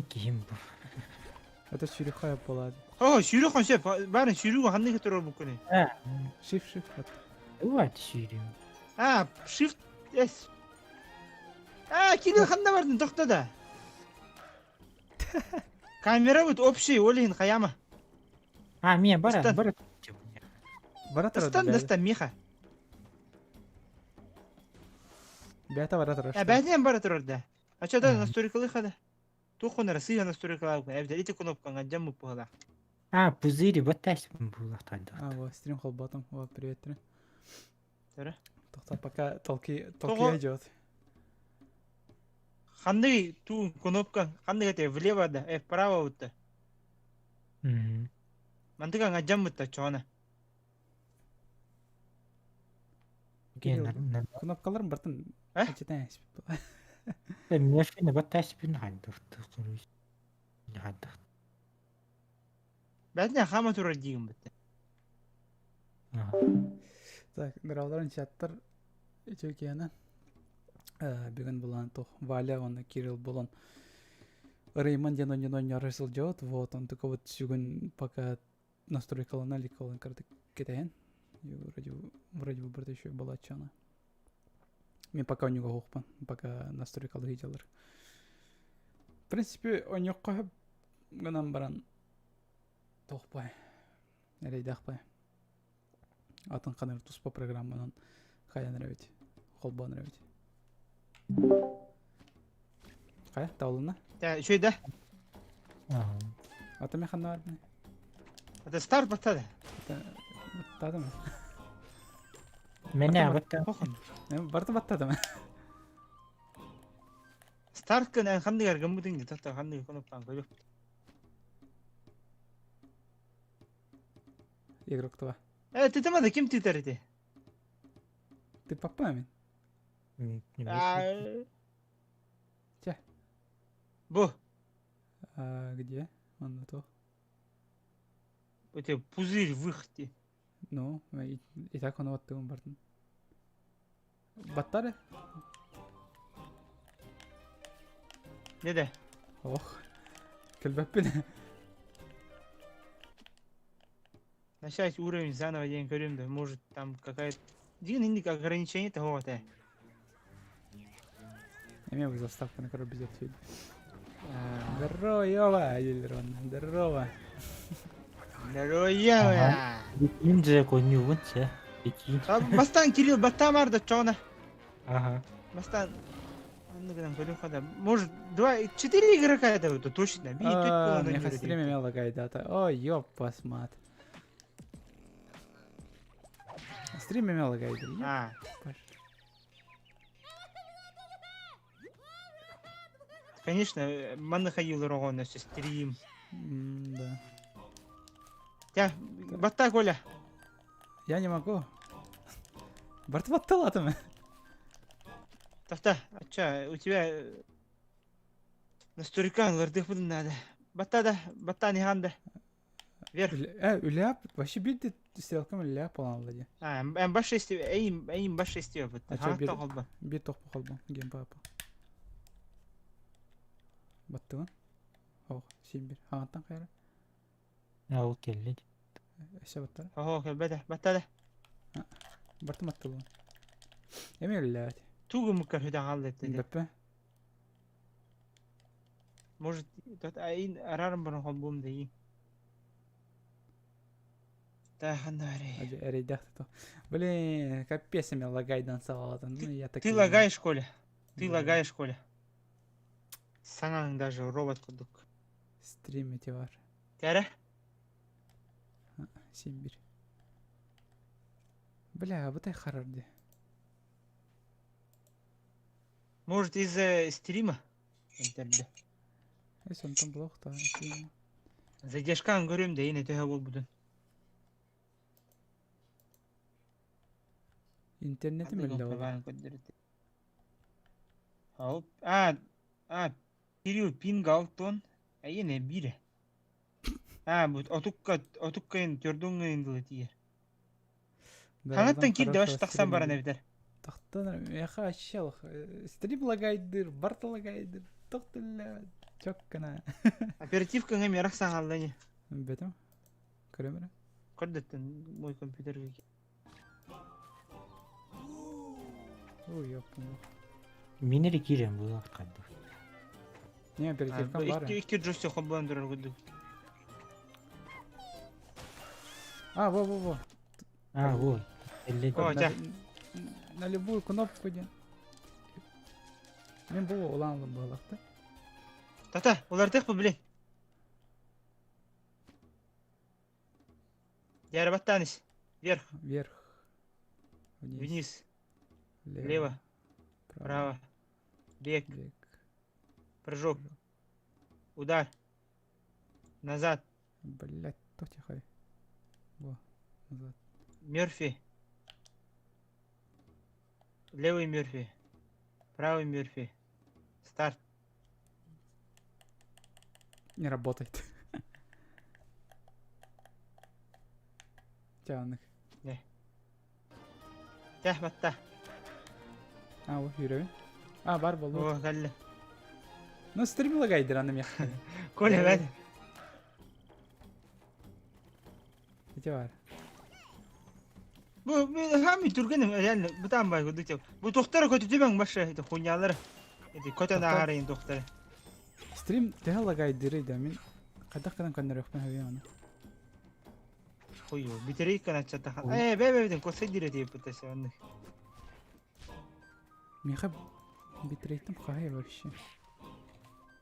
Мин киһим бу. Это сүүрүххэ буолаады. О, сүүрүк сөп. Барын сүүрүк ханнык турар буккуны. Shift shift. Уат сүүрүм. А, shift S. А, Кирилл ханна бардын тохто да. Камера вот общий, ол иһин хайама. А, мия бара, бара. Бара турар. Дастан, дастан, Миха. Бэйэтэ бара турар. А, бэйэтинэн бара турар да. А что да, настройкалыха да. Туох хонор сыыһа настройкалаабыккын эбэтэр ити кнопкаҥа дьаммыт быһыылаах. А, пузыри вот тайспын буолуохтаах. А, вот, стрим холботом. Вот, привет, Төрө. Тоқта, пока толки, толки идет. Ханнык ту кнопка, ханнык это влево да, вправо вот. Мантыка дьаммытта чоона. Кнопкаларым бартын читаешь. Мешкин вот тайспын хайдах. Бәтіне хама турар дигин бітті. Так, дороголорун чаттар үчүкиана. Бүгүн булан тух Валя уонна Кирилл булан Реймон диэн онньон онньоро сылдьыбыт. Вот, он только вот сүгүн пока настройкалана илик ол кырдык кэтэһэн. Вроде, вроде бы барыта еще балаччана. Мен пока у него хоохпун, пока настройкалыы дьалар. В принципе, онньоххо гынан баран туохпай, эрэйдэхпай. Атын ханыр туспа программанан хайан эрэбит, холбоон эрэбит. Хайа, таулына? Үчүгэй да? Ата мен ханна барбын? Это старт баттады. Баттады ма? Мене баттады. Барты баттады ма? Старт кын ханнык аргаммытын тахта ханнык кнопканы көрүп. Игрок 2. Ты там ким титер ити? Ты папа мен? Че? Бу. А, где? Он на то. Это пузырь выход. Ну, и, и так он вот ты он бартын. Баттары? Не да? Ох. Кэлбэппин. Начать уровень заново день көрөм да, может там какая-то... Дин инник ограничение того вот. Эме бу заставканы көрө бизет фильм. Здорово, Елерон, здорово. Здорово. Им же конювун че. Бастан Кирилл баттамар да чона. Ага. Бастан Может, два, четыре игрока это вот точно. А, мне стриме мело дата. Ой, ёп, посмат. Стриме мело гайда. А. Конечно, манна ходил рогон, стрим. Да. Я, батта, Коля. Я не могу. Барт батталатым. Тахта, а чё, у тебя настройка лырдых надо. Батта да, батта не ханда. Вверх. Үляп, вообще бит стрелкам үляп болан ди. А, эм баш шести, эйм, эйм баш шести бит. А чё, бир тоқ холба, гем папа. Баттыгын? Ох, син бир. Хагаттан кайра. Ол келли. Өссө баттара. Охо, келбеде, баттада. Бартым аттылы. Эми үллээт. Тугу мукка хүдэ хаалла этте. Бэппэ. Может, тот айн арарым барын холбум дейин. Таханари. Эрейдах то. Блин, капец меня лагайдан салатан. Ну, я так Ты лагаешь, Коля. Ты лагаешь, Коля. Саҥаҥ даже робот курдук. Стрим эти бар. Кэрэ. Симбир. Бля, бытай харарды. Может, из-за стрима? Интернет. Эс онтон блок та. Задержкаң көрөм да эне төһө болбутун. Интернетим эле ол. Алып, а, а, Кирилл пинг алтон, а эне бире. А, бу отукка, отукка ин төрдүҥҥэ ин дылы тиийэр. Ханаттан киирдэ баш тахсан баран эбитэр. Тахтан меха ащалах. Стрим лагайдыр, барт лагайдыр, тохтулля. Чоккана. Оперативкаҥа миэрэх саҥалла ини. Бэтим. Көрөм эрэ. Көрдөттөн мой компьютер Ой, ёпта. Мин эрэ киирэн буолуох хайдах. Не, оперативкам бар. Икки икки джойстик холбоон турар курдук. А, во-во-во. А, вот. О, На, на любую кнопку диэн. Мен бу улаан буолахта. Тата, улардык блин. Ярабаттанис. Вверх. Вверх. Вниз. Вниз. Лево. Лево. Право. Право. Бег. Бег. Прыжок. Удар. Назад. Блять, то тихо. Во, назад. Мерфи. Левый Мерфи. Правый Мерфи. Старт. Не работает. Тяных. Не. Тях батта. А, вот yürü. А, бар болду. О, кэллэ. Ну, стрим лагайдыр аны мех. Коля, бәт. Ити бар. Бу хами түргеним реально бутан бай кудук деп. Бу тохтара көтүтүмәң башы это хуйнялар. Это көтөн аарайын тохтара. Стрим төһө лагайдырый да мин хайдах гынан көннөрүөхпүн сөбүй ону. Хуй битерейканы аччатахан. Э, бэ бэ бэ косой дире деп бутасы оннук. Миэхэ битрейтим хаһай вообще.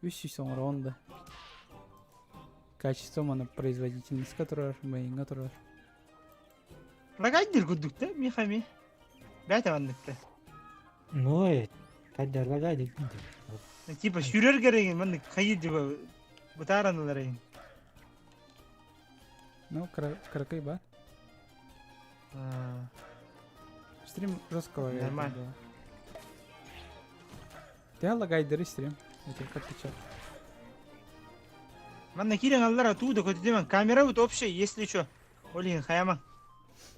300 оҥороон да. Качество маны производительностька турар, мейинга турар. Лагайдыр курдук да, миэхэ ми. Бэйте манныкта. Ну, хайда лагайдыр. Типа сүүрэр керегин маннык хайыр типа бытааран ылар Ну, кыракый бар. Стрим жестко лагает. Нормально. Ты лагайдыры стрим. Я тебе как печать. Манна киирэн аллара туу да көтүтүмэн. Камера вот общая, если что. Олин хайама.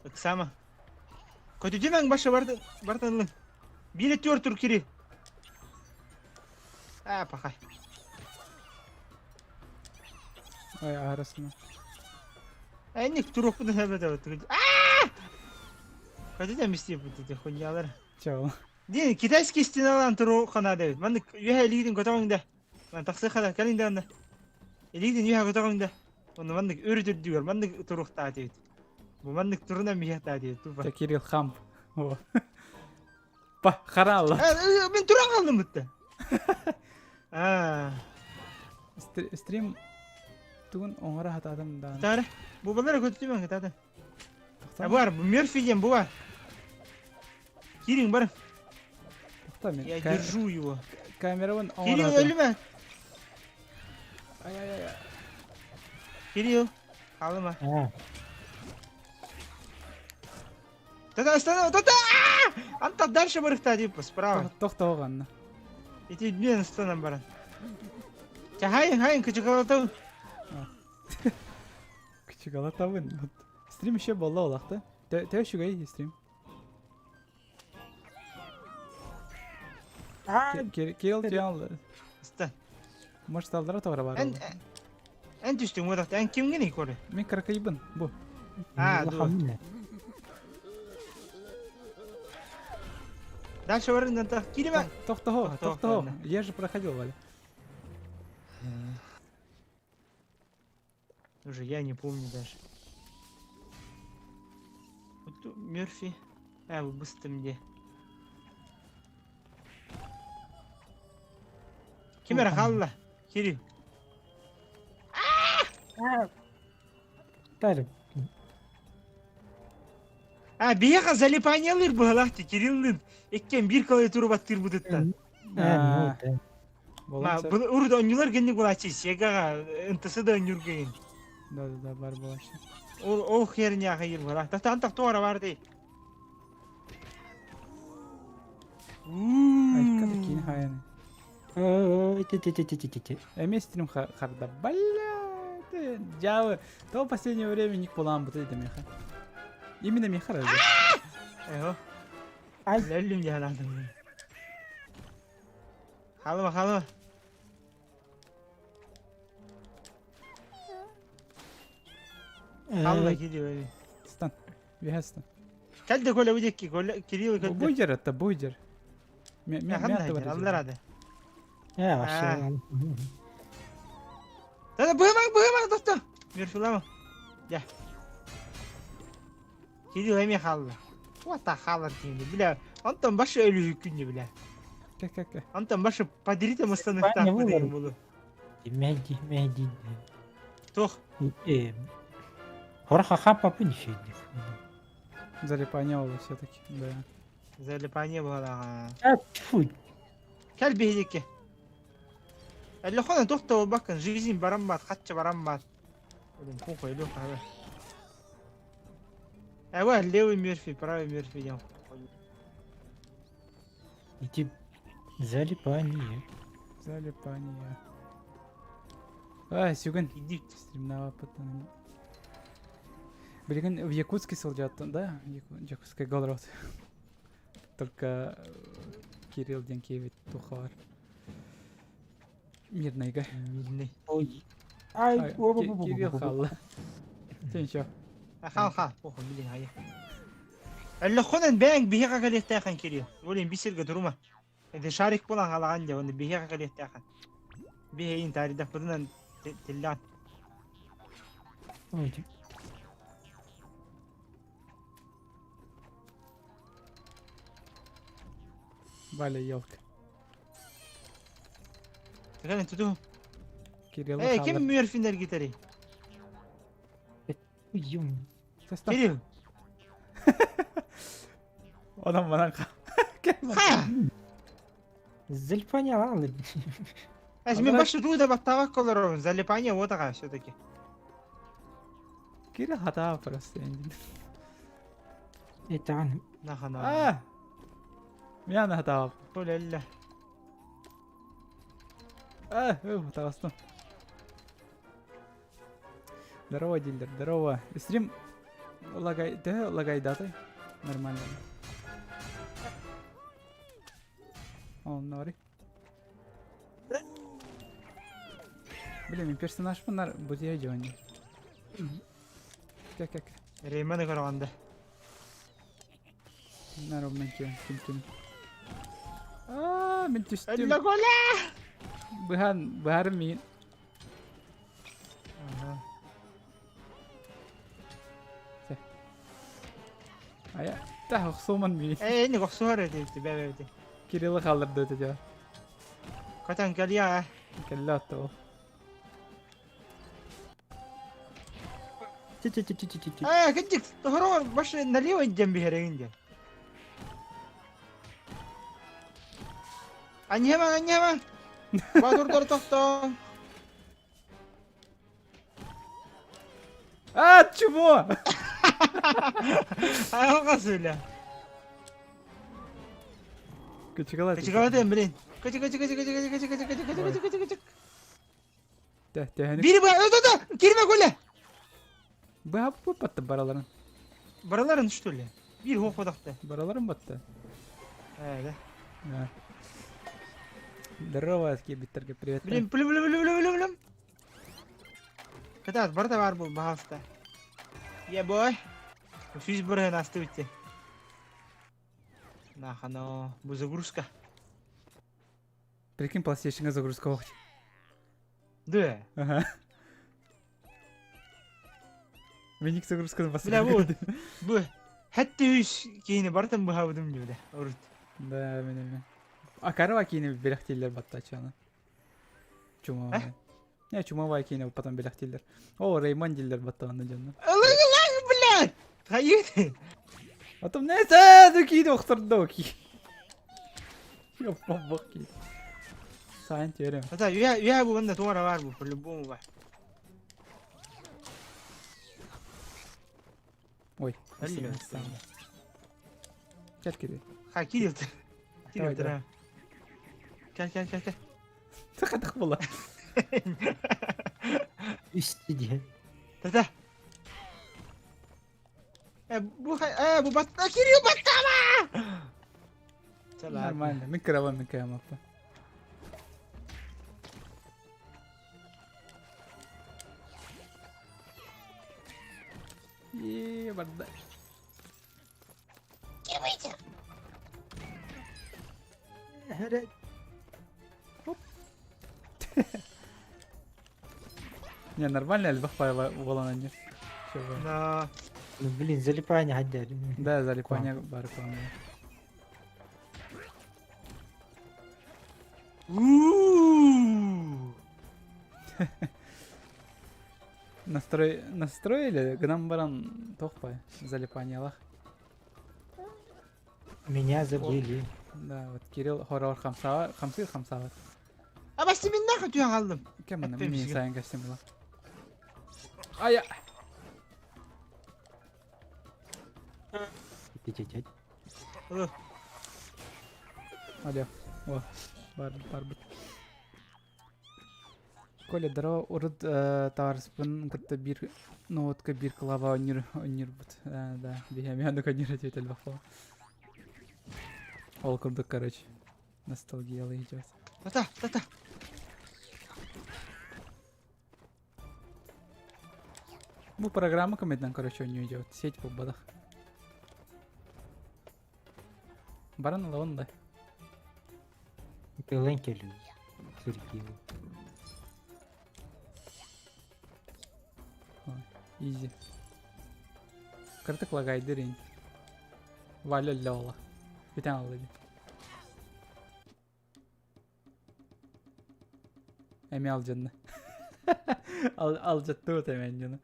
Ыксама. Көтүтүмэҥ баша барды бартанлын. Биир өттүгэр тур кири. Аа, пахай. Ой, арасына. Энник туруохпун эбэтэ Аа! Көтүтэн истиэппит ити хуйнялар. Чао. Диэн китайский стеналаан туруохха наада эбит. Маннык үөһэ илиитин көтөҕүҥ да. Ман тахсыахха да кэлиҥ да онно. Илиитин үөһэ көтөҕүҥ да. Онно маннык үрүт үрдүгэр маннык туруохтаах диэбит. Бу маннык турунан биһиэхтээх диэбит тупа. Чэ, Кирилл Хамп. Во. Па, харалла. Мин туран хааллым бытта. Аа. Стрим тугун оҥоро хатаатым даҕаны. Тары. Бу балары көтүтүмэҥ кытаатын. А бар, Мерфи диэн бу бар. Кириҥ бар. Тохто мен. Я держу его. Камерабын Кирилл өлүмэ. Ай ай ай. Кирилл, хаалыма. Тата останов, тата! Анта дальше барыхта типа справа. Тохтоҕанна. Ити мен станан баран. Хайын, хайын, кычыкалатабын. Кычыгалатабын. Стрим еще болла олахта. Төһө үчүгэй стрим. Кирилл түйэн Ста. Может, алдара тоҕо бар. Эн эн түстүҥ уодахта. Эн кимҥиний Коля? Мин кыракыйбын бу. А, дуо. Дальше барын да кирима. Тохтоһо, тохтоһо. Я же проходил, Валя. Уже я не помню даже. Вот Мерфи. А, быстро мне. Ким эрэ хаалла? Кирилл. Тары. А, биһиэхэ залипаниялыыр быһалаах ти Кириллин. Иккиэн биир клавиатура баттыырбытыттан. Урут оонньуулар гэнник булааччы Сегаҕа ынтысы да оонньуурга Да, да, да, бар булааччы. Ол ол херня хайыр буолар. Тахтан тохтуора бар дии. Айка да киин хайаны. Ти-ти-ти-ти-ти. Эмиэ стрим харда. Бля, ты дьявол. То последнее время ник булаан бутый да меха. Именно меха разве? Эго. Ай. Өллүм дьаһалаатым. Халыма, халыма. Алла Кирилл. Стан. Үөһэ стан. Кэлде Коля бу диэки, Коля Кирилл кэлде. Буйдер это буйдер. Аллар ады. Э, вообще. Да быһымаҥ, быһымаҥ, досто. Мирфилама. Я. Кирилл эмиэ хаалла. Уота хаалар диэни, бля. Онтон башы өлүһүккүн бля. Кэ-кэ-кэ. Онтон башы подрите мыстаныктаах деген болу. Мәди, мәди. Туох? Хора-ха-ха папы не фидник. Залипание было все-таки, да. Залипание было. А, тьфу. Кэл биһиги. Эллохона туох да буолбаккын, жизнь бараммат, хачча бараммат. Блин, похуй, Леха, давай. Эва, левый Мерфи, правый Мерфи диэн. Ити залипание. Залипание. Ай, сүгүн. Иди. Стримнаабаппыттан. Билигин в Якутске сылдьаттын, да? Якутская голород. Только Кирилл диэн киэбит тухаар. Мирнайга. Мирный. Ой. Ай, Кирилл хаалла. Сен еще. Хаал хаал. Охо, блин, айа. Эллохонан бэйэҥ биһиэхэ кэлиэхтээххин Кирилл. Блин, бисиргэ турума. Это шарик буолан хаалаҕын дьэ, уонна биһиэхэ кэлиэхтээххин. Биһиэйин таарыйдахпытынан тиллээн. Ой, Валя, елка. Кэлэн туту. Кирилл Эй, ким Мюрфинер гитари? Юм. Кирилл. Онон манан Ха! Залипание ладно. Эс мен башы туу да баттаабак олоробун. Залипание вот аға все-таки. Кирилл хатаа просто. Это он. Нахана. А! Мен хатаап. Толелле. А, таҕыстым. Здорово, дилер, здорово. Стрим лагай, төһө лагайдатай? Нормально. Оннори. Блин, мен персонаж нар бутия дьони. Как как? Рейманы көрөҕүн да. Наровнан ким ким ким. Аа, мин түстүм. Өллө кола! Быһан, быһарым миин. Ая, та охсууман миин. Ээ, энэ охсуһар эти бэ бэ. Кириллы хаалларды өтө Катан кэлиэ. Кэллэ отто ол. Ти-ти-ти-ти-ти-ти. Ээ, кырдьык, тоһороҕор башы налево диэн биһэрэгин диэн. Аньыма, аньыма! Батурдар тохтоо. А, чего? Айылҕа сүлэ. Кычыгала. Кычыгалатын, блин. Кычы кычы кычы кычы кычы кычы кычы кычы кычы кычы кычы кычы. Тэ, тэһэни. Бири ба, да да, кирме гөле. Быһа батты бараларын. Бараларын что ли? Биир хуох бодахта. Бараларын батты. Ээ, да. Да. Здорово, кибиттерге привет. Блин, блин, блин, блин, блин, блин, блин. Кытаат, барыта баар бул, баһаалыста. Yeah, boy. Сүүс бырыһын астыбытте. Нахано, бу загрузка. Прикинь, PlayStation загрузка охть. Да. Ага. Миник загрузканы Бля, басып. бу, бу, хәтте үс киһини барытын быһабыдым дии, бля, урут. Да, мен эме. А карава кийини белэхтииллэр баттачаны. Чумовая. Э? Не, чумовая кийини потом белэхтииллэр. О, Реймон диллер баттааны дьонно. Ылыг ылыг, блядь! Хайы! Потом не сэ, кийини охтордо ки. Ёппа ки. Сайн терем. Ата, я, я бу онно туора бар бу, по-любому бар. Ой, Алло. Кел кири. Ха, Кирилл. Давай, Кирилл, давай. да. Кел, кел, кел, кел. Тахатах була. Үстиде. Та-та. Э, бу, э, бу бат, Кирилл баттама! Нормально. Мин кыраба мин кыамаппа. Е, барда. Хоп. Не, нормально элбэх паева буолан анньыр. Да. Ну, блин, залипание хаддер. Да, залипание бар куан. Настрой... Настроили, гынан баран тохпай залипаниялах. Меня забыли. Да, вот Кирилл хоррор хамсава, хамсыр хамсава. А басты мен нахуй түйен қалдым. Кем мына мен сайын костюм була. Ая! Алло. О, бар, бар бит. Коля, здорово, урут таарыспын кытта биир ноутка биир клава онньур онньурбут. Да, биһиэмиһэ конньур этиэтэл бахпа. Ол курдук, короче, ностальгия идет. Тата, тата. Бу программа көмөтүнэн короче онньуу идет. Сеть булбатах. Баран ылабын да. Тылын кэлин. Сергей. Изи. Кыртык лагайдыр ин. Валя Лёла. Бүтэн алла дии. Эмиэ алдьанна. Ал алдьаттыбыт эмиэ дьону.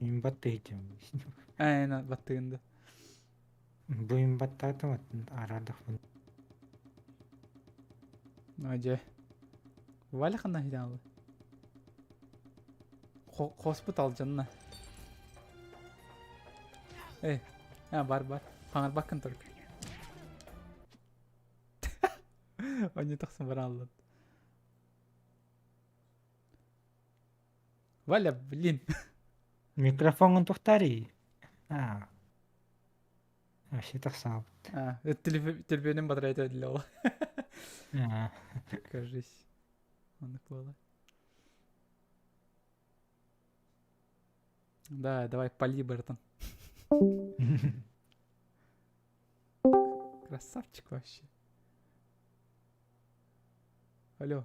Имбаттыйтым. Ээ, баттыгын да. Бу имбаттаатым араадахпын. Ну дьэ. Валя ханна иһитэн алла? Хоспут алдьанна. Эй, а, бар бар. Хаҥарбаккын только. Они тахсан баран аллан. Валя, блин. Микрофоҥҥун тухтарый? А. Вообще тахсаабыт. А, телефонун батарейта өдүлэ ол. А. Кажись. Оннук буола. Да, давай пали, братан. Красавчик вообще. Алло.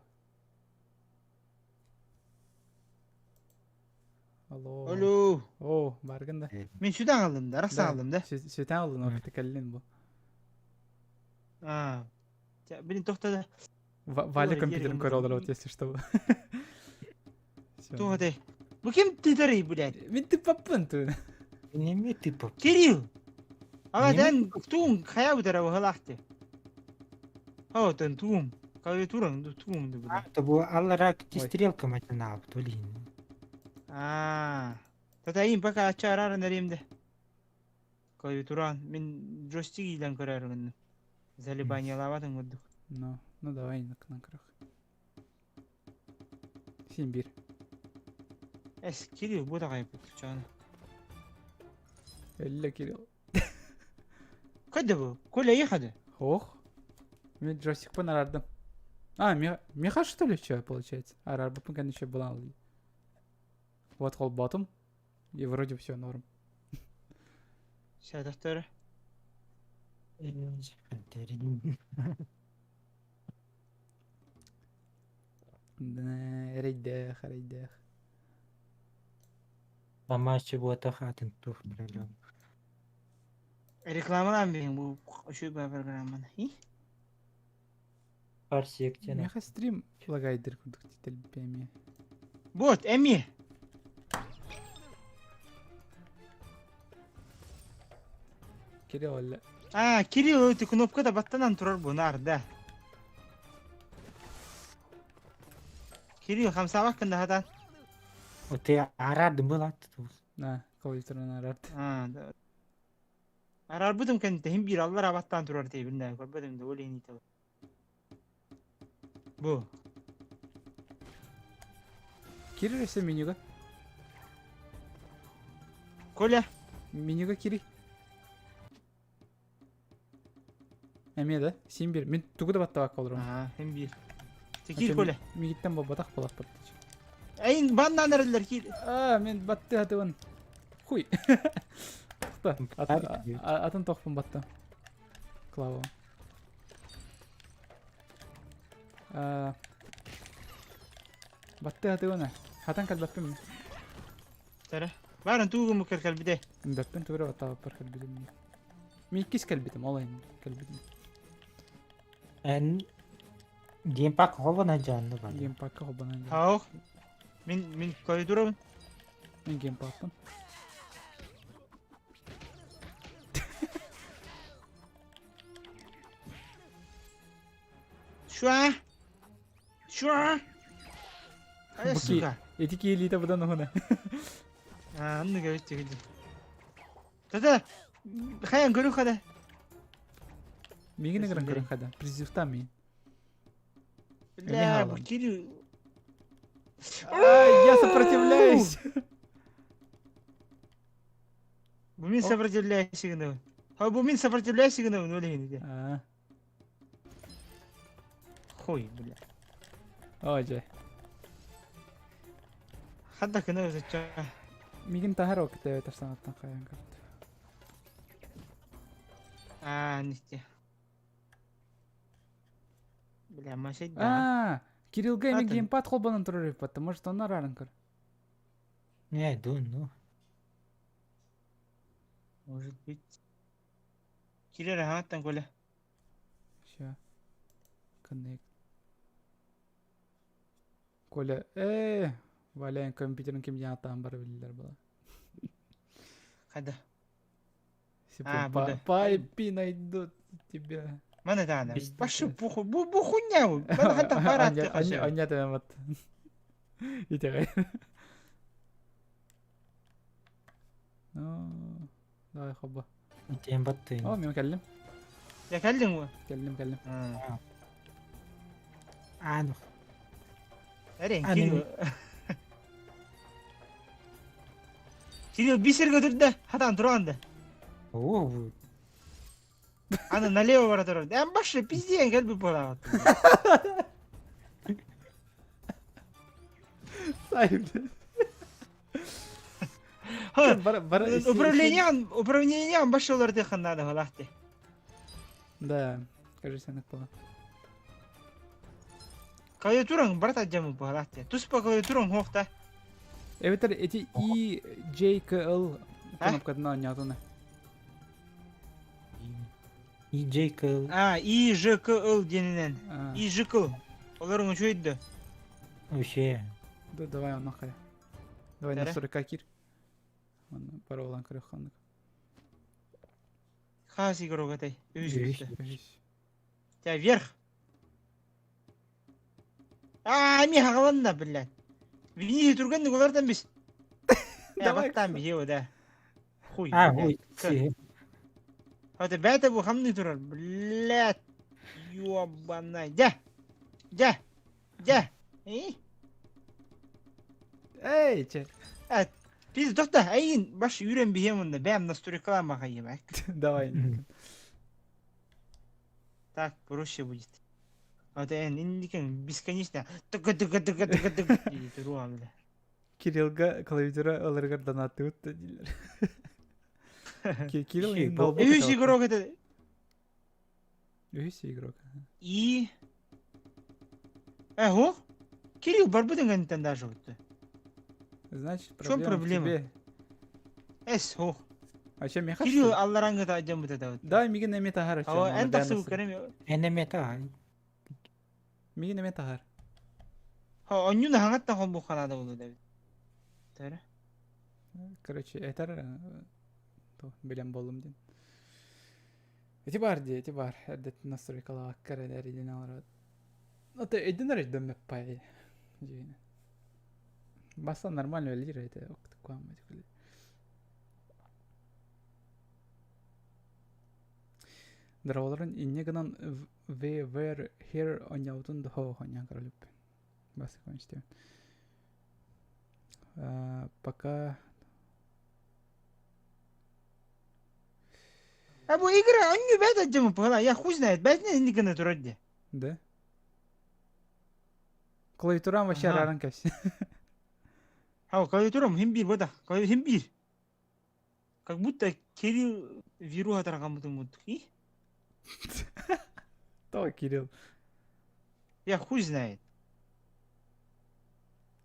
Алло. Алло. О, баргын да. Мин сүтэн алдым да, рахсан алдым да. Сүтэн алдын, ол кэллин бу. А. Блин, тохтода. Валя компьютерин көрө олорор, если что. Туох этэй? Бу ким тыытарый, блядь? Мин тыппаппын ту. Неме тыппап. Кирилл! Ага, дэн туун хайа бутара быһылаахты. О, тэн туум. Клавиатураң туум ду А, то бу аллара стрелка матынаабыт, блин. Аа. Тата им пока ача арарын эримде. Клавиатуран мин джойстик илэн көрөр гынным. Залипаниялаабатын курдук. Ну, ну давай на крах. Син бир. Эс, Кирилл бу да кайбыт чаны. Элле Кирилл. Кайда бу? Коля ехады. Ох. Мен джойстикпын арардым. А, меха что ли что получается? Арарбыппын конечно была. Вот холботом. И вроде все норм. Сядахтары. Эрэйдээх, эрэйдээх. Мамачы буотах атын тух пролем. Рекламалаан биһин бу үчүгэй программаны. И? Парсек тена. Меха стрим лагайдыр курдук тителбэми. Вот, эми. Кирилл эллэ. А, Кирилл эти кнопка да баттанан турар бу нар да. Кирилл хамсаабаккын да хатан. Оте арардым была тут. На, клавиатураны арард. А, да. Арарбытым кэннитэ хин биир аллар абаттаан турар тиэбин көрбөтүм да ол иһин Бу. Кирилл өссө менюга. Коля. Менюга кири. Эмиэ да? Син биир. Мин тугу да баттабакка олоробун. Аа, син биир. Киир Коля. Мигиттен буолбатах буолахпыт. Эйин баннаан эрэллэр киир. Аа, мен батты хатыбын. Хуй. Атын тохпун батта. Клава. Батты хатыбын. Хатан кэлбэппин. Тара. Барын тугу мукер кэлбите. Бэппин тугу баттаабаппар кэлбитим. Мин иккис кэлбитим, ол айын кэлбитим. Эн геймпак холбона дьаанны бар. Геймпакка холбонон дьаан. Хаух. Мин клавиатурабын. Мин геймпадпын. Шуа! Шуа! Ай, сука. Эти киэлиитэ быдан уһуна. Аа, анны кэбит дии. Тата, хайан көрү хада. Мигин ыгыран көрүн хада. Призывта мин. Бля, бу Кирилл. Я сопротивляюсь. Бу мин сопротивляюсь гынабын. Ха, бу мин сопротивляюсь гынабын, ол иһин Аа. Хуй, бля. О, дьэ. Хадда кына өзөччө. Мигин таһар ол кытта тарсаҥаттан хайан көрдө. Аа, нисте. Бля, машина. Аа, Кириллга эми геймпад холбонон турар эбит, может, онно арааран көр. Не, думаю, ну. Может быть. Кирилл аһааттан Коля. Ща. Connect. Коля, э, Валяйын компьютерин ким диэн ааттаан бары билэллэр була. Хада. А, по, по IP найдут тебя. Мана даана. Башы бу бу бу хуйня. Мана хата пара. Аня вот. Итэҕэй. Ну, давай хоба. Итиэн баттыын. О, мен кэллим. Я кэллиҥ уу? Кэллим, кэллим. Аан. Эрен, Кирилл. Кирилл бисерге турда, хатан туран да. Оо, Аны налево бара турар. Эн башы пизден кэлби буолаҕыт. Сай, Управление, управление башы олар дыхан надо галахты. Да, кажется, она была. Клавиатураң брат адьямы буолаахты. Туспа клавиатураң хуохта. Эбэтэр эти И, J, К, Л кнопкатын оонньоотуна. И, J, К, Л. А, И, Ж, К, Л диэнинэн. И, Ж, К, Л. Олоруҥ үчүгэй да. Вообще. Да, давай онно хайа. Давай на 40 кир. Онно паролан көрөх ханнык. Хас игрок этэй? Үһүс. Тебя вверх. Аа, ми хагаланна, блядь. Вини түргэнник олардан бис. Давай. Баттан биһиэ да. Хуй. А, хуй. Это бэйэтэ бу хамныы турар. Блядь. Ёбаная. Дьэ. Дьэ. Дьэ. Эй. Эй, че. Пиз доста, эйин баш үүрэн биһиэм онно бэйэм настройкалаан бахайым. Давай. Так, проще будет. А то эн инникин бесконечно тыка тыка тыка тыка тыка дии туруом бля. Кириллга клавиатура ыларыгар донаттыбыт да дииллэр. Кирилл Үһүс игрок это Үһүс игрок. И Эго? Кирилл барбытын кэнниттэн даже вот. Значит, проблема, проблема? в тебе. Эс, хо. А чем я Кирилл аллараңгыта адьаммыт это. Да, мигин эме тахар. Ава, эн тахсыбыт кэрем. Эн эме тахар. Мигин эме тахар. Ха, онньуна хаҥаттан холбук ханаада буолуо да. Тара. Короче, этэр билэн буоллум диэн. Эти бар дии, эти бар. Эрдэттэн настройкалаабакка эрэ эрийдин олорор. Ну, ты өйдөнөр өйдөммөппай. Дьиҥинэн. Бастан нормально үлэлиир этэ. Дороолорун инньэ гынан We were here оонньообутун да оонньоон көрөлүппүн. Бастакы истэбин. Пока. А бу игра анню бэт адьым пыла, я хуй знает, бэт не гына турар де. Да. Клавиатурам вообще Ага. араран кэс. А клавиатурам хим бир бода, хим бир. Как будто Кирилл вируха тарҕаммытын курдук. И? То Кирилл. Я хуй знает.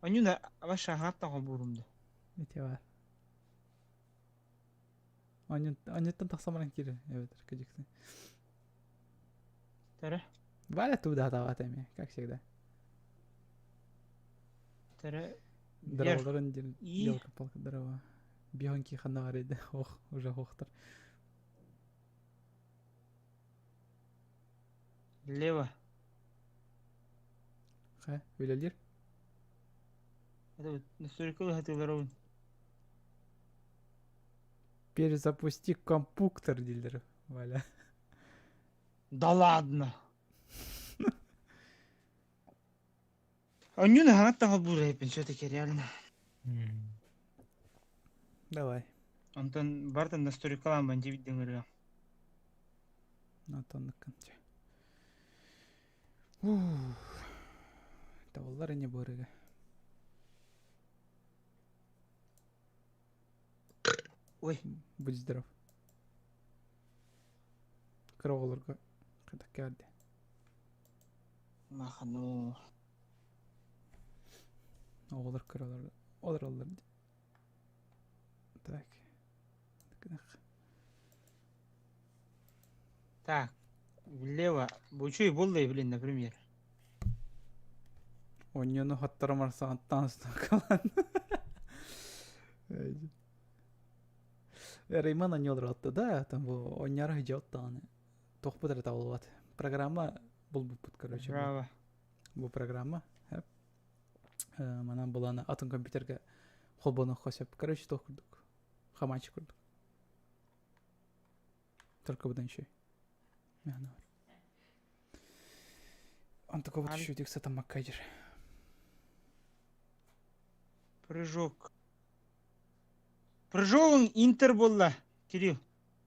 Анюна ваша аҕаттан холбуурум да. Ити бар. Анюттан тахсан баран киирэр эбэтэр кыдьыксы. Тэре. Валя туда тават эми, как всегда. Тэре. Здороваларын елка-палка здорово. Бионки ханнаҕар иде ох уже хохтар. Лево. Хэ, үлэлиир? Это настройка ыһатыыларабын. Перезапусти компьютер дииллэр, Валя. Да ладно. Онньуну хаҥаттан холбуур эбиппин все-таки реально. Давай. Онтон бартан настройкалаан бандьыбит дыҥырыа. Отоннуккун чэ. Табыллар ини быарыга. Ой. Будь здоров. Кыра оҕолорго кытаккаарды. Махану. Оҕолор кыралар олороллор. Так. Так, влево. Бучуй буллай, блин, например. Онньону хаттарымар саҕаттаан устакалан. Рейман онньолор да, там бу онньара хыдьоттааны. Туохпут эрэ табыллыбат. Программа булбуппут, короче. Браво. Бу программа. Манан буланы атын компьютерге холбоноххо сөп. Короче, туох курдук. Хамачы курдук. Только будан еще. Онтукабыт үчүгдүк сатаммакка дьир. Прыжок. Прыжок интер буолла, Кирилл.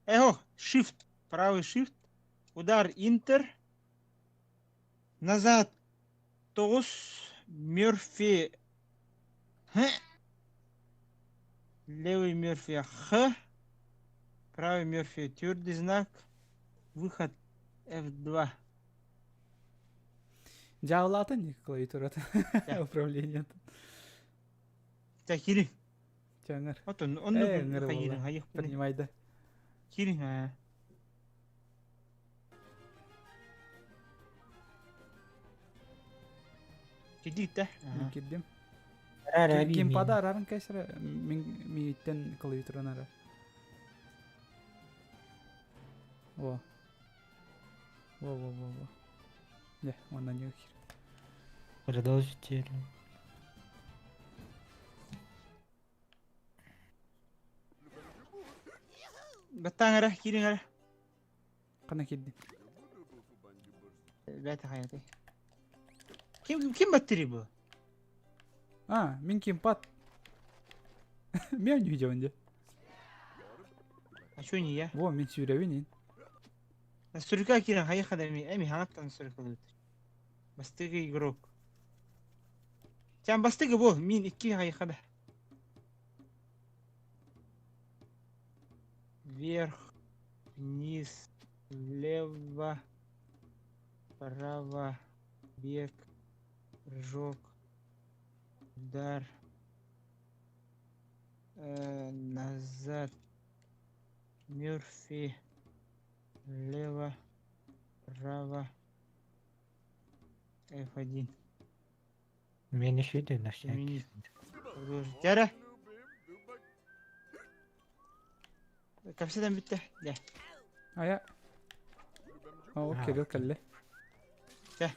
Эхо, shift, правый shift, удар интер, назад тоҕус, Мерфи, Х, левый Мерфи Х, правый Мерфи твердый знак, выход F2. Дьаалаатын клавиатурата управление. Та кири. Чаңыр. Отон онно хайыр Принимай да. Кири ха. Кидит да. Кирдим. Геймпада арарын кэсэрэ мииттен клавиатуран ара. Во. Во-во-во-во. Не, онна не хир. Продолжите. Баттаан эрэ, киириҥ эрэ. Хана киирдин? Бэт хайатай. Ким ким баттырый бу? А, мин кимпат. Мен не видел де. А чё не я? Во, мин сүүрэбин Настройка киирэн хайа эми эми хаҥаттан настройкалыыбыт. Бастыгы игрок. Чан бастыгы бу, мин икки хайхада. Вверх, вниз, влево, право, бег, прыжок, удар, назад, Мерфи, влево, право, F1. Мен еще на всякий. Продолжить. Тяра. Капсидан бүтте. Дэ. А я... О, Кирилл кэллэ. Дэ.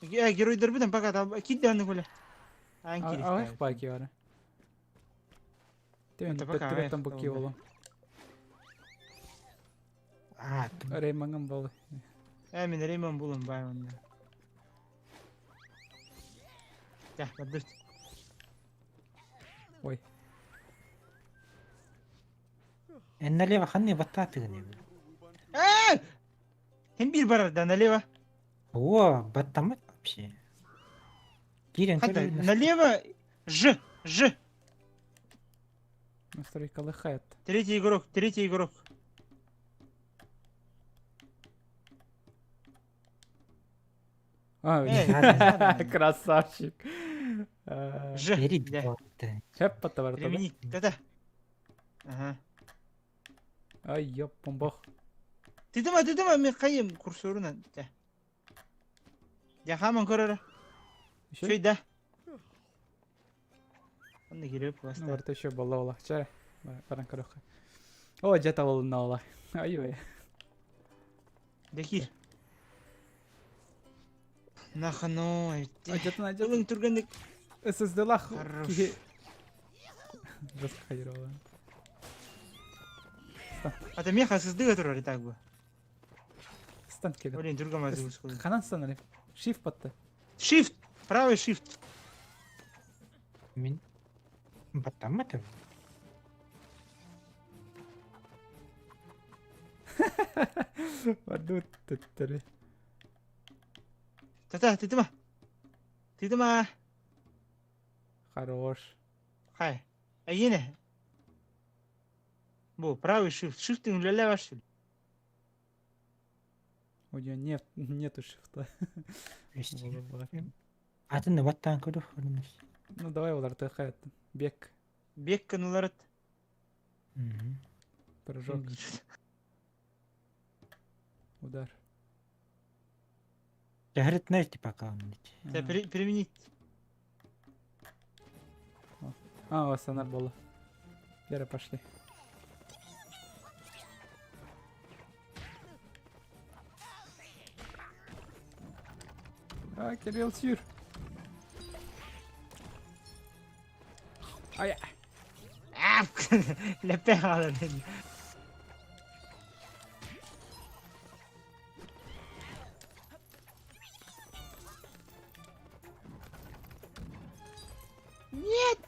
Геройдар бүтэн пока кидде аны күлэ. Аан кирик. Аҕыйах баки бара. Тэн төттүрөттөн букки болу. Рейманган болу. Э, мен Рейман булун бай онда. Дэ, бардырт. Ой. Эн налево ханны баттаатыгын эми. Э! Hem bir барар да налево. О, баттаммыт вообще. Киирэн Хата, көрөбүн. налево Ж, Ж. Настройка лыхает. Третий игрок, третий игрок. А, Э, красавчик. Э, Ж. Бери Да. да. Хэп потовар Применить. Да-да. Ага. Ай, ёп, бомбох. Ты думай, ты думай, мен қайым курсорунан. Да. Я хаман көрөрө. Еще? Шөй да. Онда келіп Ну, баста. барыта еще балла ола. Чай. Баран көрөк. О, жата болуна ола. Ай, ой. Декир. Нахано айтты. Ажатын, ажатын. Ылың түргендик. ССДлах. Хорош. Кихи. Жестко ходировала. Ата меха сыздыга турар так бу. Стан келет. Блин, түргөн азыр. Ханан стан али. Shift батты. Shift, правый shift. Мин баттаммат. Барды төттөрү. Тата, тытыма. Тытыма. Хорош. Хай. Айене. Бу, правый shift. Shift үлеле баш. У нее нет, нету шифта. Атын баттаан көрөх. Ну давай олар тыхает. Бег, Бек кынуларыт. прыжок, удар. Жахрит знаете пока он. Та, применить. А, у вас была. Вера, пошли. А, Кирилл, сюр. Ай, А, лепе халын. Нет!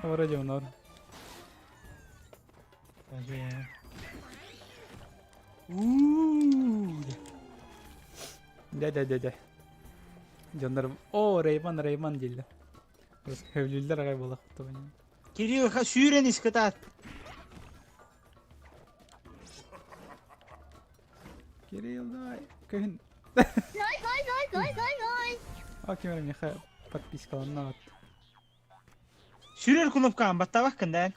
Ну, вроде норм. Ууу. Дядя, дядя. Дьоннор, о, Рейман, Рейман дииллэр. Просто хэвлүүллэр аҕай буолах туһунан. Кирилл сүүрэн искатаат. Кирилл, давай. Көһүн. А, ким эрэ миэхэ подпискаланна вот. Сүүрэр кнопкаҕын баттаабаккын да.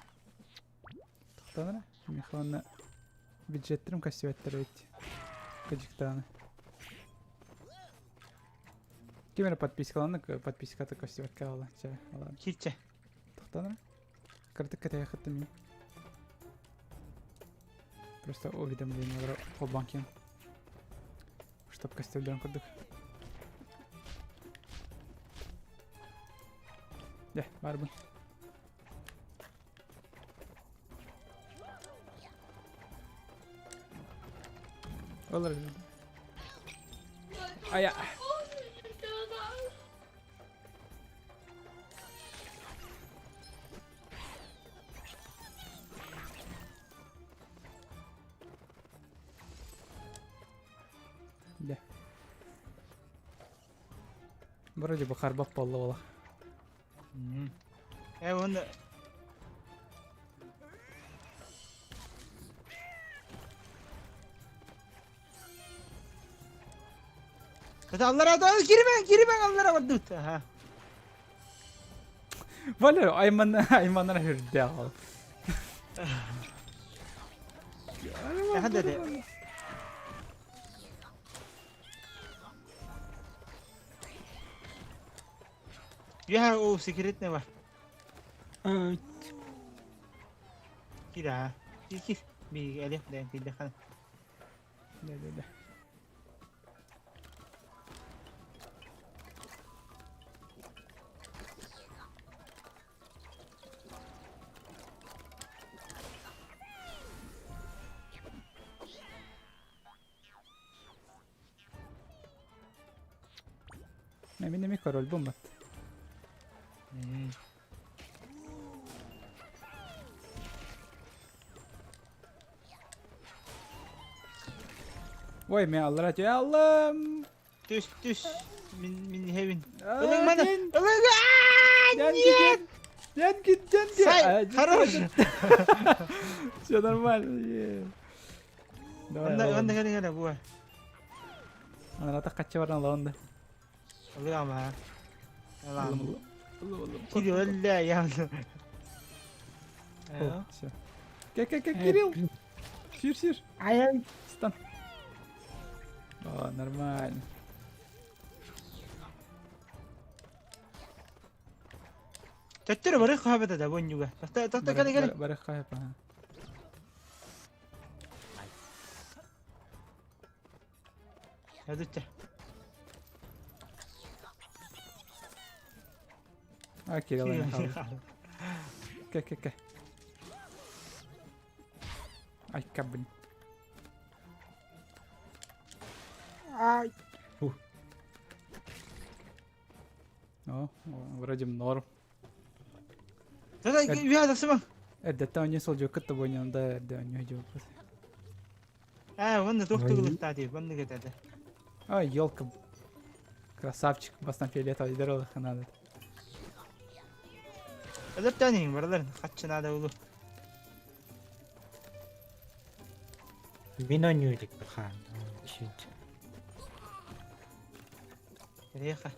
Тохтоон эрэ. Миэхэ уонна бюджеттерим көстүбэттэр эбит. Кыдьыктааны. Ким эрэ подпискаланна, подписката көстүбэккэ хаалла. Чэ, ладно. Киирчэ. Тохтоон эрэ. Кыратык кэтэһиэххиттэн мин. Просто уведомлениелары холбоон киэн. Чтоб көстөллөрүн курдук. Дьэ, баарбын. Олор. Ая. Дьэ. Вроде бы харбап буолла буолла. Э, уонна Кыта аллара да киримэн, киримэн аллара бардыбыт. Аха. Валя, айман айманара үрдээх ол. Аха да да. Я о секретный бар. Кир аа. Кир кир. Би элек да кирде хан. Да, да, да. Мин эмиэ король буммат. Ой, мен аллара Аллам! Түс, түс. Мин, мин иһэбин. Ылыҥ маны! Ылыҥ! Нет! Дянки, дянки! Сай, хорош! Все нормально. Давай, Онда кэлин кэлэ буа. Аната качча баран лаонда. Ылыама. Ылам. Кирилл өллө явно. Все. Ке, ке, ке, Кирилл! Сир, сир. Ай-ай. Стан. О, нормально. Төттөрү бары хаһабыта да бонньуга. Тохто, тохто, кэлин, кэлин. Бары хаһап, ага. Ядучча. А, Кирилл Михайлович. Ке, ке, ке. Айка, блин. Ай. Фу. О, вроде норм. Да, я тахсыма. Эрдэттэн онньу сылдьыбыккыт да буонньан да эрдэ онньу сылдьыбыппыт. Ээ, уонна туох тугулуктаатый, маннык этэ. Ай, елка. Красавчик, бастан фиолетовый дырылыха надо. Өлөртөөн иһин барыларын хаччы наада улу. Мин оонньуу илик хаан. Реха.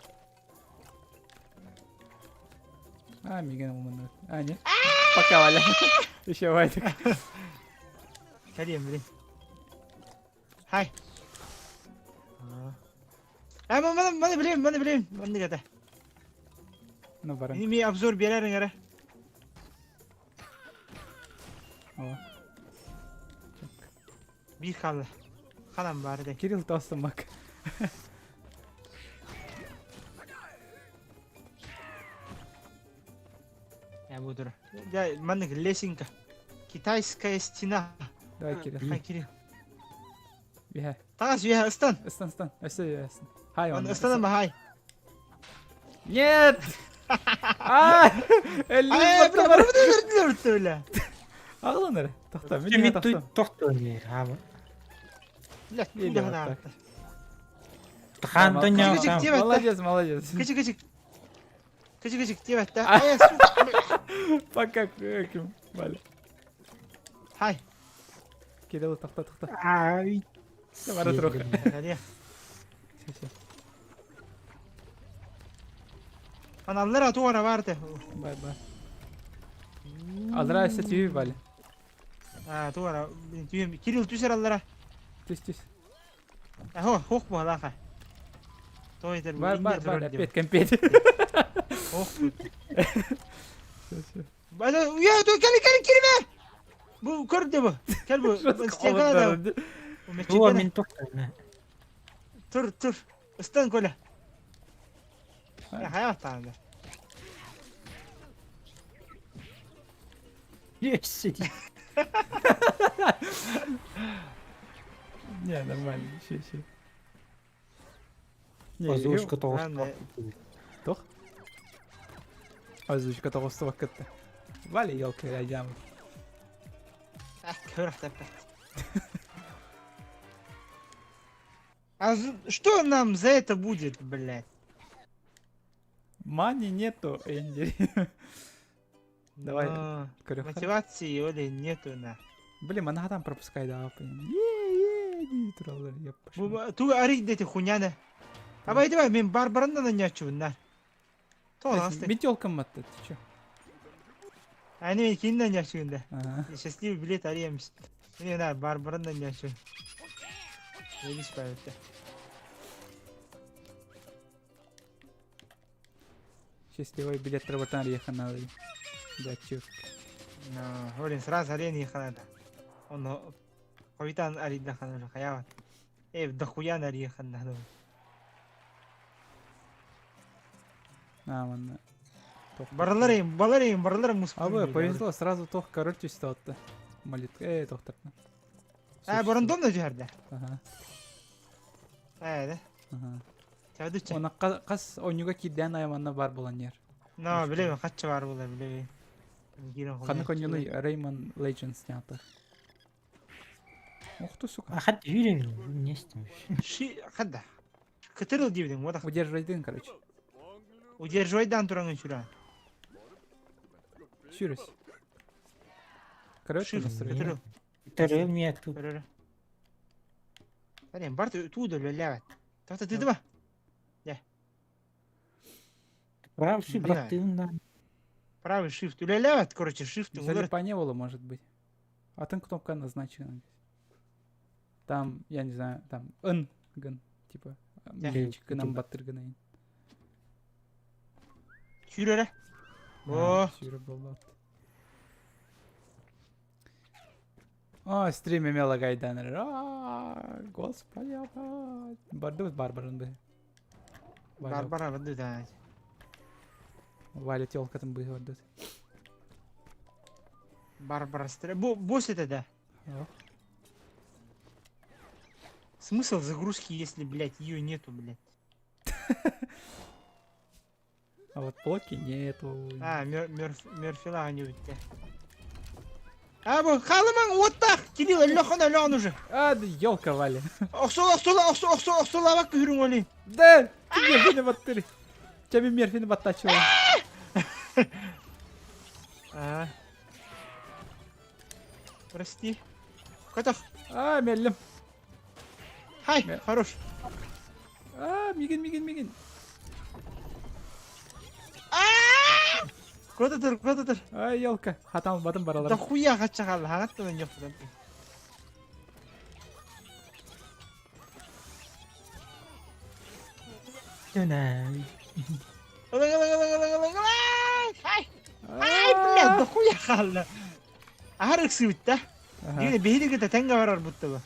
А, мигэн умуннубут. А, нет. Пока, Валя. Еще Вадик. Кэлиэм, блин. Хай. А, маны, маны билем, маны билем. Маннык этэ. Ну, баран. Ми обзор биэрэр эрэ. О. Биир хаалла. Ханан баар этэй? Кирилл тоостоммак. Я буду. Дьэ, маннык лесенка. Китайская стена. Давай, Кирилл. Хай, Кирилл. Биһэ. Таҕыс үөһэ ыстан. Ыстан, ыстан. Өссө үөһэ Хай, он. Ыстанан хай. Нет! А! Ай, бля, бля, Аҕылан эрэ. Тохто, мин тохто. Тохто нер, хаба. Бля, Хаан Молодец, молодец. Кычы кычы. Кычы кычы диэбэттэ. Пока ким Валя. Хай. Кирилл тохто тохто. Ай. Бара туруох. Аналлара туора баарте. Бай бай. Аллара өссө түүр Валя. Аа туора Кирилл түсер аллара. Түс түс. Ахо, хух буолаха. Той этэр Бар бар бар опять кэмпиэт. Ох. Бада уя той кели кели кирме. Бу көрдө бу. Кел бу. Стенкада да. Туа мин тохто. Тур тур. Ыстан Коля. Хайа таанда. Сиди. Не, нормально, еще, еще. Озвучка тоҕус. Тох? Озвучка тоҕустубаккытта. Валя, елка, айдьаамыт. А что нам за это будет, блядь? Мани нету, Энди. Давай, Мотивации Оли нету на. Блин, она там пропускай, да, Е-е, не тураллар, я пошел. Ту арик дети хуняны. Абай давай, мен барбарандан анячубун Тола Метелкам матты, ты чё? Ани мен кинден анячубун да. Счастливый билет ариемс. Мен на барбарандан анячубун. Элис байытты. Счастливый билет работан ехана. Да, чё. Ну, блин, сразу арен ехана да. Он Хойдан аридахана хаяват. Э, дохуя нарихана. А, манна. Бараларым, баларым, бараларым мус. А вы, повезло, сразу тох король түстэ Молитва. Э, тохтартна. А, борондон да түһэрдэ. Ага. Ээ, да. Ага. Чабдыча. Она қас ойнуга кирден айманна бар болан ер. Но, билебин, хатчы бар була, билебин. Ханнык ойнуну Rayman Legends снято. Ух ты, сука. А хат үүрэн не истим. Ши хадда. Кытырыл диэбитиҥ уотах. Удерживайдын, короче. Удерживайдаан тураҥын сүрэн. Сүрүс. Короче, Shift настрой. кытырыл. Төрөл мия тут. Көрөрө. Барен бар туу да үлэлээбэт. Тата тыдыба. Прав ши Бля. баттыын Правый shift үлэлээбэт, короче, shift улар. Залипание было, может быть. Атын кнопка назначена. Там, я не знаю, там ын гын, типа, миленчик гынан баттыр гынайын. Сүүрэрэ. О, Сүүрэ болот. О, стрим имела гайданер. А, Господи, бардыбыт барбарын бы. Барбара барды да. Валя телкатын бы бардыбыт. Барбара стр... Бу босс это да. Смысл загрузки, если, блядь, ее нету, блядь. А вот плоки нету. А, мер, мер, Мерфила они у тебя. А, бу халымаң оттах! Кирилл, өллөхөн өлөөн уже. А, да елка, Валя. Охсол, охсол, охсол, охсол, охсолабак күрүң оли. Да, ты Мерфини баттыр. Тебе Мерфини баттачила. А. Прости. Котох. А, меллим. Хай, хорош. А, мигин, мигин, мигин. Кототор, кототор. Ай, елка. Хатам батын Да баралар. хуя хача хал, хагаттан yok. Түнэ. Ылың, ылың, ылың, ылың, ылың, ылың. Хай, хай, блядь, да хуя халла. Ахар ыксыбыт да. Ага. Биһиги кытта тэҥҥэ барар будто бы.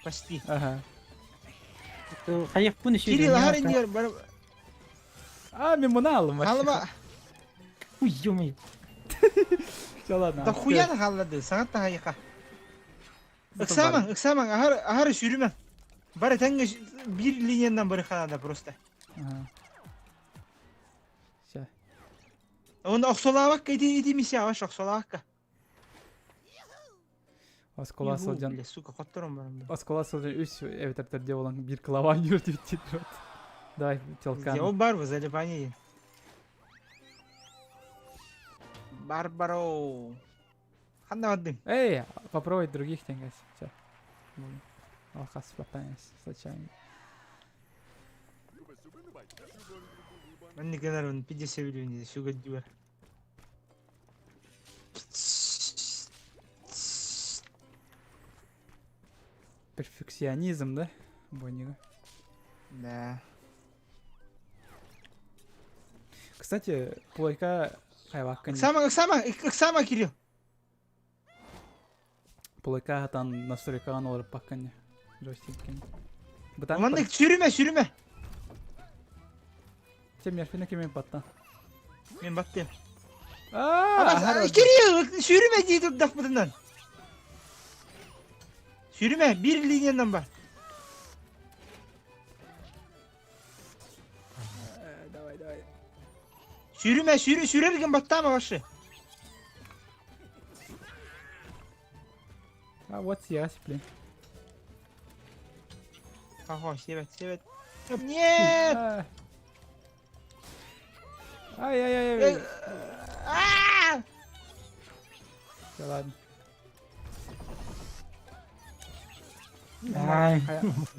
Почти. Ага. Хайыппын еще. Кирилл ахар иннигэр бар. А, мен муна алым вообще. Халыма. Ой, ё-моё. Все, ладно. Да хуя халлады, саҥатта хайыха. Ыксаамаҥ, ыксаамаҥ, ахар ахар сүүрүмэҥ. Бары тэҥҥэ биир линиянан бары ханада просто. Ага. Все. Оны охсолаабакка ити ити миссия баш охсолаабакка. Оскола сылдьан. Бля, сука, хотторон барам. Оскола сылдьан үс эбэтэр төрдө болан бир клаван юрдүт титрот. Давай, телкан. Ол бар бу залипание. Барбаро. Ханна бардың? Эй, попробуй других тенгас. Все. Алхас потанец, случайно. Манны гынар 50 миллион сүгөддүгэр. Перфекционизм, да? Бонига. Да. Кстати, плойка хайвакка. Ыксама, ыксама, ыксама, Кирилл. Плойка там настройкаҕын олорпаккын джойстиккин. Бытан Маннык сүүрүмэ, сүүрүмэ. Сен мерфини кимин баттан. Мен баттым. Аа, Кирилл, сүүрүмэ дии турдахпытынан. Сүүрүмэ, биир линиянан бар. Давай, давай. Сүүрүмэ, сүүрү, сүүрэргин баттаама башы. А вот съесть, блин. Ага, себет, себет. Нет! Ай-яй-яй. А! Все, ладно. Ай.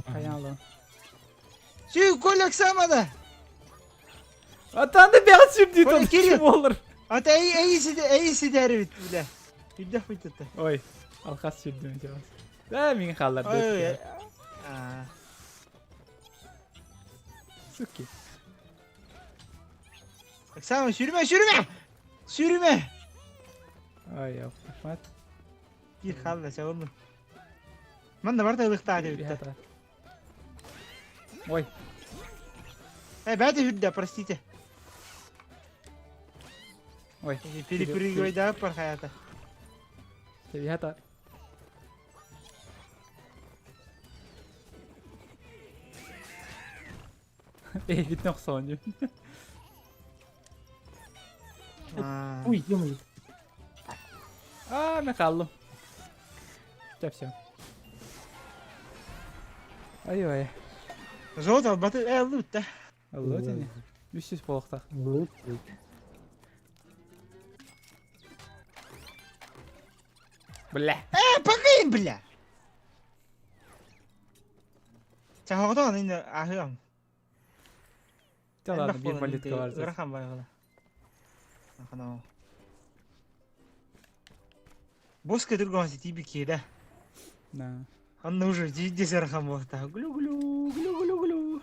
Хайало. Сүү, Коля ыксаама да. Атанды бял сүрдүү Коля, Кирилл. болар. Ата эй эй сиде эй сидер бит бля. Билдэх бит это. Ой, алхас сүрдүү деп. Да, мин халлар. Ой. А. Суки. Ыксаама сүүрүмэ, сүүрүмэ. Сүүрүмэ. Ой, я рахмат. Биир хаалла сабылмын. Манна барда ылыктаа диэбиттэр. Ой, Э, бэйэтэ үрдэ, простите. ой. Перепрыгивай бар хаята. Ребята. Эй, видно Соню. Ой, ё-моё. А, мен қалдым. Все, все. Ай-ой. Золото албаты э ыллыбыт да. Ыллыбыт ини. 300 буолуохтаах. Бля. Э, погиб, бля! Чаһоҕотоҕун инде аһыам. Да ладно, биир молитва бар. Ырахан байғала. Аханау. Босс көтүргөн ситиби киэдэ. Да. Анна уже здесь ырахан буолта. Глю-глю, глю-глю-глю.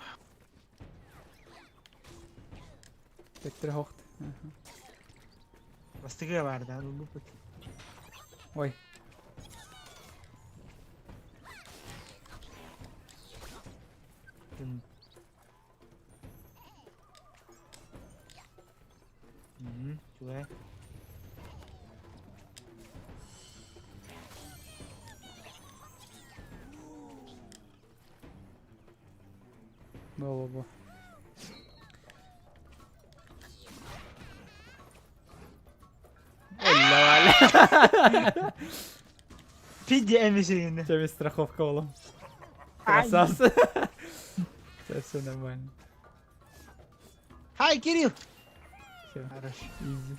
Төттөрө хохт. Бастыгы бар да, ну бу. Ой. Чугай. Бо-бо-бо. Олля, Пиди эмисигин. Тебе страховка олом. Красавцы. Сейчас все нормально. Хай, Кирилл! Все, Хорош. изи.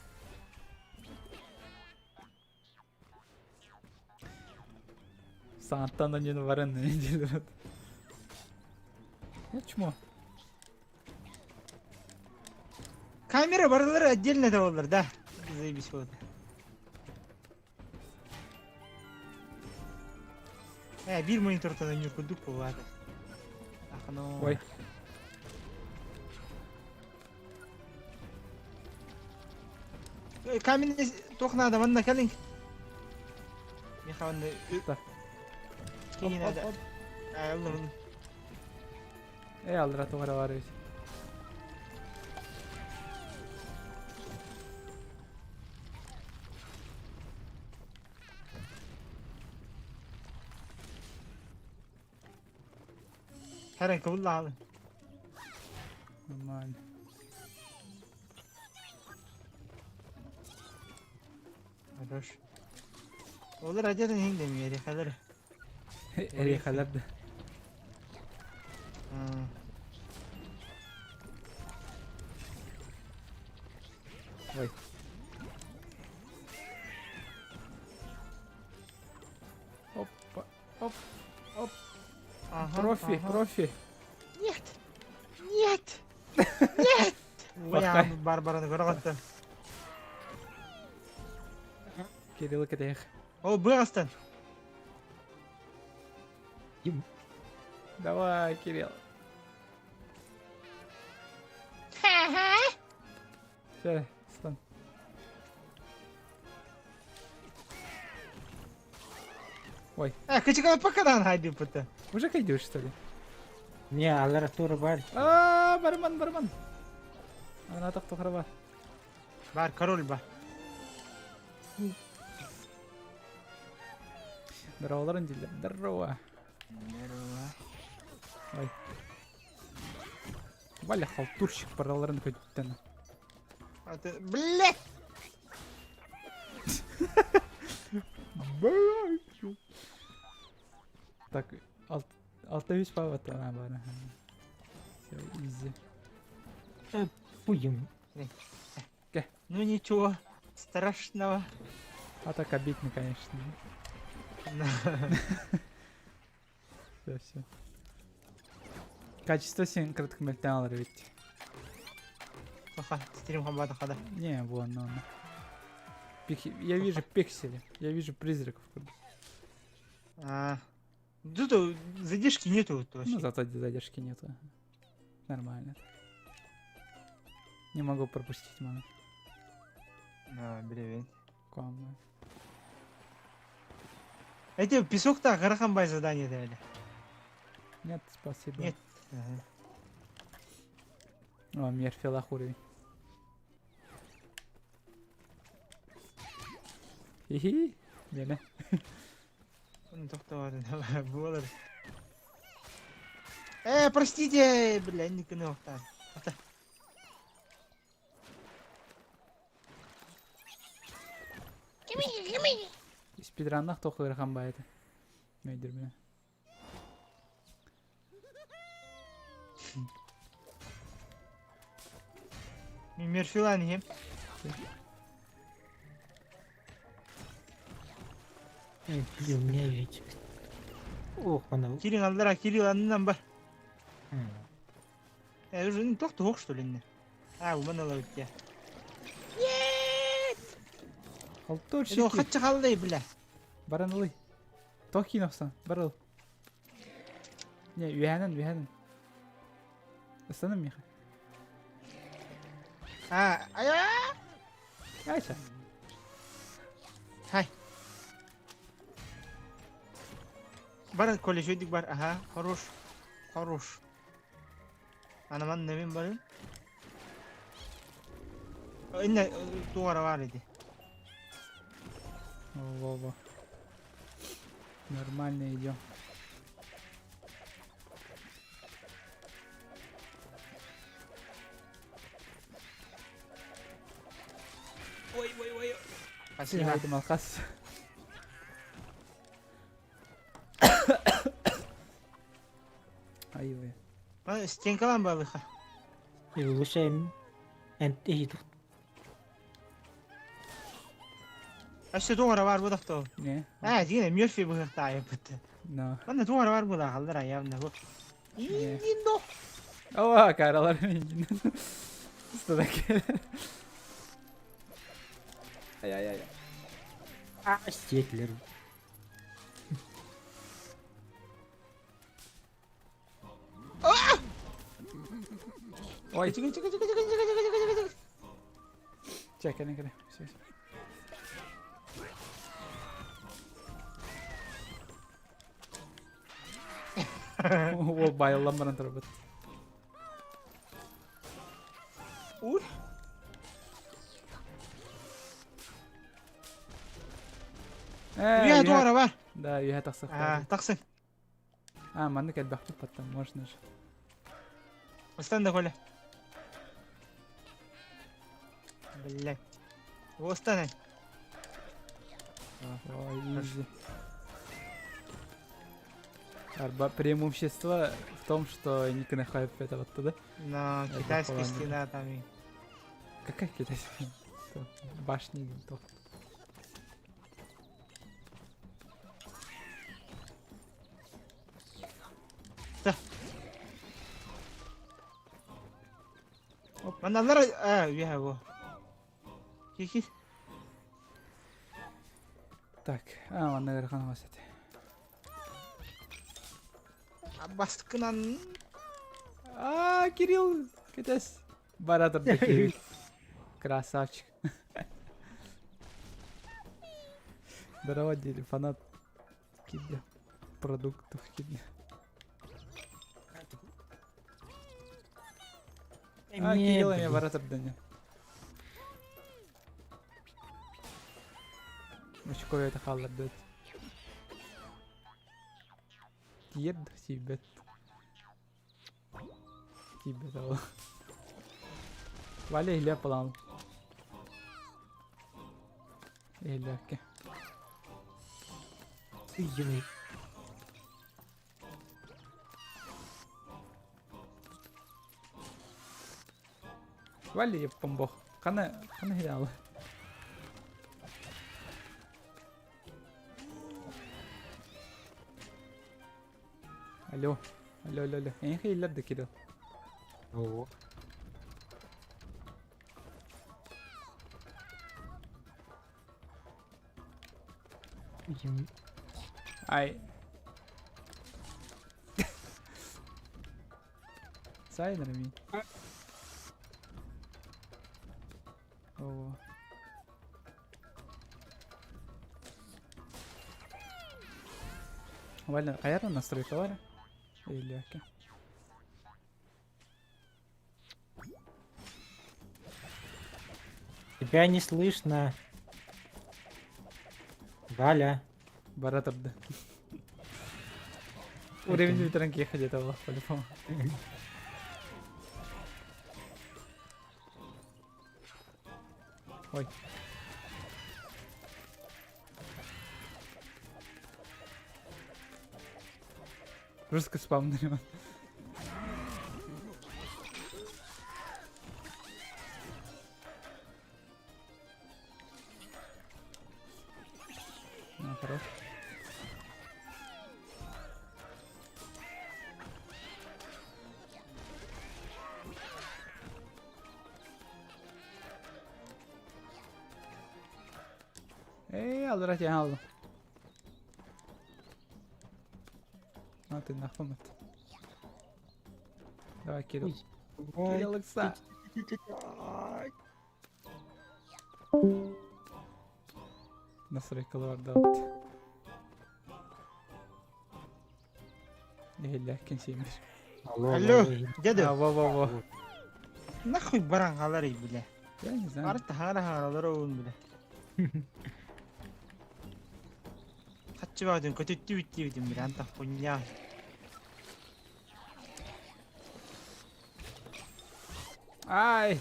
Сааттан онен варен неделю. Я чмо. Камера барылары отдельно да болар, да. Заебись вот. Э, бир монитортан ойнуур курдук буолаата. Ахано. Ой. Каменный туох надо, манна кэлиҥ. Миха манна Да. Кини Оп, надо. оп, оп. А, ыллым. Эй, алдыра тугара бар ведь. Харан кыбылла Нормально. Хорош. Олар адерин хин демиер, халар. Эй, халар да. Ой. Опа, оп, оп. Ага, Профи, ага. профи. Нет! Нет! Нет! Бакай. Бля, Барбараны көрөҕөттөн. Кирилл кэтэх. Ол быҕастан. Давай, Кирилл. Все, стан. Ой, Э, кычыкала покадан хайды пыта. уже идешь, что ли? Не, алара тура бар. А, барман, барман. Она так тухарба. Бар, король бар. Здорово, Ларандилля. Здорово. Здорово. Ой. Валя халтурщик параларын көттен. А ты, блядь! Так, алта үс павата бар. Все, изи. Пуем. Ну ничего страшного. А так обидно, конечно. Все, все. Качество сен кратко мөлтән ведь. Тоха, стрим хамбата хада. Не, вон он. Я вижу пиксели, я вижу призраков. А. Тут задержки нету вот вообще. Ну, зато задержки нету. Нормально. Не могу пропустить, мама. А, блин. Ком. Эти песок-то Гарахамбай задание дали. Нет, спасибо. Нет. Ага. О, Мерфилах уровень. Хи-хи. Меме. Ну, Буолар. Э, простите, бля, не канал там. Спидраннах тоқы ырхан ба это. Мейдір бля. Мин Мерфилан иһим. Кирилл не ведь. Ох, она. Кирилл аллара, Кирилл аннынан бар. Э, уже не тох что ли не? А, уман ылабыт я. Халтурщики. Ну, хатча халлай, бля. Баран ылый. Тох киин бар ыл. Не, үһэнэн, үһэнэн. Ыстаным миэхэ. А, ая! Айча. Хай. Бар, Коля, шөйдүк бар. Ага, хорош. Хорош. Анаман немин барын. Инне тугара бар иди. Во-во. Нормально идем. Ой, ой, ой. Спасибо. Алхас. Ай-ой. Стенкалан балыха. Лучше Өссө тугара бар будахто. Не. А, дигene Мёрфи быһыктаайы бытты. Но. Манна тугара бар була халлара явно бу. Индо. Ова, каралар мен. Что такое? Ай-ай-ай. А, стеклер. Ой, Чыгы чыгы чыгы чыгы чыгы чыгы чыгы чыгы. Чэ, кэлин кэлин. Все, все. Ол байыллан баран турбут. Уй. Э, Үйэ тугара бар. Да, үйэ тахсах. А, тахсын. А, маннык элбэхпит потом, можно же. Ыстан да Коля. Блять. Ыстан. Ой, изи. Арба преимущество в том, что не хайп это вот туда. На Это китайская вполне. стена там и. Какая китайская? Башни то. Да. Манналар а, үйэ го. Кики. Так, а, манна ыарахан хос этэ. Баскынан А, Кирилл, кэтээс. Бара турда Кирилл. Красавчик. Здорово, дели, фанат кидя. Продуктов кидя. А, Кирилл эмиэ бара турда не. Очко это халлардыт. Тиер тиийбэт. Тиийбэт ол. Валя иһилиэх буолан. Иһилиэхкэ. Ой. Валя еппомбох. Хана хана иһилиэх Алло. Алло, алло, алло. Эйиэхэ иһиллэр да Кирилл? О. Ай. Сайнер ми. О. Валя, хайа настройкалара? Иһиллиэхкэ. Тебя не слышно. Валя. Бара турда. Уровень бүтэрэн киэхэ диэтэ буолуох по-любому. Ой. Жестко спамнили. хорош. Эй, алдыра тиһэн алдым. А, ты нахуй. Давай, Кирилл. Кирилл ыкса. Настройкалар барда. Иһиллээх кэнсиэмир. Алло, Алло, дядя. А, во-во-во. Нахуй баран хаалар бля. Я не знаю. Арыт хаара хаалар оҕун бля. Хаччы баҕатын көтүттү бүттүбүтүм бля антах хуйня. Ай!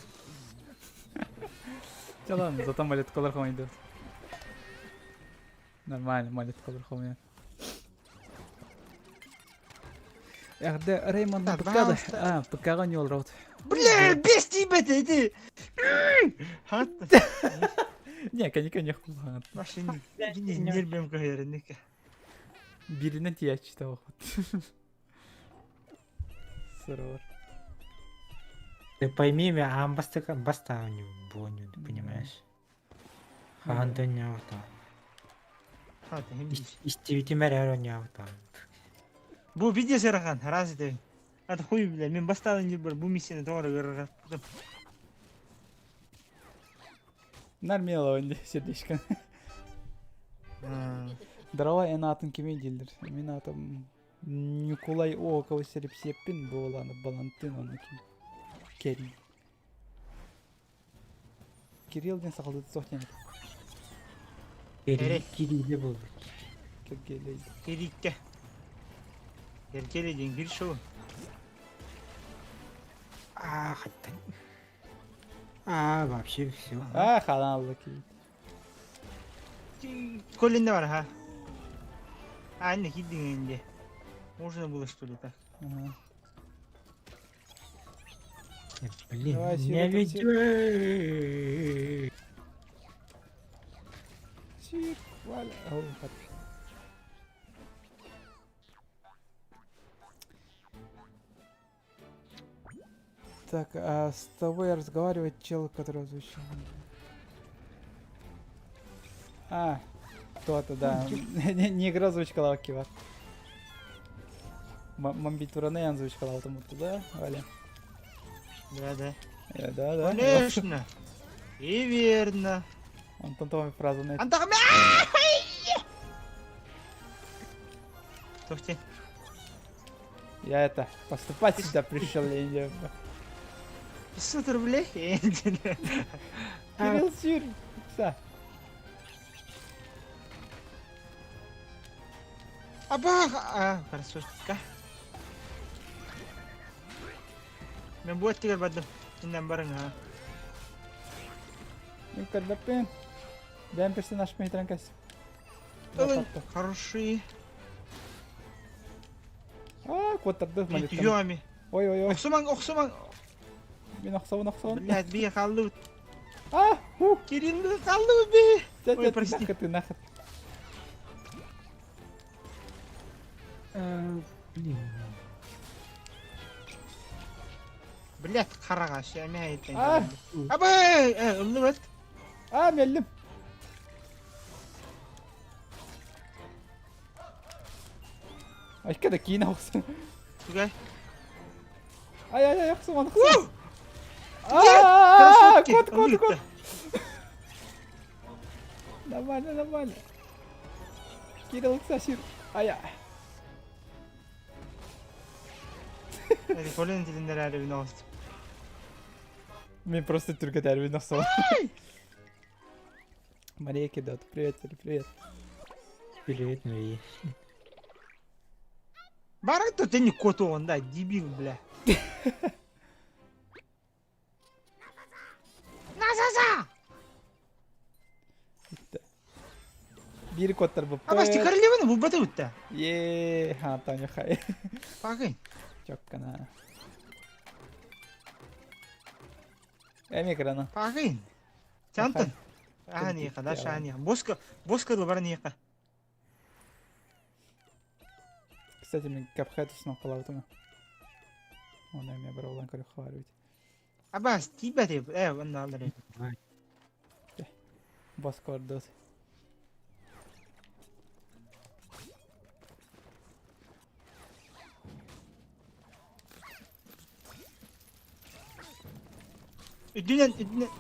Чалан, зато малеткалар хомойдут. Нормально, малеткалар хомойдут. Эх, да, Реймон Да, ПК, да. пожалуйста. А, ПК-ҕа ньуолраут. Бля, бес тиийбэт ити. Хат. Не, коньяка не хуй. Машина. Нербем кыһыйарыннык. Биринен тияччи табахпыт. Сорор. Ты пойми меня, а баста баста у него боню, ты понимаешь? Хаан Хат, хим. Истибитимэр оонньообута. Бу видео сырахан, раз это. Это хуй, бля, мен бастан не бар, бу миссияны тоҕо ыарырҕат. Нармела сердечко. Здорово, эн аатын кимий дииллэр. Мин аатым Ньукулай Оокова Сэрипсиэппин буолан Балантыын уонна ким Кэрий. Кирилл диэн сахалыы суох диэн Эрэй. Кирилле буолбут. Киргиэлэй. Кириккэ. Киргиэлэй диэн кир шоу. А, хаттан. А, вообще все. А, хаалан алла киһи. Колин бар, ха. А, не киддиҥ Можно было что ли так? Ага. Блин, Давай, меня Сири, ведет. Сир, Валя. О, хорош. Так, а с тобой разговаривает чел, который озвучил. А, то-то, да. Не, не игра озвучкала кивар. Мамбитураны озвучкала тому туда, Валя. Да, да. Да, да. Конечно. И верно. Антон твоя фраза на Антон, Слушайте. Я это, поступать сюда пришел, я не... 500 рублей? Кирилл Сюр, Са. Абах! А, красотка. Мен бу өттүгэр бардым. Иннен барың ha. Мен көрбөппүн. Бэйэм персонаж миһитэрэн кэс. Хороший. А, куоттарды малиттан. Юами. Ой, ой, ой. Охсумаҥ, охсумаҥ. Мин охсобун, охсобун. Блядь, бие хааллыбыт. А, ху. Кирилл хааллыбыт бие. Ой, Ой, прости. Нахуй ты, нахуй. Блин. Блядь, хараҕа, эмиэ А! Абай! Ыллыбыт. А, мэллим. Айка да киинэ охсон. Тугай. Ай, ай, ай, охсуман, охсуман. А, Красотки! кот, кот, кот. Нормально, нормально. Кирилл Сасир. Ая. Hadi колен тилиннер әрі ост. Мен просто түргөтәрбин охсон. Мария кидет. Привет, привет. Привет, Мария. Барак то ты не кот он, да, дебил, бля. Назаза! Биир куоттар бу. Абасти королеваны бу бата утта. Е, ха, Таня хай. Пагын. Чоккана. Эми экрана. Пагын. Чантан. Ани када шани. Боска, боска да бар ника. Кстати, мин Cuphead установкалаабытым. Оны эмиэ барабылан көрүөххэ баар эбит. Абаас тиийбэт э онно алар Бас көрдөт. Үрдүнэн үрдүнэн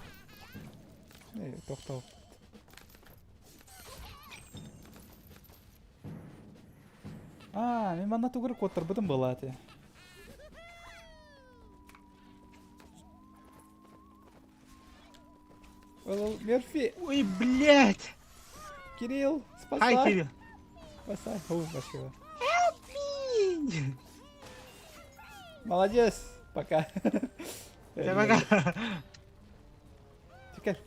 Э, тохтоо. Аа, мин манна тугу эрэ куоттарбытым буолааты. Ол Мерфи! Ой, блядь! Кирилл, спасай! Хай, Кирилл! Спасай! О, спасибо. Help me! Молодец! Пока. Пока. Чекай.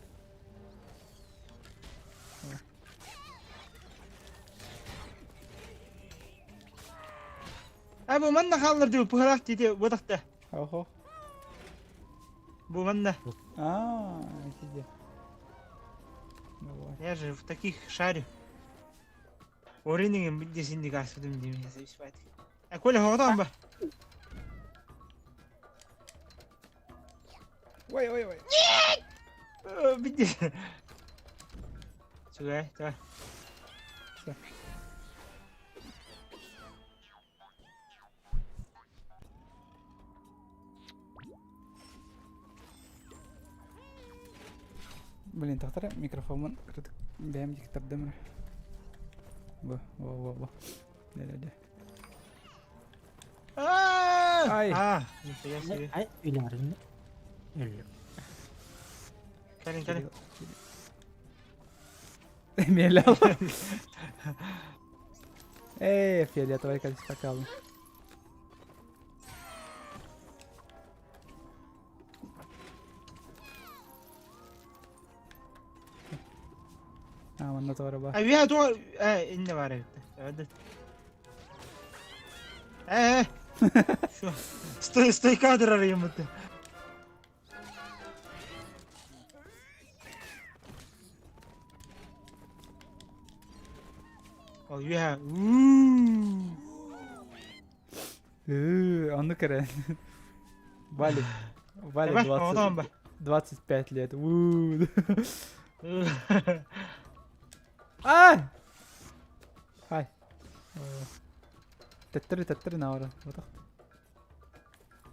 А бу манна хааллар дуу, пыһалаах диэти буотахта. Охо. Бу манна. А, сиди. Давай. Я же в таких шарю. Оринигин бидде синди гаспытым дии зависать. А Коля хоҕотоон ба? Ой, ой, ой. Бидде. Чугай, давай. Все. Блин, тахтара микрофоммун кыратык бэйэм диктардым эрэ. Бу, во, во, во. Дэ-дэ-дэ. Ай. А, нихуя себе. Ай, үлээрин. Өллүм. Кэлин, кэлин. Мелел. Эй, фиолетовый кольцо А, манна тоҕо ба. Авиа туох э иннэ баар эбит. Э, Стой, стой кадр арыйыммыт. Ол үөһэ Оннук эрэ. Валик. Валик 20, 25 лет. Ай! Хай. Төттөрү төттөрү наара. Отах.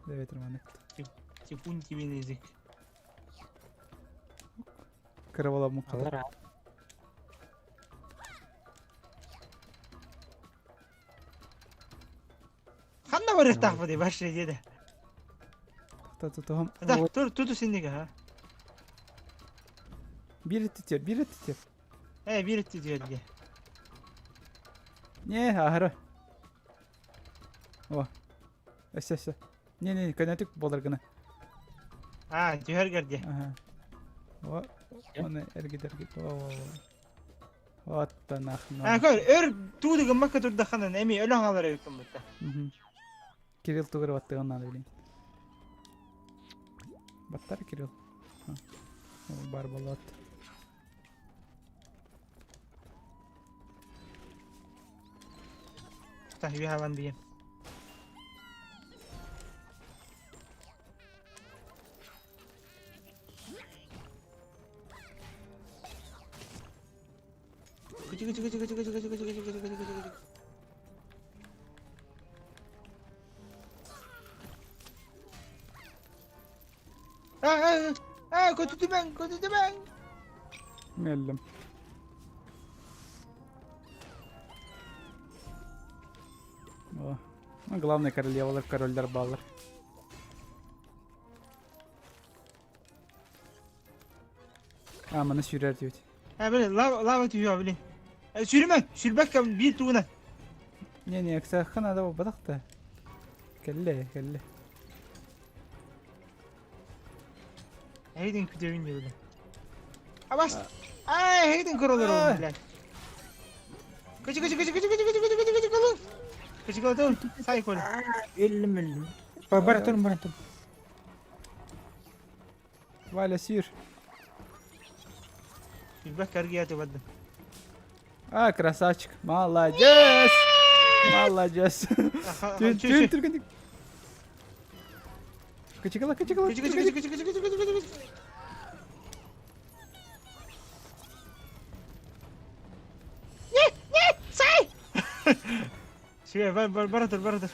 Дэветер маннык. Типун тебе язык. Кыра буоламмын хата. Ханна барыахтаахпытый башня диэдэ. Тутуһум. Да, тур туту синнигэ ха. Биир өттүтүөр, биир өттүтүөр. Э, биир өттүтүөр диэ. Не, аһара. О. Өссө, өссө. Не, не, көнөтүк буолар гына. А, түһэргэр диэ. Ага. О, оны эргит эргит. О, о, о. Оттон А, көр, өр тууду гыммакка турдаххына эми өлөн хаалар эбиккин бутта. Кирилл тугу эрэ баттыгын наада билин. Баттар Кирилл. Бар болот. Та, үһалан бием. Кычы кычы кычы кычы кычы кычы кычы кычы кычы кычы кычы кычы. А, а, а, көтүтүмэҥ, көтүтүмэҥ! Мэллим. О, ну, главное королевалар, корольдар бааллар. А, маны сүүрэр диэбит. А, блин, лава, лава түһүө, блин. Сүүрүмэ, сүүрбэккэ биир тугунан. Не-не, ыксаахха надо буолбатах да. Кэллэ, кэллэ. Эһигин күтүөбүн диэбилэ. Абас! Ай, эһигин көрөлөр олорон, блядь. Кычы, кычы, кычы, кычы, кычы, кычы, кычы, кычы, кычы, кылын. Кычы, кылын, сай көл. Өллүм, өллүм. Бара турун, бара турун. Валя, сүүр. Билбэккэ эргийэ бардым. А, красавчик. Молодец! Маладьыас. Түн түн түргэнник. Кычыкала кычыкала. Кычы кычы кычы кычы кычы кычы кычы. Нет, нет, сай! Сүгэ, бар, бар, бара тур, бара тур.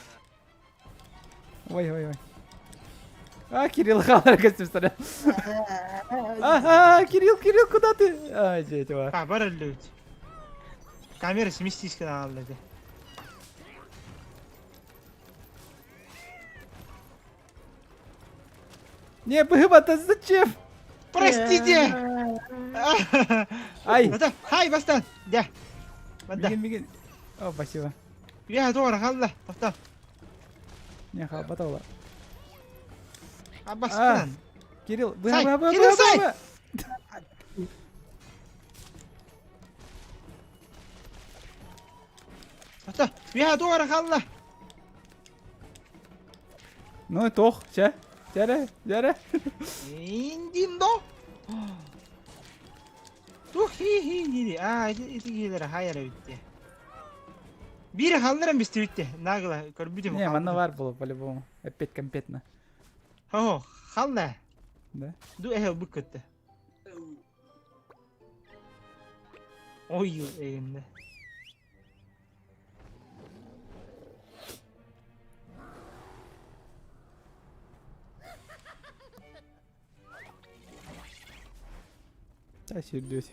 Ой, ой, ой. А, Кирилл хаалар көстүм А, Кирилл, Кирилл, куда ты? А, дьэ, А, бар өллүбүт. Камера сместись аалла этэ. Не, быһыбата, зачем? Простите! Ай! Хай, бастан! Дя! Банда. Мигин, мигин. О, спасибо. Я туора халла, тоқтоо. Не, халбата ола. Абаскан. Кирилл, быһа, быһа, быһа, Кирилл, сай! Тоқтоо, я туора халла. Ну, тох, чэ. Дьэрэ, дьэрэ. Индиндо. Тух хи-хи дири. Аа, ити ити киһилэрэ хайара бүтте. Биир халларан бистибитте. Нагло көрбүтүм. Не, манна бар было по-любому. Опять компетно. Хо, халла. Да? Ду эхел бу көттө. Ой, эйинде. Та сирдүүт.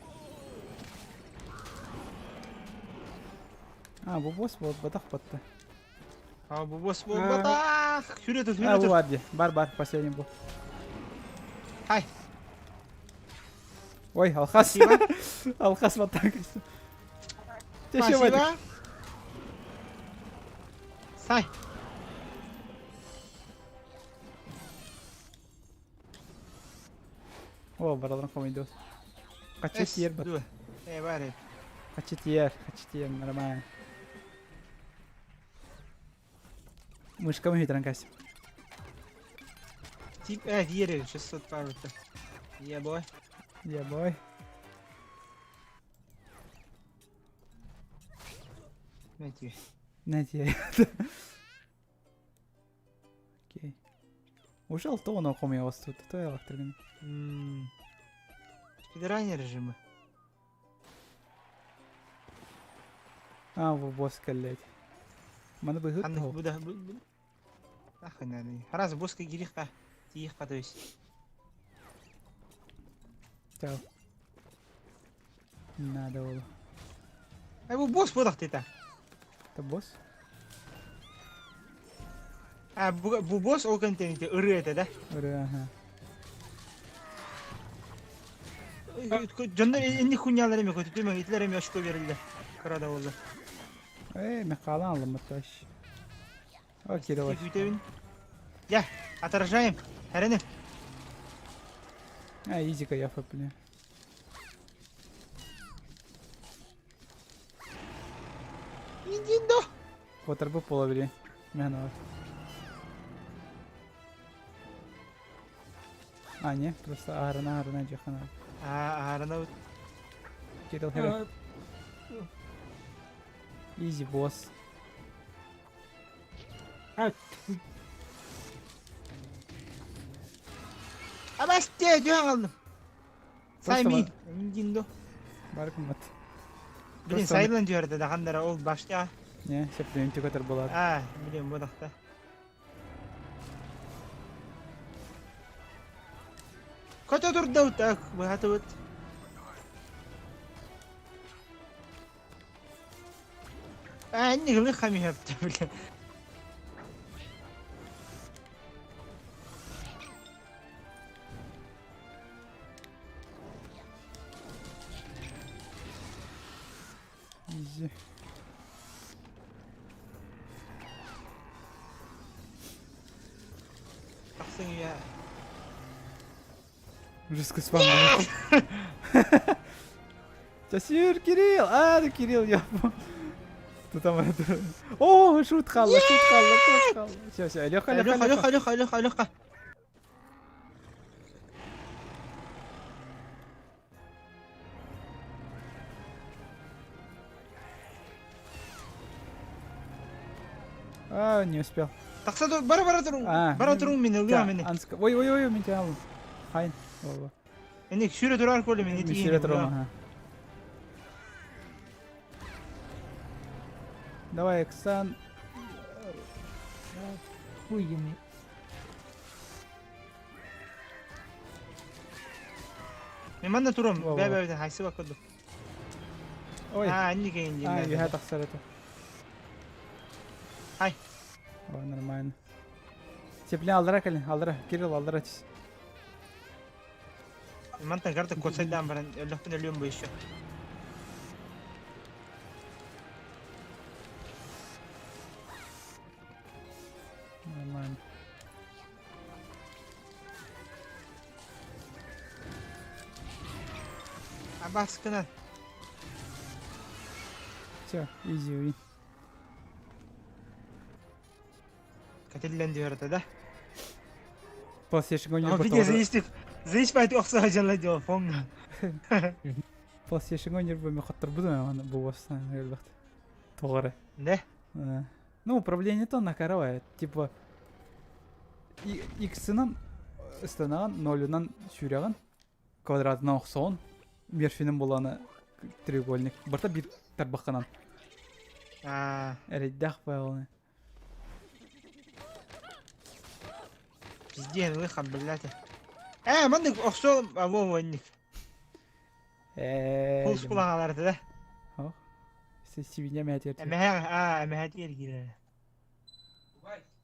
А, бу босс буолбатах батта. А, бу босс буолбатах. Сүрэ тут, А, сүрэ бу тут. бар дии. Бар, бар, последний был. Хай. Ой, алхас. Спасибо. Алхас вот так. Спасибо. Сай. О, бараларын хомойдуос. Хачы тиер бат. Э, бар. Хачы тиер, хачы тиер, нормально. Мышкам хитран кась. Тип, э, тиер 600 пар Yeah, boy. Yeah, boy. Найти. Найти. Окей. Уже алтоона хомуйабас тут, то элактыргын. Спидранер режимы. А, бу босс кэллэт. Маны быһыт Ханнык тоһу. бу да Нахуй надо. Раз босска кириха. Тиихха, то есть. Чао. Надо было. Ай, бу босс бодах ты так. Это босс? А, бу, бу босс ол контенте ыры это, да? Ыры, ага. Дьоннор инни хуйнялар эми көтүтүмөң итилер эми очко берилди. Кырада болду. Эй, мен хаалан алым таш. О, Кирилл. Күтөбүн. Я, отражаем. Хэрэни. А, изика я фапли. Индиндо. Котарбы половили. Мен А, не, просто аарына аарына жахана. А, аарына. Кирилл хэре. Изи босс. А, Абасте, түһэн алдым. Саймин. Индиндо. Баркымат. Блин, сайлан түһэрдэ да хандара ол башта. Не, сеп көтөр болар. А, блин, бодахта. Көтө турда так, быхатыбыт. А, не гылы хами хапты, блин. Изи. Тахсың я. Жестко спам. Часир, Кирилл! А, ну Кирилл, я. Тут там это... О, шут халла, шут халла, шут халла. Все, все, Леха, Леха, Леха, Леха, Леха, Леха, Леха. А, не успел. Тахса тур, бара бара туруҥ. А, Бара туруҥ мин ылыам ини. Ой, ой, ой, мин тебя алым. Хайн. Во-во. Ини сүүрэ турар коли мин ити. Сүүрэ турар, ага. Давай, Оксан. Хуй еми. Мин манна турам. Бэ бэ бэ хайсы бакырды. Ой. А, инник эйин А, үһэ тахсар это. Хай. О, нормально. Цепля алдыра кэлин, алдыра. Кирилл алдыра түс. Мантан карта косайдан баран өлөхпүн өлүөм бу еще. Нормально. Абаскынан. Все, easy win. Кэтиллэн түһэрэтэ да. PlayStation О, видео заистик. Заиспайт охсо дьала дьо фоҥҥа. PlayStation нервами хотторбутум бу бастан элбэхт. Тоҕо эрэ. Да? Ну, управление то накаровое. Типа X-ынан ыстанаҕын, нолунан сүүрэҕин, квадратынан охсоҕун, мерфинин буланы треугольник. Барта биир тарбаххынан. Аа. Эрэйдээх байҕаны. Пиздец, выход, блядь. Ээ, маннык охсуол або маннык. Ээ. Пулс кулаҕалар да. Ох. Сибиня мээтиэр. Эмэһэ, аа, эмэһэ тиэр киирэр.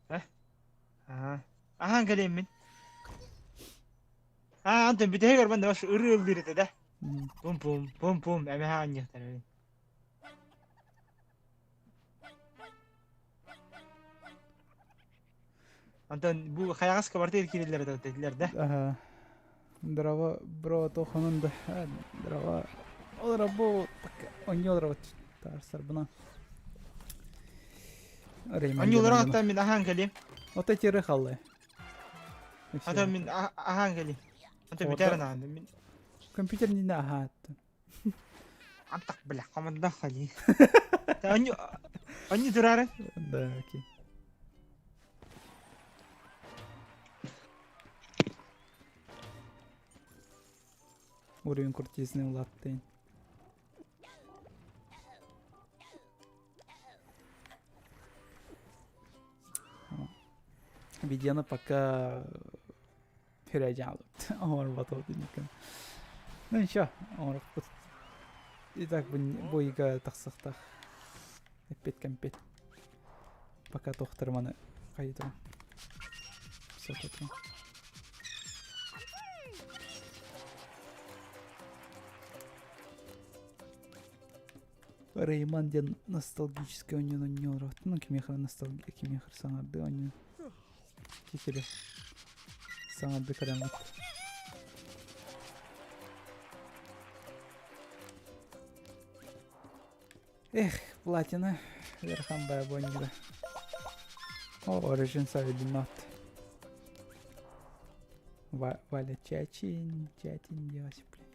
Э? Аа. Ахан кэлиэммин. Аа, антон бүтэһигэр манна баш ырыы ыллыыр этэ да. Пум-пум, пум-пум, эмэһэ анньыахтар. Антон бу хайаҕас квартира киирэллэр этилэр да? Аха. Здорово, бро, тохонун да. Здорово. Олора бу онньолоро таарсарбына. Онньолоро аттан мин аһаан кэлиим. Ото тире халлы. Ата мин аһаан кэлиим. Ата бүтэрин аһаан мин. Компьютер не аһааттын. Антах бля, команда хали. Они они турары. Да, окей. Уровень крутизны улааттын. Видеоны пока переделают. Оҥорботох. Ну ничего, оҥорохпут. И так бу ыйга тахсыахтаах. Эппит кэмпит. Пока тохтор маны хайытым. Все тут. Рейман диэн ностальгический оонньууну оонньуулар. Ну, кимиэхэ ностальгия, кимиэхэ саҥардыы оонньуу. Кикили. Саҥардыы кэлэммит. Эх, платина. Верхан баа бу О, Origin Savidinot. Валя Чачин, Чатин делась, блин.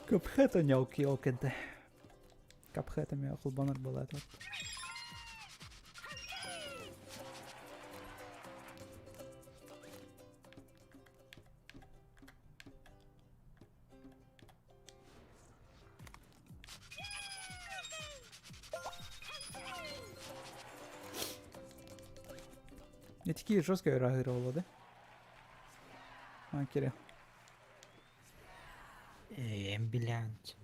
Cuphead ньоки Cuphead эмиэ холбонор буолаат. Итики жестко реагировала, да? А, Кирилл. Эмбилянт.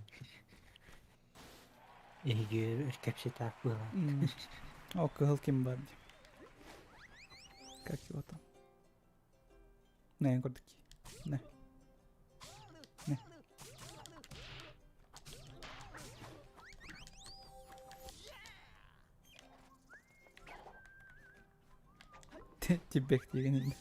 Эһиги кэпсэтаах быһа. О, кыһыл ким бар дии. Как его там? Не, көрдүк. Не. Не. Тибек деген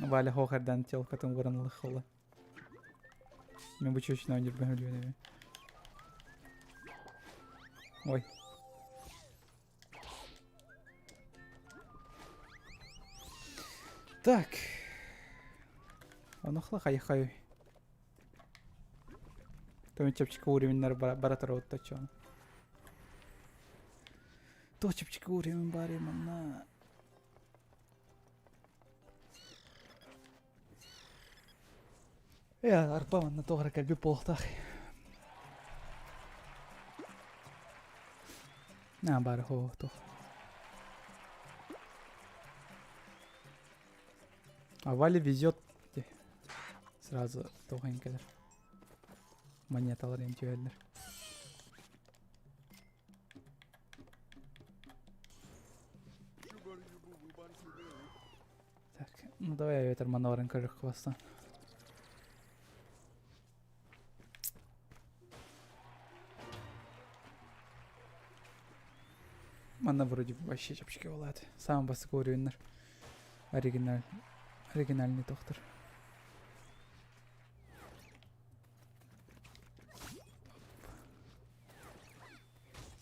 Валя хохардан телкатын вырынылых хола. Мен бу чучна нирбен өлүөнеби. Ой. Так. Онохла хайхай. Томин чэпчэки уровеннар бара турабыт оччоҕуна. Туох чэпчэки уровень баарый манна? Ээ, арба манна туох эрэ кэлбит буолуохтаах. Аа, баар хоо туох. А Валя везет сразу туох кэлэр. Монеталар им түһэллэр. Так, ну давай я манна баран көрүөххэ бастаан. Манна вроде вообще чэпчэки буолаат. Саамай бастакы уровеннар. Оригиналь. Оригинальный доктор.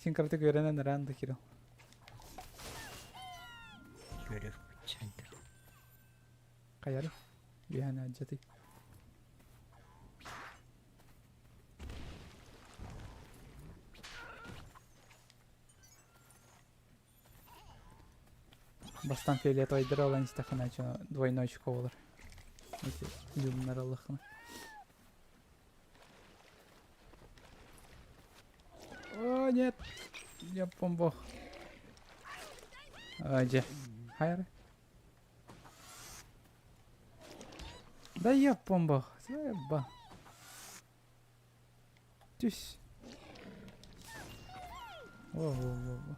Син кыратык үөрэнэн ыраан да Кирилл. Үөрэх бүтчэндэр. Хайары? Үөһэн алдьатый. Бастан фиолетовайдары ылан истэххинэ двойной очко буолар. Эти люмнары ыллаххына. О, нет! Я бомбох. А, дьэ. Хайары? Да я бомбох. Ба. Түс. Во-во-во-во.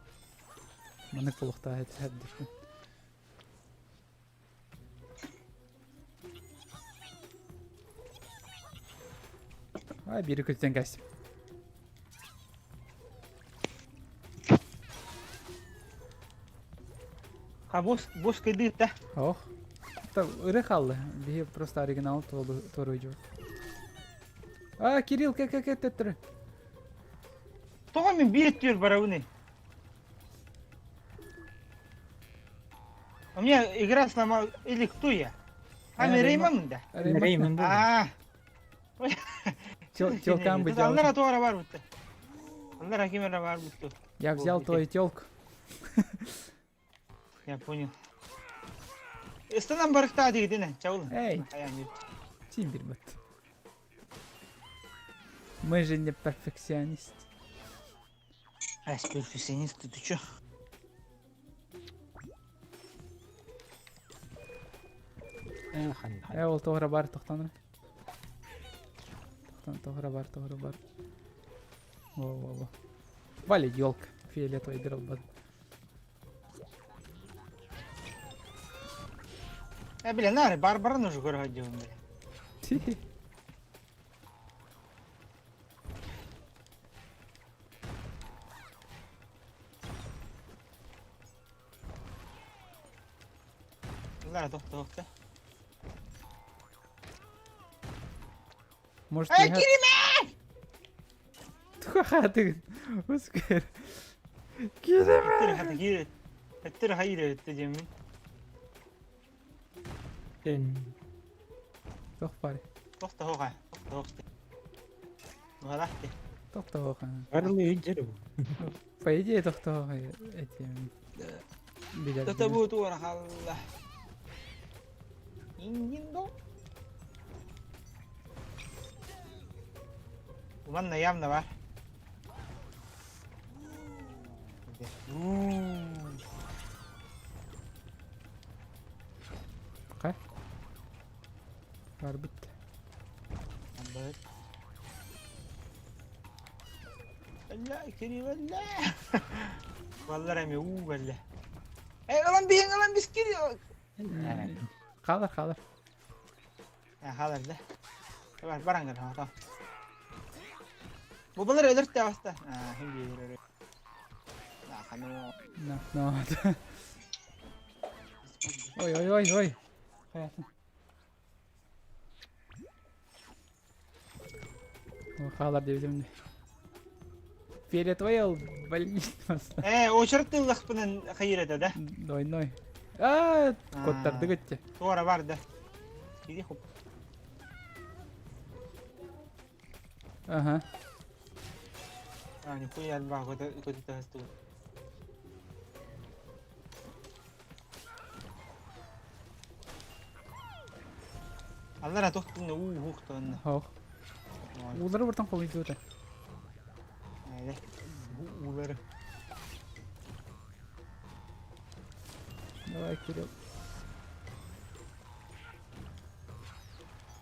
Маннык буолуохтаах этэ эрдэхпин. Ай, биири күттэн кэстим. А бос бос кыдыыта. Ох. Ыры хаалла. Биһи просто оригинал туоруйдубут. А, Кирилл, кэ кэ кэ төттөрү. Тоҕо мин биир өттүгэр барабыный? У меня игра сломал... Или кто я? А, мен Рейманмын да? Рейман был. А, Телкам бы Аллара туора бар бутта. Аллара кимера бар бутта. Я взял твою телку. Я понял. Ыстанан барыктаа дигитинэ, чабыл. Эй! Тим билбэт. Мы же не перфекционист. Ай, перфекционист, ты чё? Э, ол тоҕо бар тохтонор. Тохтон тоҕо бар, тоҕо бар. Во-во-во. Валя, елка. Фиолетовый дыралбат. Э, бля, нары, Барбараны уже көрө сылдьабын, бля. Лара, тохто, тохто. Может, Эй, Кириме! Ха-ха, ты... Оскар. Кириме! Өттөр хайыр өттө диэммин. Тох пари. Тохто хоҕа. Тохто Туһалаах Тохто Барлы өйдер По идее, тохто эти... Билер. Тохто бу туора халла. Ингиндо. Манна явно бар. Қай? Бар бит. لا كريم لا والله رمي ولا اي ылан биһиң ылан бис кири Хаалар, хаалар. хаалар да бар барангар ха бу балар өлөртө баста а хим биир На, на. Ой, ой, ой, ой. Хаятын. Хаалар диэбитим. Фиолетовый ол больница. Э, очерт тыллахпынан хайыр это, да? Двойной. А, коттарды гытте. Туора бар да. Иди хоп. Ага. А, нихуя альба, көтө тасту. Аллара тохтун уу хуктон. Хох. Уулары бартан холуйдута. Уулары. Давай, Кирилл.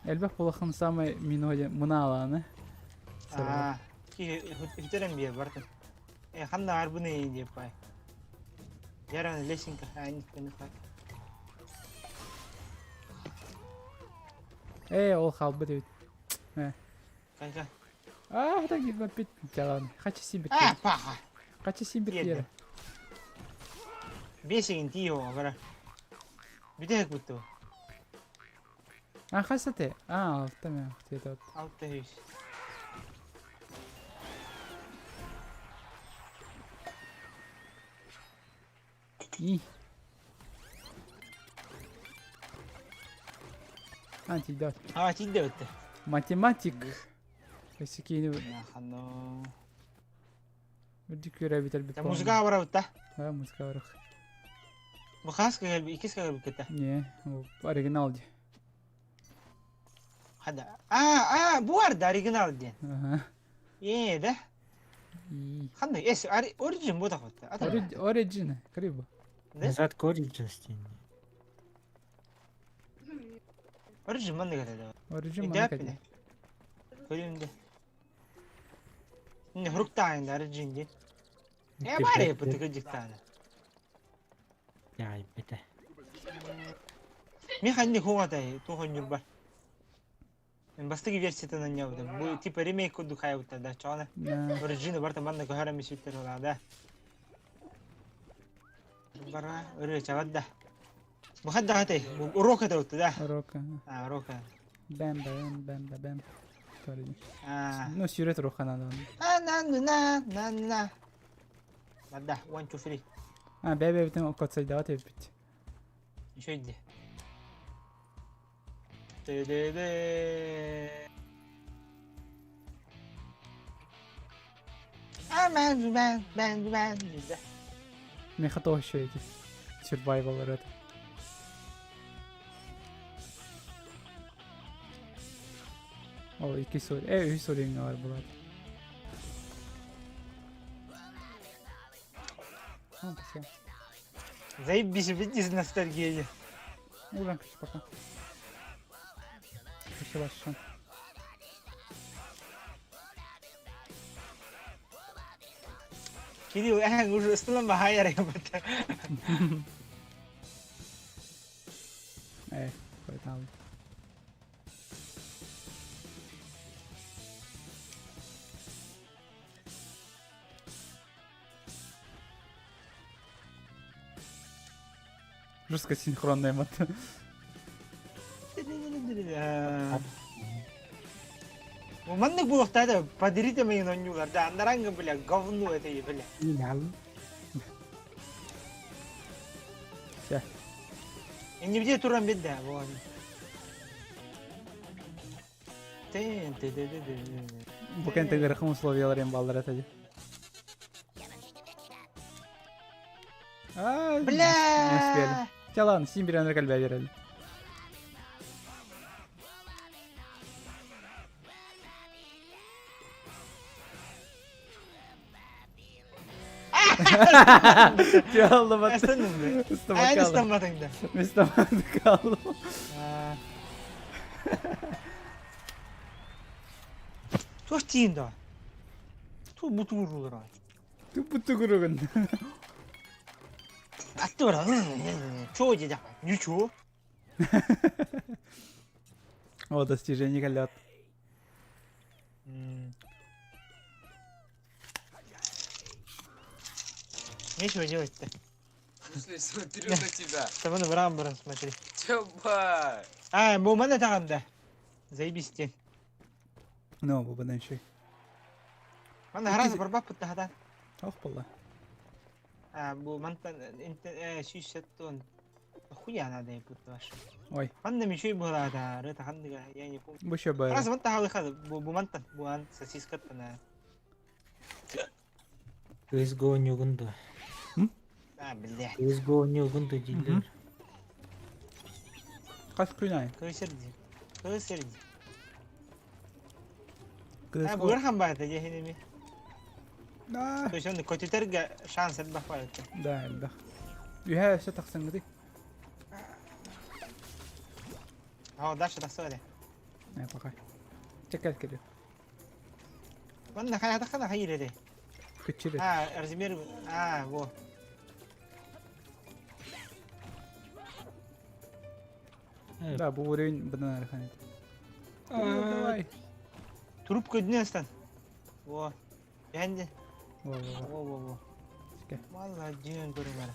Элбэх булахан самай миноде мынаалааны. Аа, хүтэрэн биэ бартын. Э, ханна арбыны диэп бай. Яран лесенка, аникканы хат. Ээ, ол хаалбыт эбит. Э. Канча. Аа, так киирбэппит. Дьалан. Хачы симбит. Аа, паха. Хачы симбит диэрэ. Бесигин тиио, бара. Бүтэһик бутту. А, хас этэй? Аа, алта мэ, ахтыйда. Алта үс. И. А, тиийдэ. А, тиийдэ өттө. Математик. Өссө киини Ханно. үрдүк үөрэ бүтэрбит. Музыка барабыт да? Да, музыка барах. Бу хас кэлби, иккис кэлбит кытта. Не, оригинал ди. Хада. А, а, бу бар да оригинал диэн. Ага. Ээ, да? И. Ханна, эс, origin бу тахватта. Origin, криво. Назад к Origins дейін. Origin манна кэлэ. Origin манна кэлэ. Көрүм де. Не хуруктаан да origin диэн. Э, бары бутыгы дьыктаана. Яй, бете. Мен ханни хугатай тухон юрбар. Мен бастыгы версиятын аннябытым. Бу типа ремейк курдук хайбыттар да чоҕана. Origin барта манна көһөрө мисүттер да. Бара өрө чабат да. Бу хадда хатай. Урок это да. Урока. А, урока. Бэм бэм бэм бэм. Ну, сюрет урока надо. А на на на на на. Да, 1 2 3. А, бэ бэ битен окотсайдават эбит. Еще иди. Ды-ды-ды. А, мен, мен, мен, мен, да. Меха то еще эти survival это. О, икки сор. Э, үс соринга бар булар. А, спасибо. Заебись, видишь, ностальгия. Уран, короче, пока. Спасибо большое. Кирилл, э, уже ыстылан бахайар ебата. Э, қайталы. Жестко синхронная мат. Маннык буолуохтаа подарите мейин онньуулар да андаранга бля говно это бля. Все. Иннибде туран бидде буон. Тен те те те те. Бу кэнтэ ыарахан условиялар баллар этэ А, Бля! Не успели. Чэ ладно, син бириэнэр кэлбэ биэрэлли. Дьаллыбат. Астынным Ыстамакалы. Ыстамматың да. Ыстамакалы. Туох тиин да. Ту бутугуруулар. Ту бутугуругун. Атты бар. Чоо деді. Ничего. О, достижение кэллэт. Нечего делать-то. В смысле, смотрю на тебя. Табаны баран баран смотри. Чабай! А, бу мана таганда. Заебись тен. Ну, бу бадан шей. Манна хараас барбаппыт таһатан. Ох буолла. А, бу мантан 170 Хуя надо будет ваш. Ой. Манна мечей была, да, это хандыга, я не помню. Бу еще Раз мантан халыха, бу бу мантан, бу ан сосискаттан. CSGO ньугун дуо? А, бля. CSGO ньугун дуо дииллэр. Хас күн аайы? Кысырди. Кысырди. А, бугар хамбаата дьэһиними. Да. То есть он көтүтэргэ шанс элбэх баайыта. Да, элбэх. Үһэ өссө тахсаҥҥытый. О, дальше тахсыа этэ. Э, пока. Чеккэл кэлиэ. Манна хайатаххына хайыр эрэ. Кыччыр А, размер... А, во. Да, бу уровень быдан архан этэ. Давай. Трубка үрдүнэн ыстан. Во. Бэнди. Во, во, во. Во, во, во. Сикэ. Молодец, көрүмэр.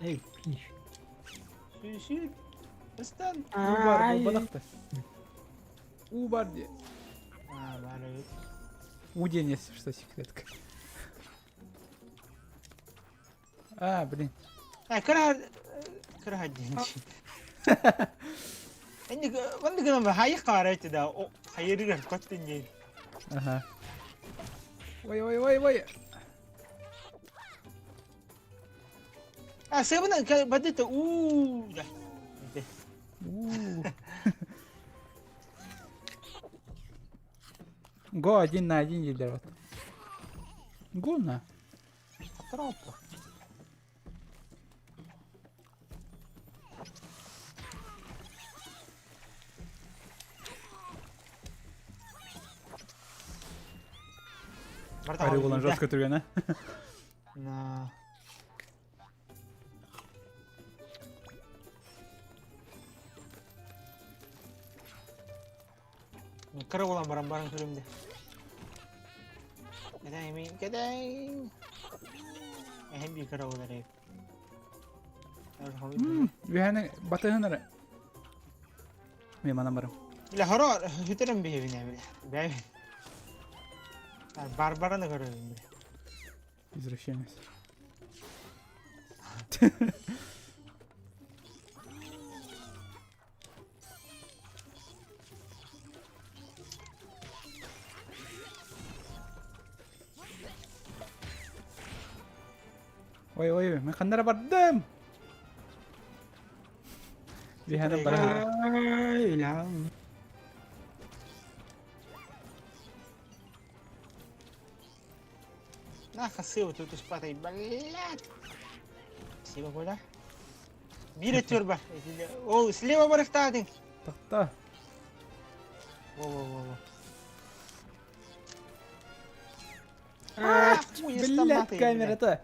Эй, финиш. Сүйсүй. Ыстан. Уу бар буолбатах да. Уу бар диye. А, бар эбит. Уу диэн если что секретка. А, блин. А, кыра кыра диэн. Энди манны гынан хайы хаара да хайырыгар көттүн диэн. Ага. Ой, ой, ой, ой. А, сыбына бадыта уу да. Уу. Го один на один дииллэр вот. Го на. Тропа. Арыы буолан жестко түргэнэ. На. Кыра буолан баран баран көрүм де. Кэдэҥ мин кэдэҥ. Эһэм бии кыра буолар эбит. Үһэни батыһын эрэ. Мен манан барым. Бile хоро хүтерем биһибинэ бile. Бэйбин. Барбараны көрөбүн бile. Извращенец. Ой, ой, мен ханнара бардым! Биһанан баран. Ай, илам. На хасыва тут успатай, блядь. Спасибо, Коля. Биир өттүгэр бар. Ол слева барыхтаатыҥ. Тохто. Во-во-во-во. Блядь, камерата.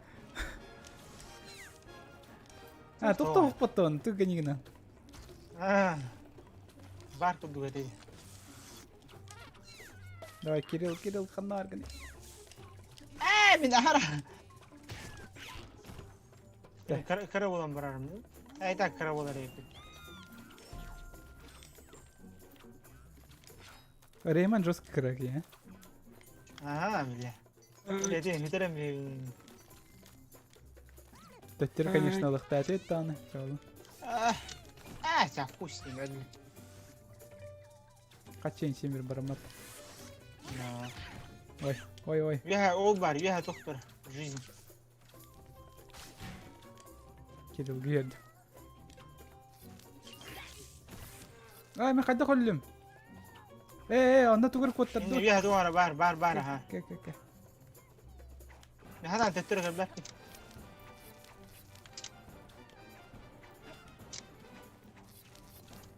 А, тохто потон, туга А, бар курдук этэ. Давай, Кирилл, Кирилл, ханна арганы. Ээ, мин ахара. Кыра буолан барарым. Эй, так кыра буолар эбит. Рейман жестко кыра киһи. Ага, бля. Эти, бүтэрэн Төттөр, конечно, ылыктааты даҕаны. А, а, хуй с ним, Хаччын симир бараммат. Ой, ой, ой. Үөһэ ол бар, үөһэ туох бар. Жизнь. Кирилл киирдэ. Ай, мен хайдах өллүм? Ээ, ээ, онно тугар куоттардыбыт. Үөһэ туох ара бар, бар, бар, аха. Кэ, кэ, кэ. Ханаан төттөрү көрбөппүн.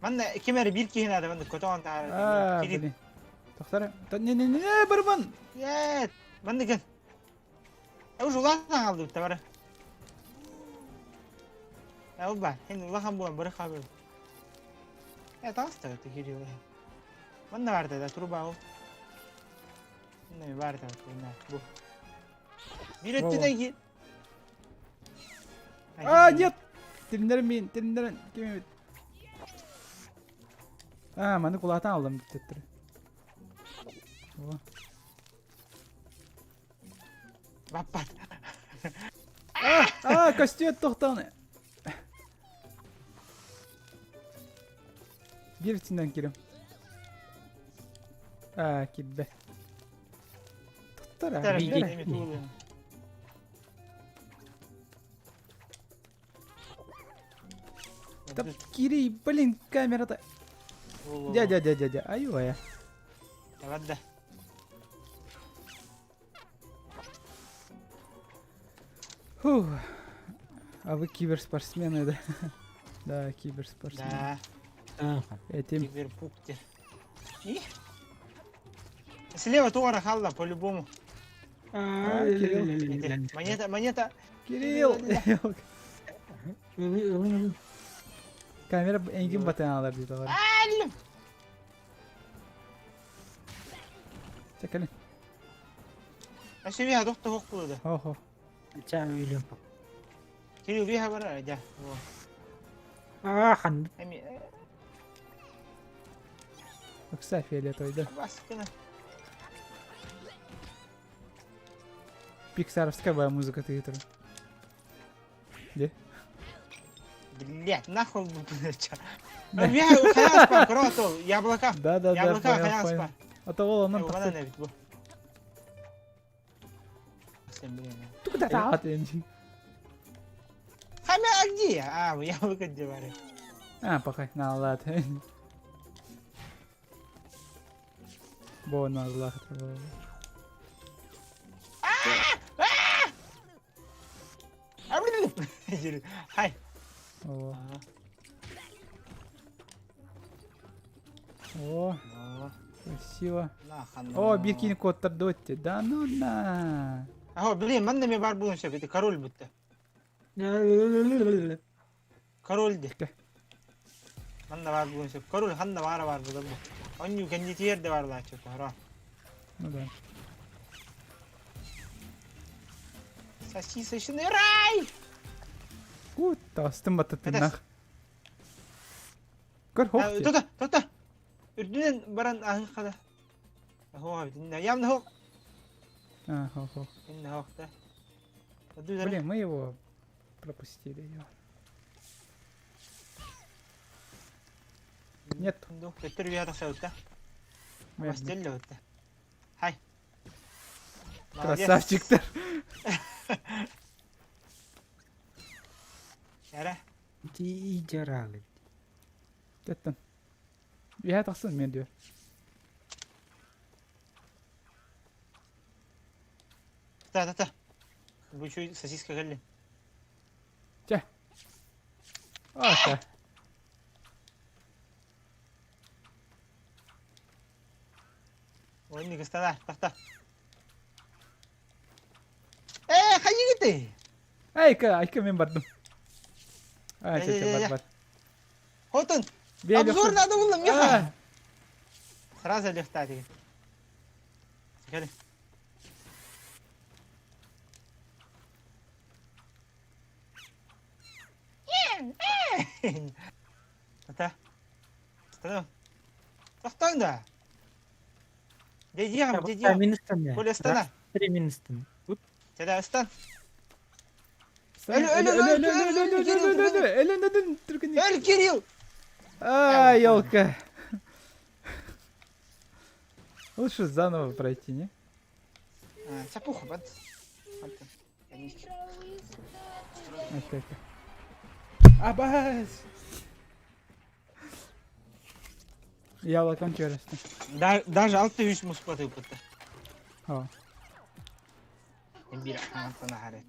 Манна ким эрэ биир киһи наада манна көтөҕөн таһаарар. Аа, блин. Тохтор. Не не не, барбан. Нет, манна кел. Уже улахан хаалдыбыт бары. Ол бар. Эн улахан буолан бары хаалбыт. Э, таҕыста кириилэ. Манна бар да труба ол. Манна бар да бу. Биир өттүнэн ки. А, нет! Тилиннэрин миин, тилиннэрин ким эбит? А, маны кулаатан аллам төттөрү. О. Баппат. А, а, костюм тохтон. Биир өттүнэн кирим. А, кирбэ. Туттар, Да кири, блин, камера-то. Дядя, дядя, дядя, ай-ой. Ладно. Фух. А вы киберспортсмены, да? Да, киберспортсмены. Да. Этим. Киберпуктер. И? Слева туора халла, по-любому. А, Кирилл. Монета, монета. Кирилл! Камера эйигин батан алар дии тоҕо. Чэ кэлин. Өссө биһа тохто хоқ булуда. Хо хо. Ча өлүм. Кирилл биһа барар дьэ. Аа хан. Эми Ыкса фиолетовый да. Баскына. Пиксаровская баа музыка тыытыр. Де? Блять, нахуй блядь. Биһа хайаспа, кротол, яблоко. Да, да, да, Яблоко понял, хайаспа. понял. А то ол онон Уганан тахсар. эбит бу. Сен блин. Туда таат энжин. Хамя, а где я? А, яблоко девали. А, пахай, на лад. Бо на лад. Хай. О. О, красиво. О, бикини код дотти. Да ну на. Аho, блин, манна ме бар булун сөп, это король будто. Король де. Манна бар булун сөп. Король ханна бара бар булар бу. Онню кендитиер де бар лачы кора. Ну да. Сосисочный рай! Ку тастым бататыннах. Көр хоп. Тута, тута. Үрдүнэн баран аһын хада. Хоға бит. Явно хок. А, хо, хо. Инна хок да. Блин, мы его пропустили. Его. Нет. Төттөр бия тахсабытта. Бастелле Хай. Красавчиктар. Яра. Идеалы. Тэттэн. Бия тахсын мен диyor. Та та та. Бу чуй сосиска кэлли. Чэ. А, та. Ой, не стана, тахта. Э, хайыгыты. Айка, айка мен бардым. А, чэ, чэ, бар, бар. Хотун. Обзор надо было меха. Сразу легта деген. Кәлі. Ата. Ата. Тоқтаң да. Дедиям, дедиям. Минустан. Коля ыстана. Три минустан. Теда ыстан. Өлө, өлө, өлө, өлө, өлө, өлө, өлө, өлө, өлө, өлө, Өл, Кирилл! А, елка. Лучше заново пройти, не? Сапуха, бат. Абас! Яблоком через. Даже алты үс муспаты ыппытта. О. Биир антон аһары.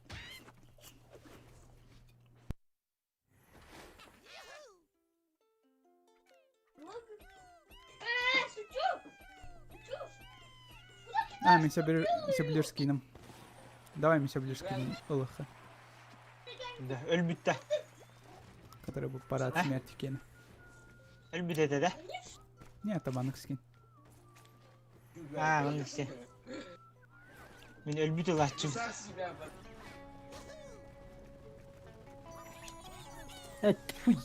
А, мен сөбүлүүр скином. Давай мен сөбүлүүр скином ылыха. Да, өлбүттэ. Который был парад смерти Кена. Өлбүт этэ да? Не, это банк скин. А, маннык все. Мин өлбүт ылааччым. Фуй.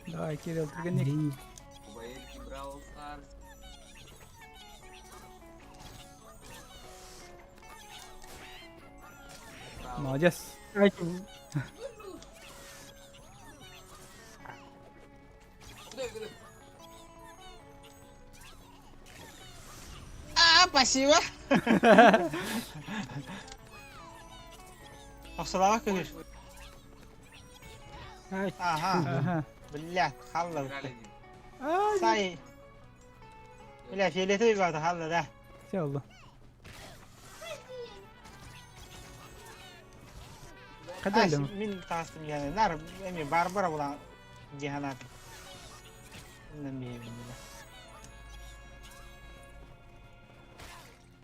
Давай, Кирилл, түргэнник. Молодец. А, спасибо. Охсолоох көһүр. Ага. Ага. Бля, халла. Сай. Бля, фиолетовый баата халла да. Все oldu. Хадалым. Мин таастым яны. Нар эми Барбара була диханат.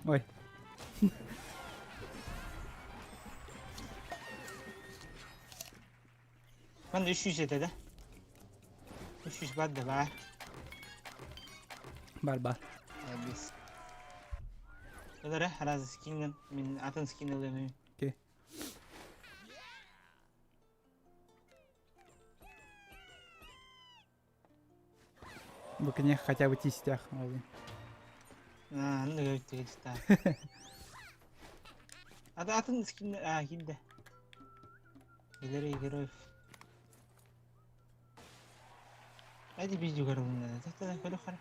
Ой. Манна 300 этэ да? 300 бар да баар. Бар бар. Молодец. Ылара араас скиннен мин атын скин ылыам Окей. Бу кини хотя бы тиистэх ол. Аа, анны өттүгүстаа. Ата атын скин аа киирдэ. Галерея героев. Эти видео көрүлүннэ. Тахта көрө хара.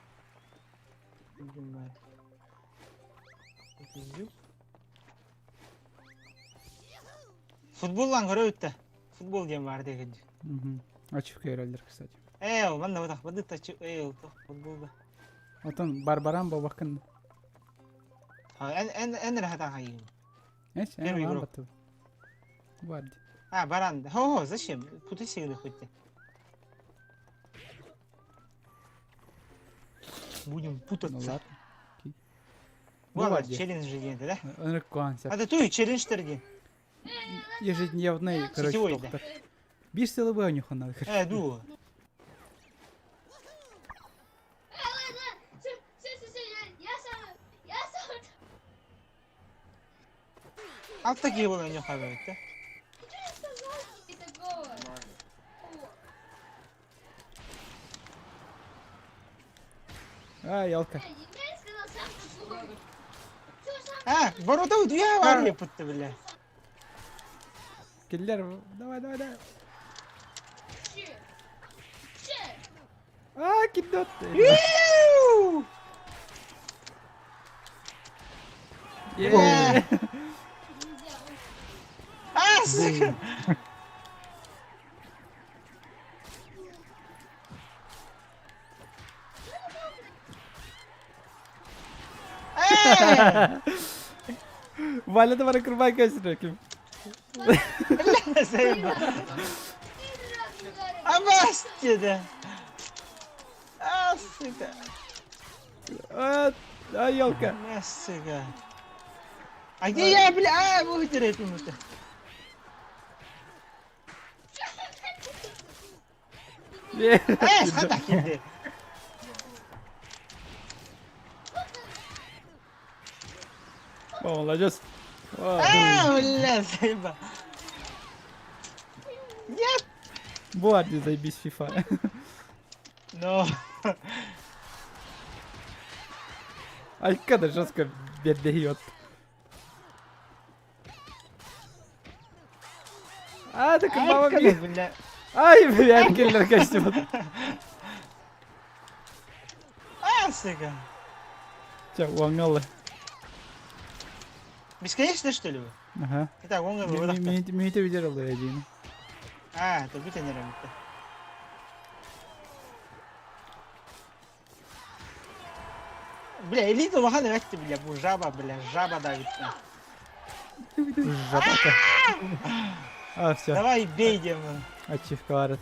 Футболлан көрө үттэ. Футбол диэн баар диэкин. Ачык көрөллөр, кстати. Ээ, манна бутах бады тачы ээ футболга. Отон Барбаран бабакын. Эн эн эн рахата хайым. Эч, эн баран батты. Бар. А, баран. Хо, зачем? Путы сигны хоть. Будем путаться. Ну ладно. Бу челлендж диэн да? Ынырык куан А да туй челленджтер диэн. Ежедневный, короче, доктор. Биир сылы быа нюханна. Э, дуу. Алта киһи буолан нюхабыт да? А, елка. А, ворота утуйа бар путты бля. Киллер, давай, давай, давай. А, кидот. А, сука! Валя да бара кырбай кесиреким. Абас деді. А, сука. А, а, елка. А, сука. А где я, бля? А, вытереть ему-то. Э, хата киди. О, молодец. А, бля, заеба. Нет. Буарди, заебись, FIFA. Но. Айка жестко бедает. А, так мама бля. Ай, бля, киллер костюм. А, сука. Че, уаңалы. Бесконечно, что ли вы? Ага. Итак, он говорит. Мите видел один. А, это бит не работает. Бля, элита улахан эбэтти, бля, бу жаба, бля, жаба давит. Жаба. А, все. Давай бей, демон. Ачивка варит.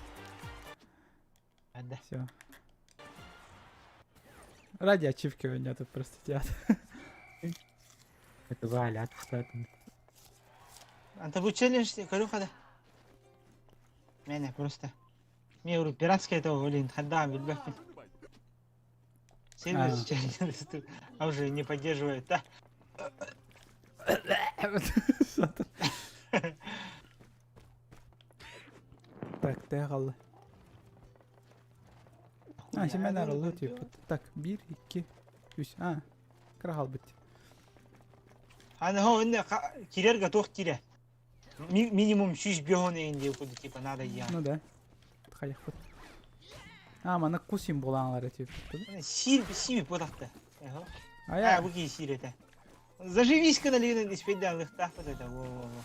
Да. Все. Ради ачивки у меня тут просто театр. Это Валя, отстатный. Анта бу челлендж көрү хада. Мене просто. Мне говорю, пиратская это, блин, хада, билбэппин. Сервер челлендж, а уже не поддерживает, да? Так, ты гал. А, син мен арыллыы тиийбит. Так, биир, икки, үс. А, кыра хаалбыт. Аны хо инне кирерге туох тире. Минимум 105 эйин диye курдук типа надо я. Ну да. Хайахпыт. А, маны кусим булаҥалар этиэппит. Сир сиби потахта. А, бу кии сир этэ. Заживись кына испейден лыхтаахпыт это. Во во во.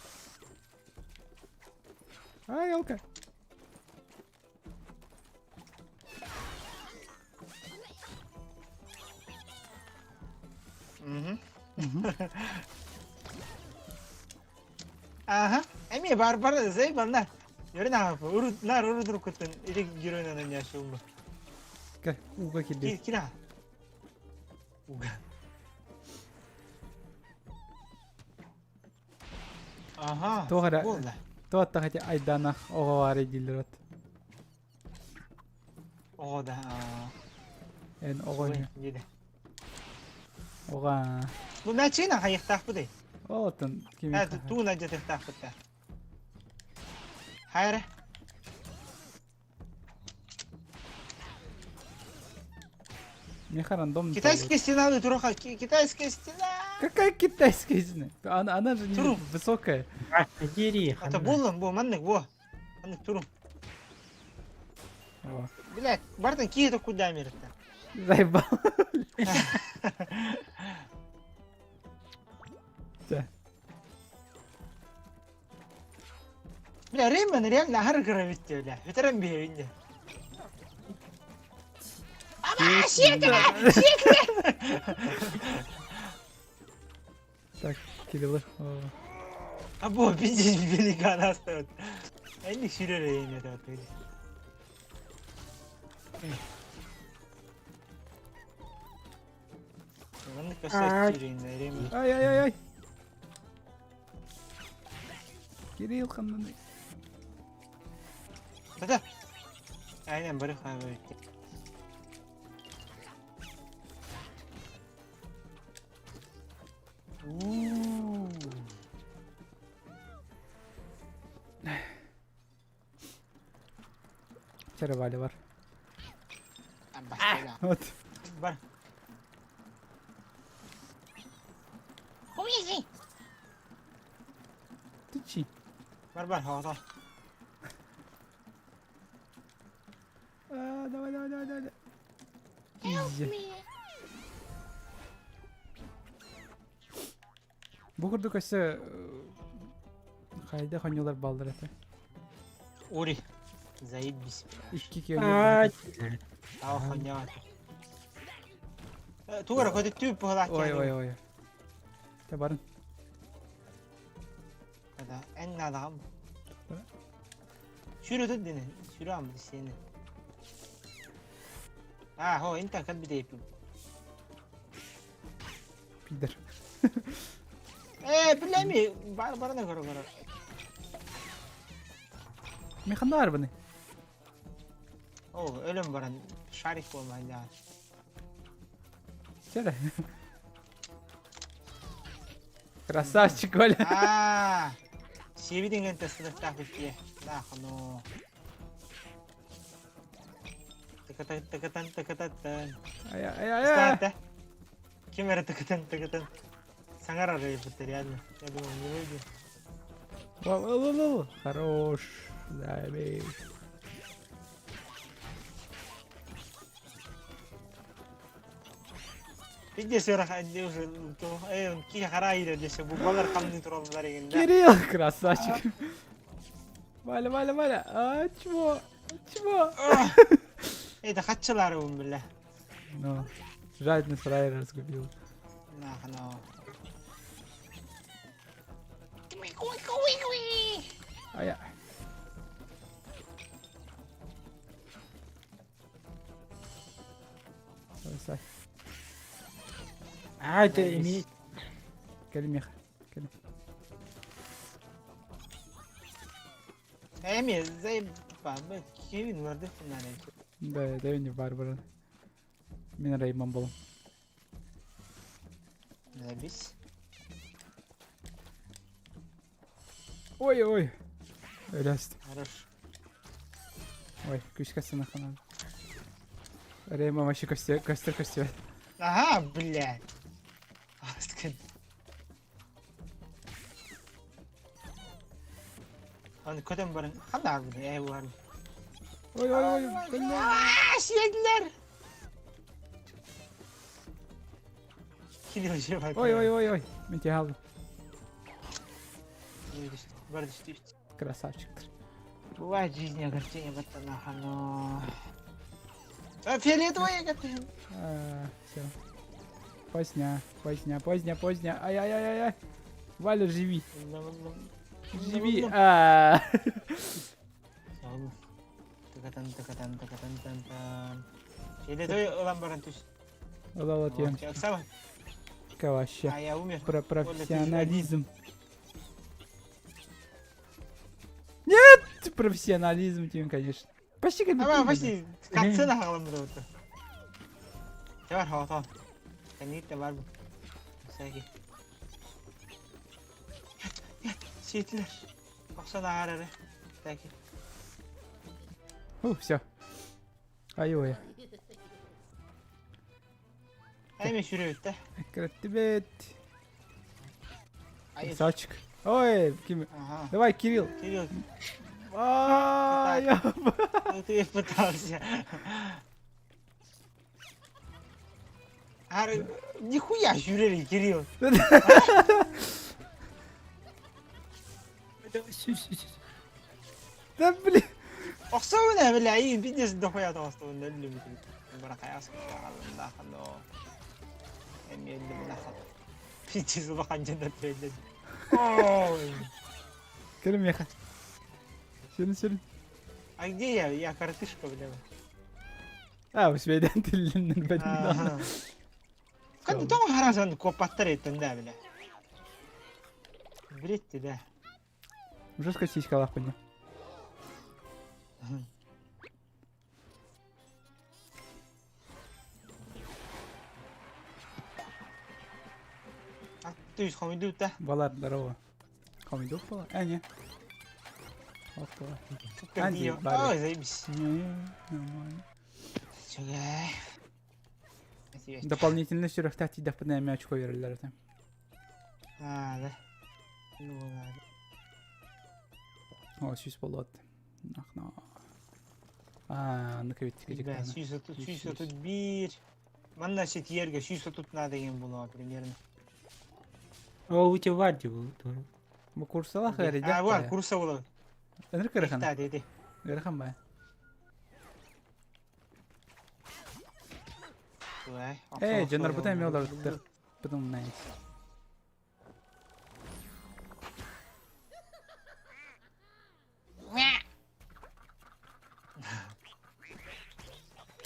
Ай, елка. Аха. Эми бар бар зей бална. Yürü на уру нар уру друкутун или геройнан яшылмы. Кэ, уга килди. Кира. Уга. Аха. Туох эрэ туох ити айдаанах оҕо баары дииллэр от. Оҕо да. Эн оҕо ини. Оҕо. Бу мэчиин хайыхтаахпыт Ол оттон кими Туун адьатыхтаахпыт да. Хайра. Меха рандомно. Китайская стена, Туроха, китайская стена. Какая китайская стена? Она, она же не высокая. А, дери, Это буллан, бу, маннык, бу. Маннык турум. Блядь, Бартон, кие куда мир-то? Заебал. Да. Бля, Рейман реально аһар гравити, бля. Ветеран биһиринде. Ама, сиэтэ! Сиэтэ! Так, Кирилл. А бу, пиздец, великан оставит. Энни сүрер эйне это Маннык өссө сүүрейин Рейман. Ай, ай, ай, ай. Кирилл ханнаны. Да. Aynen бары хаабы. Уу. Чарабали бар. Вот. Бар. Ты чи? Бар бар хаата. А, давай, давай, давай, давай. Изи. Бу курдук өссө хайда хоньолар баллар этэ. Ури. Заебись. Икки киһи. Аа хоньяа. Тугара көтө түүп буолаах. Ой ой ой. Тэ барын. Да, эн наадагам. Сүрөтө дини. Сүрө ам сени. А, хо, инта кат битеп. Пидор. Э, билеми, бар барына көрө көрө. Механда арбаны. О, өлөм баран шарик болмай да. Чere. Красавчик, Оля. А, Сибидинген тестыдыктаах битие. Нахну. Тыкатан тыкатан тыкатан. Ай ай ай. Ай. Ким эрэ тыкатан тыкатан. Саҥар арыйбыт реально. Я думал, не выйдет. Во-во-во-во. Хорош. Забей. Пиздец, уже киһи хара иирэр десе бу балар хамныы тураллар эгин да. Кирилл, красавчик. Валя, Валя, Валя. А, чего? Чего? Это хатчылары бля. Ну, жадный фраер разгубил. Нахно. А я. Давай, А, это имеет. Кали меха. Кали. Эми, заебал, Кевин варды хунан. Да, да, не Барбара. Мин Рейман был. Заебись. Ой, ой. Өлөст. Хорош. Ой, күшкә сынахана. Рема вообще костер, костер, костер. Ага, блядь. Аны көтөн баран ханна арбын ээ бар. Ой, ой, ой, бля. Сиэдилэр. Кирилл же бар. Ой, ой, ой, ой. Мен тебя алдым. Бар түстү. Красавчиктар. Бывает в жизни огорчение баттанаха, но... А, фиолетовая как-то. Все. Поздня, поздня, поздня, поздня. Ай-яй-яй-яй. Валя, живи. Живи. А. Фиолетовый ылан баран түс. Ылала тем. Вообще. А я умер. Про профессионализм. Нет! Профессионализм тем, конечно. Почти как А, почти. Катсына хаалым буду. Бар хаватан. Кәнит бар бу. Сәки. Ситлер. Оксана арары. Сәки. О, все. Ай-ой. Әйме сүрөбүт да. Краттыбет. Красавчик. Ой, Ким... Ага. Давай, Кирилл. Кирилл. А, я... Ну ты пытался. Ар, нихуя сүрери, Кирилл. Да блин. Охсоуна, бля, и бизнес дохуя тоостуун өллүм. Баракаяс но. Эми өллүм нахал. Пиздец улахан жана треллен. Ой. Кэлим меха. Сүрүн сүрүн. А где я? Я коротышка, бля. А, үсбэйдэн тиллиннэр бэдин. Кэнди тоҕо харасан куоппаттар эттэн да, бля. Бретти, да. Жестко сиськалаах punya. А ты из хомидут, да? Балар, здорово. Хомидут была? А, не. Опа. Анди, Ой, заебись. Не, нормально. Чугай. Дополнительно сүрөхтәх тидэхпинэ эмиэ очко биэрэллэр этэ. А, да. Ну ладно. О, сүүс болот. Нахна. А, ну Да, 131. Манна сетьерге 130 надо деген болуға примерно. О, у тебя варди был. Бу курсалах эрэ А, бар, курса болот. Энер кырыхан. Да, деди. Кырыхан бай. Эй, дьоннор бу эми олар Потом найс.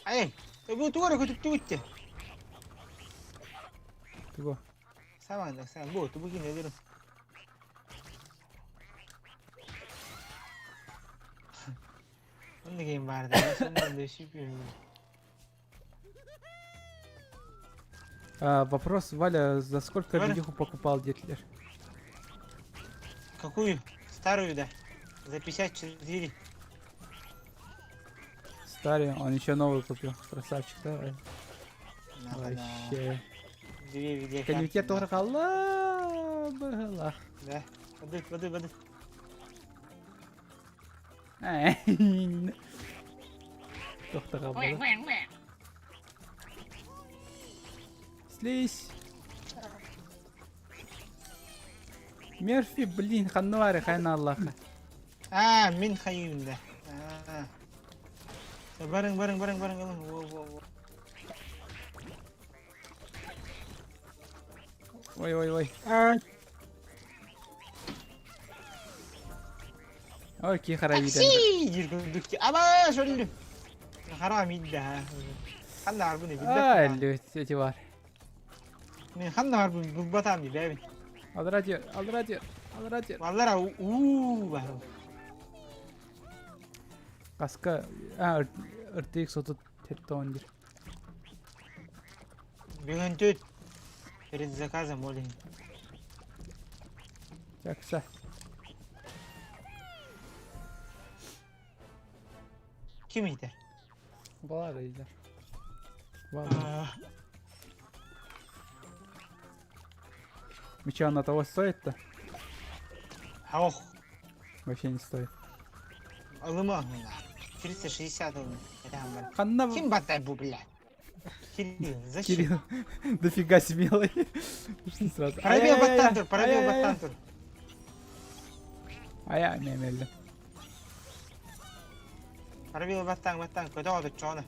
Эй, бу тугара көтүктү үтте. Тугу. Саман, сам, бу тубу кине дерим. Онны кийин барды. Сондан да шипим. А, вопрос, Валя, за сколько Валя? видюху покупал Детлер? Какую? Старую, да. За 54. Старый, он еще новую купил. Красавчик, давай. Нахана. Вообще. Две видеокарты. Коньюктер тоже хала, бахала. Да. Воды, воды, воды. Ай, Тохтаға болды. Слизь. Мерфи, блин, ханнуари, хайна Аллаха. А, мин хайым да. А. Барың, барың, барың, барың, барың. Во, во, во. Ой, ой, ой. Ой, кихара виден. Такси! Жүргүндүк. Аба, шөлдүм. Харам идде. Ханна арбыны Ай, билбэт. лүт, эти бар. Мен ханна арбын билбатам ди бэбин. Алдыра жер, алдыра жер, алдыра жер. Баллара уу бар. Каска, а, RTX 30 дир. Бүгүн төт. Перед заказом олин. Жакса. Ким итер? Балар иде. И что, она того стоит-то? Ох. Вообще не стоит. Алыма. 360 Ханна... Ким батай бу, блядь? Кирилл, зачем? Кирилл, дофига смелый. Что сразу? Пробил баттантур, пробил баттантур. Ая, мемелли. Пробил баттан, баттан, көтө отуччоҕуна.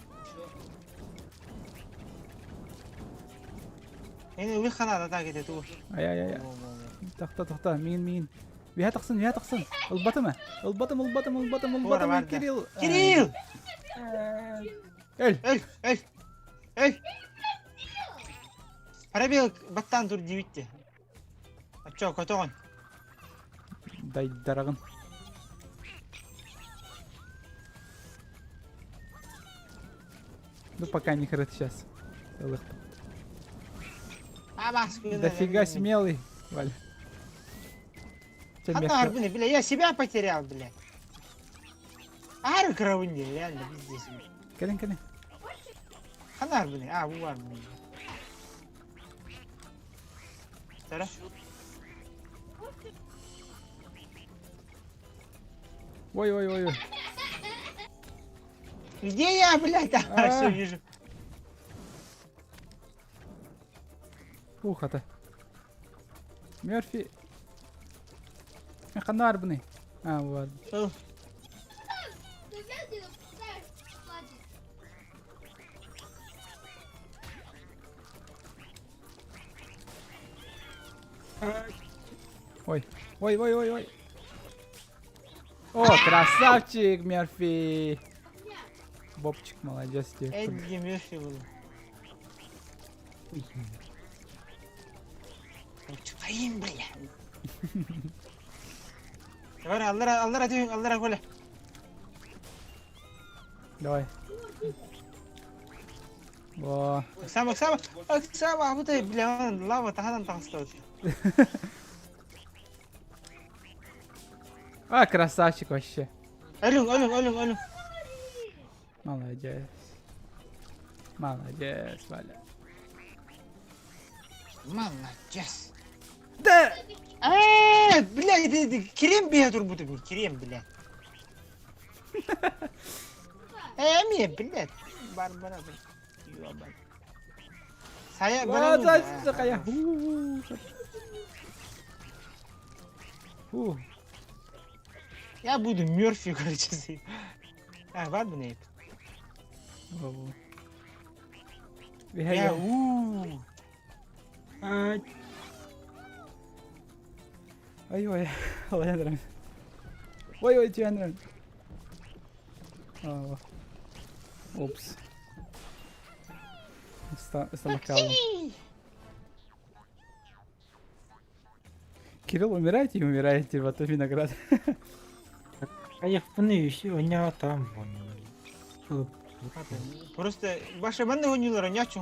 Ини ылых ханаата та кете туу. Ай-ай-ай. Тохто, тохто, миин, миин. Үһэ тахсын, үһэ тахсын. Ылбатым э. Ылбатым, ылбатым, ылбатым, ылбатым, Кирилл. Кирилл! Өл. Өл, өл. Өл. Пробил баттан тур диибитти. Оччо көтөҕүн. Дайдараҕын. Ну пока не хрет сейчас. Дофига смелый, Валя. Ханна бля, я себя потерял, блядь. Ары кровынде, реально, пиздец. Кэлин, кэлин. Ханна арбыны, а, бу арбыны. Сара. Ой, ой, ой, ой. Где я, блядь? А, все вижу. Ух, это. Мерфи. Ханна арбыны. А, вот. Ой, ой, ой, ой, ой. О, красавчик, Мерфи. Бобчик, молодец тебе. Эдди Мерфи был. Чыкайын, бля. Давай, аллара, аллара түһүҥ, аллара коля. Давай. Во. Оксама, Оксама, Оксама, абытай, бля, лава таһынан таҕыста. А, красавчик вообще. Өлүҥ, өлүҥ, өлүҥ, өлүҥ. Молодец. Молодец, Валя. Молодец. Да! Э, бля, это Керем бия турбутум, Керем, бля. Э, ми, блядь. Барбара, блядь. Ёбан. Сайа, Хайа. Фу. Я буду Мёрфи, короче. А, ладно, нет. Я у. Ой, ой, ой, Ой, ой, Тианран. Упс. Стомакало. Кирилл, умирайте и умираете, вот виноград. А я впны, у него там вон. Просто ваши манны ойнулар не очень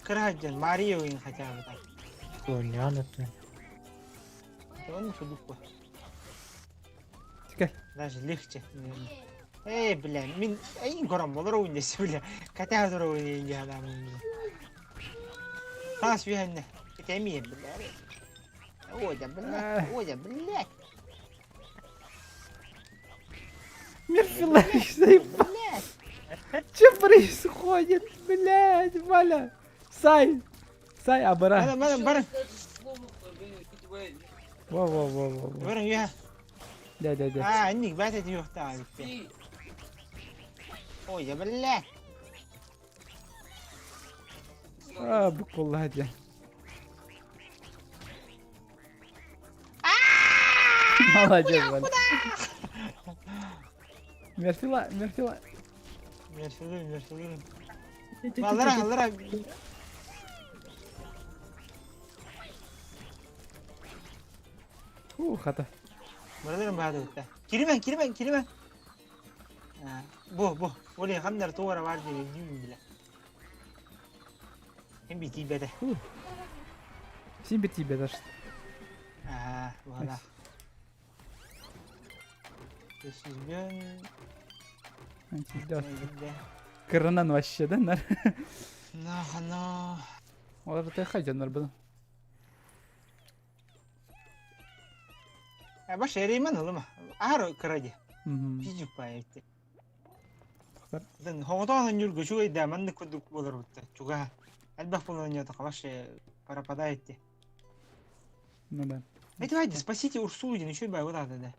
Кыра Мария ойын хотя бы так. Понятно. Он фудупа. Чекай. Даже легче, наверное. Эй, бля, мин эйин көрөн болор ойын десе, бля. Катя тура ойын я Тас үйәнне. Кетемей, бля. Ой, да, бля, ой, да, блядь. Мерфилович заебал. Что происходит, блядь, Валя? Сай! Сай, абара. Бара, бара, бара. Во-во-во-во. Бара, я. Да, да, да. А, инник бата диохта. Ой, да, блядь. А, буквально. Молодец, Валя. Мерфила, Мерфила. Мерфилы, Мерфилы. Аллара, аллара. Ух, хата. Бараларым баада утта. Киримен, киримен, киримен. Бу, бу. Оле ханнар туара бар деген деймін бля. Hem bir тибеде. Син бит тебе даже. А, вала. 500 bin. Да. Кыранан вообще да нар. Нахана. Олар тыха дьоннор буну. Баш эреймен ылыма. Аар кыра ди. Пижик паайты. Хоҕотоон ньургу үчүгэй да маннык курдук буолар бутта. Чугаһа. Элбэх буолан ньотоха вообще пропадает ти. Ну да. Эй, давайте, спасите Урсулу диэн үчүгэй бай вот да.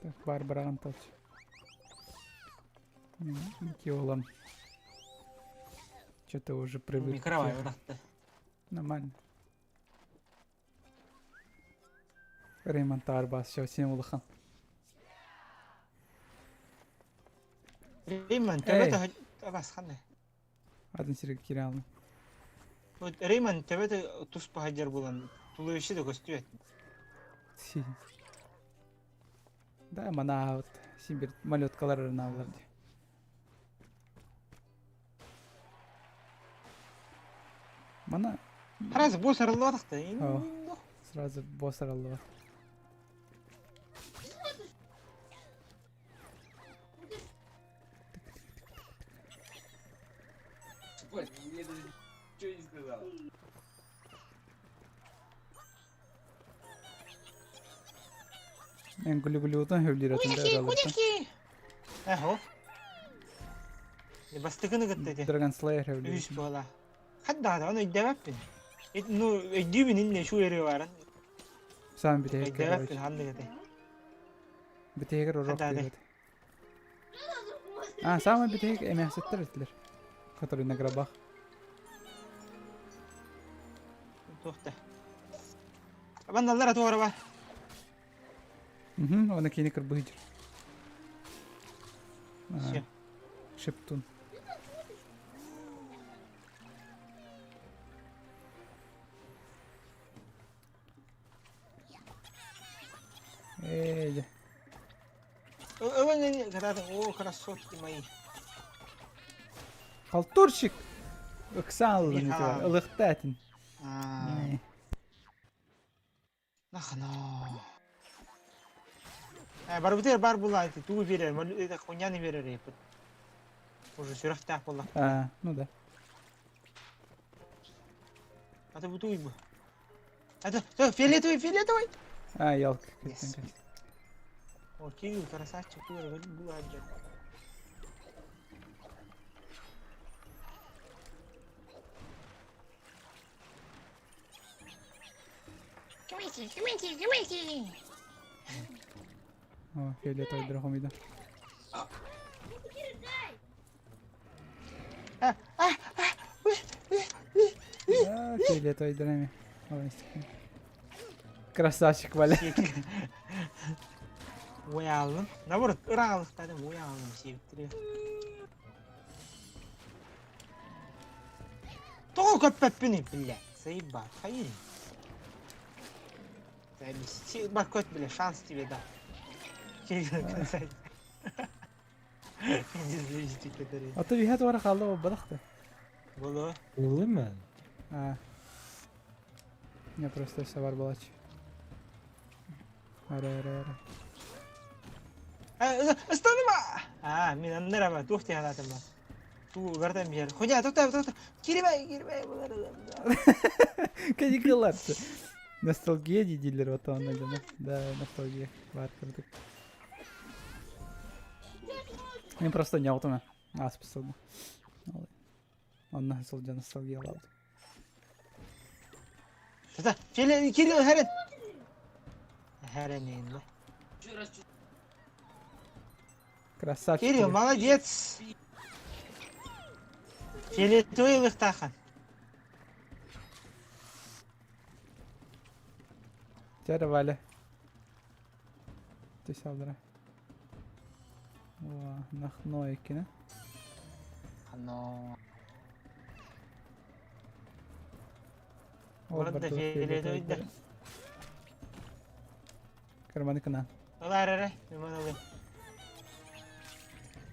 Так, бар бараган тач. Киолам. Что-то уже привык. Микровай вот Нормально. Реймон Тарбас, все, всем улахан. Реймон, төбөтө бас ханна. Атын сирге кире алым. Вот Реймон төбөтө туспа хаджар булан тулующий да көстүбэт. Да, мана вот син бир малеткалар ырынаалар ди. Мана Сразу босс арыллыбатахта. Сразу босс арыллыбат. Ебать, мне даже ничего не сказал. Эн гулю-гулютан хөвлир атын да Эхо. Бастыкыны кытта ити. Dragon Slayer хөвлир. Үс буола. Хадда да, оны өйдөбөппүн. Ну, өйдүүбүн инне шу эри барын. Сам битеһик. Өйдөбөппүн ханнык этэй. Битеһигэр урок Хадда диэбит. А, самый битеһик эмээхситтэр этилэр. Который на гробах. Туохта. Абанналлара туора бар. Угу, оны кини кырбыһыдьыр. Все. Шептун. Эй, О, красотки мои. Халтурщик! Ыксаан ыллын ити ылыхта этин. Нахана. Барбытыр бар була ити тугу берер, хуйняны берер епит. Уже сүрэхтээх буолла. А, ну да. А ты бутуй бу. А то, фиолетовый, фиолетовый. А, ялка. Yes. О, Кирилл, красавчик, була О, фиолетовый драхомида. А, а, А, фиолетовый драми. Красавчик, Валя. Уялым. Наоборот, ыраалыктадым, уялым сиэптири. Тоҕо көппөппүнүй, бля? Заебал, хайын. Заебись. Баркот, бля, шанс тебе дал. Красавчик. А то виһат вара халла бадахта. Было. Было ма? А. Я просто савар балач. Ара, ара, ара. Ыстаныма! А, мин аннара туох тиһалаатым ба. Туу бартан биэр. Хуня, тохто, тохто. Кирибай, кирибай булар. Каникулар. Ностальгия дилер вот он Да, ностальгия. Бар кырдык. Мен просто не аутума. Аспысылды. Онна сылдьа ностальгиялаабыт. Тата, Кирилл, Кирилл, хэрэн. Хэрэн инде. Красавчик. Кирилл, молодец. Фиолетовый лыхтахан. Тяра Валя. Ты салдыра. О, нахнойкина. Ано. Барда фиолетовый Карманы кына. Ылар эрэ, мен ылым.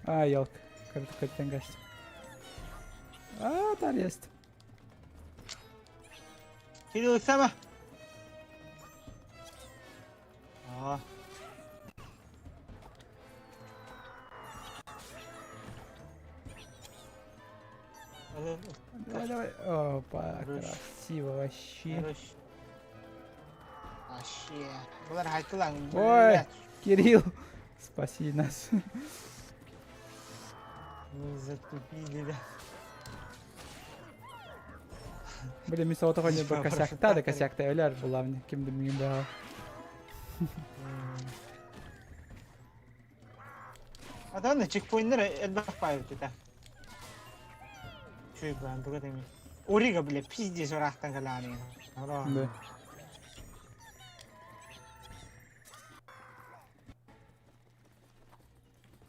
А, елка. Картен гашти. А, тар есть. Кирилл, сама. А. Давай, давай. Опа, красиво вообще. Вообще. Булар хайкылаң. Ой, Кирилл, спаси нас. Мы затупили, да. Блин, мин соҕотох ойнуурбар косяктаа да косяктаа өлөр булаабын ким да миигин быһа. Атааны чекпоиннар элбэх баайбыт этэ. Чуй баан туга деми. Орига бile пиздец ыраахтан кэлээни. Да.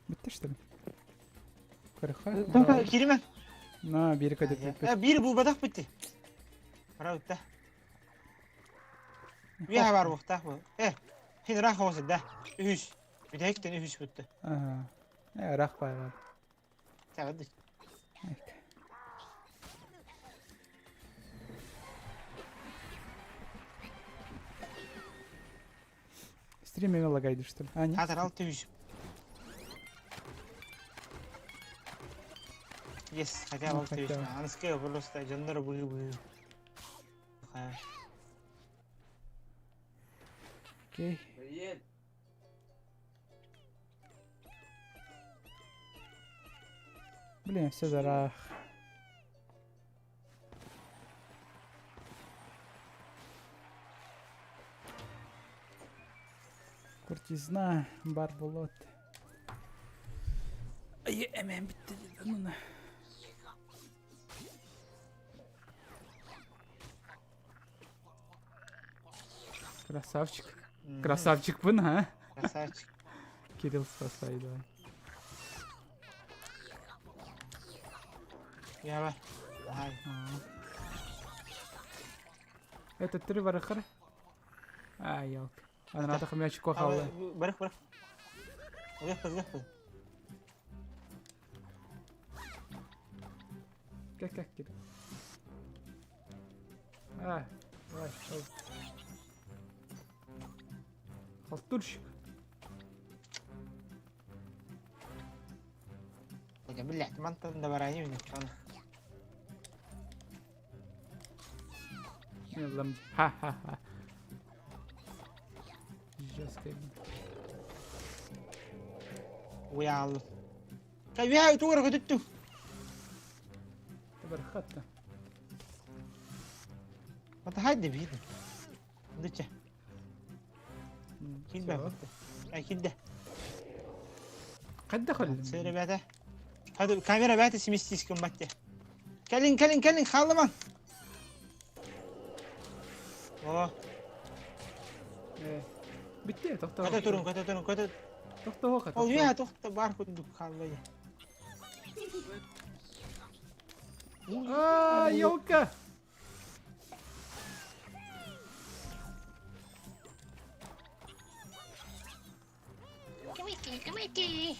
Бүттэ что ли? Көрөххө. Киримэ. На, биир көтүппүт. Биир булбатах битти. Бара утта. Үөһэ бар буохтаах бу. Э, хин ыраах оҕус да. Үһүс. Бүтэһиктэн үһүс бүттэ. Ага. Э, ыраах баай бар. Саҕады. Стрим эме лагайды, что ли? А, нет. Хатар алты үс. Yes, хотя бы Ну, алты үс. хотя бы. Аныская просто дьоннор быһыы быһыы. Окей. Привет. Блин, все зарах. Куртизна, бар болот. Ай, эмен битти деді ну Красавчик. Красавчик бун, а? Красавчик. Кирилл, спасай, давай. Я Ай. Это три барахар? А, елка. Ана надо хомячку халла. Барах, барах. Уехал, уехал. Как, как, Кирилл? А, давай, давай. Халтурщик. Блять, мантан да барани чон. Ха-ха-ха. Жестко. Уял. Кай тугар көтүттү. Бархатта. Мата хайды бит. Дыча. Килбе. Ай килде. Қайда қалдың? Сері бәті. Hadi kamera бәті семестис батте. Кәлін, кәлін, кәлін, қалыман. О. Битти, тоқта. Көтө турун, көтө турун, көтө. Тоқта хоқа. Ол я тоқта бар күндүк қалды. А, елка! Кымыки, кымыки.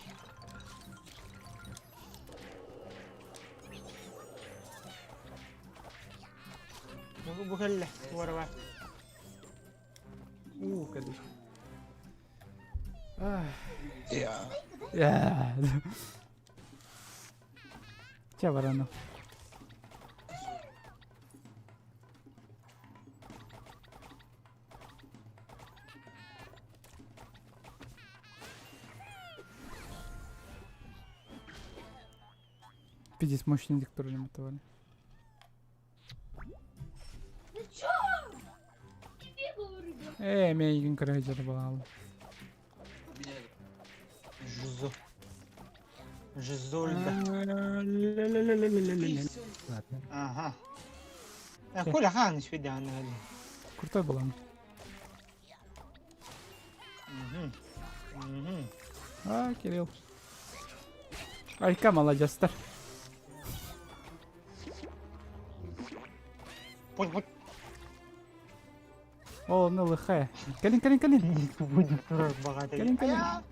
Бу кэллэ, туара У, кэллэ. Я. Чэ барану. Пиздец, мощный диктор мотовали. Ну чё? Тебе говорю, да. Э, мейгин крейджер бал. Жизо. Жизольда. Ладно. Ага. Коля хан еще да, Крутой был он. Угу. Угу. А, Кирилл. Айка молодец-то. Путь, путь. О, ну лыхая. Калин, калин, калин. Калин, калин.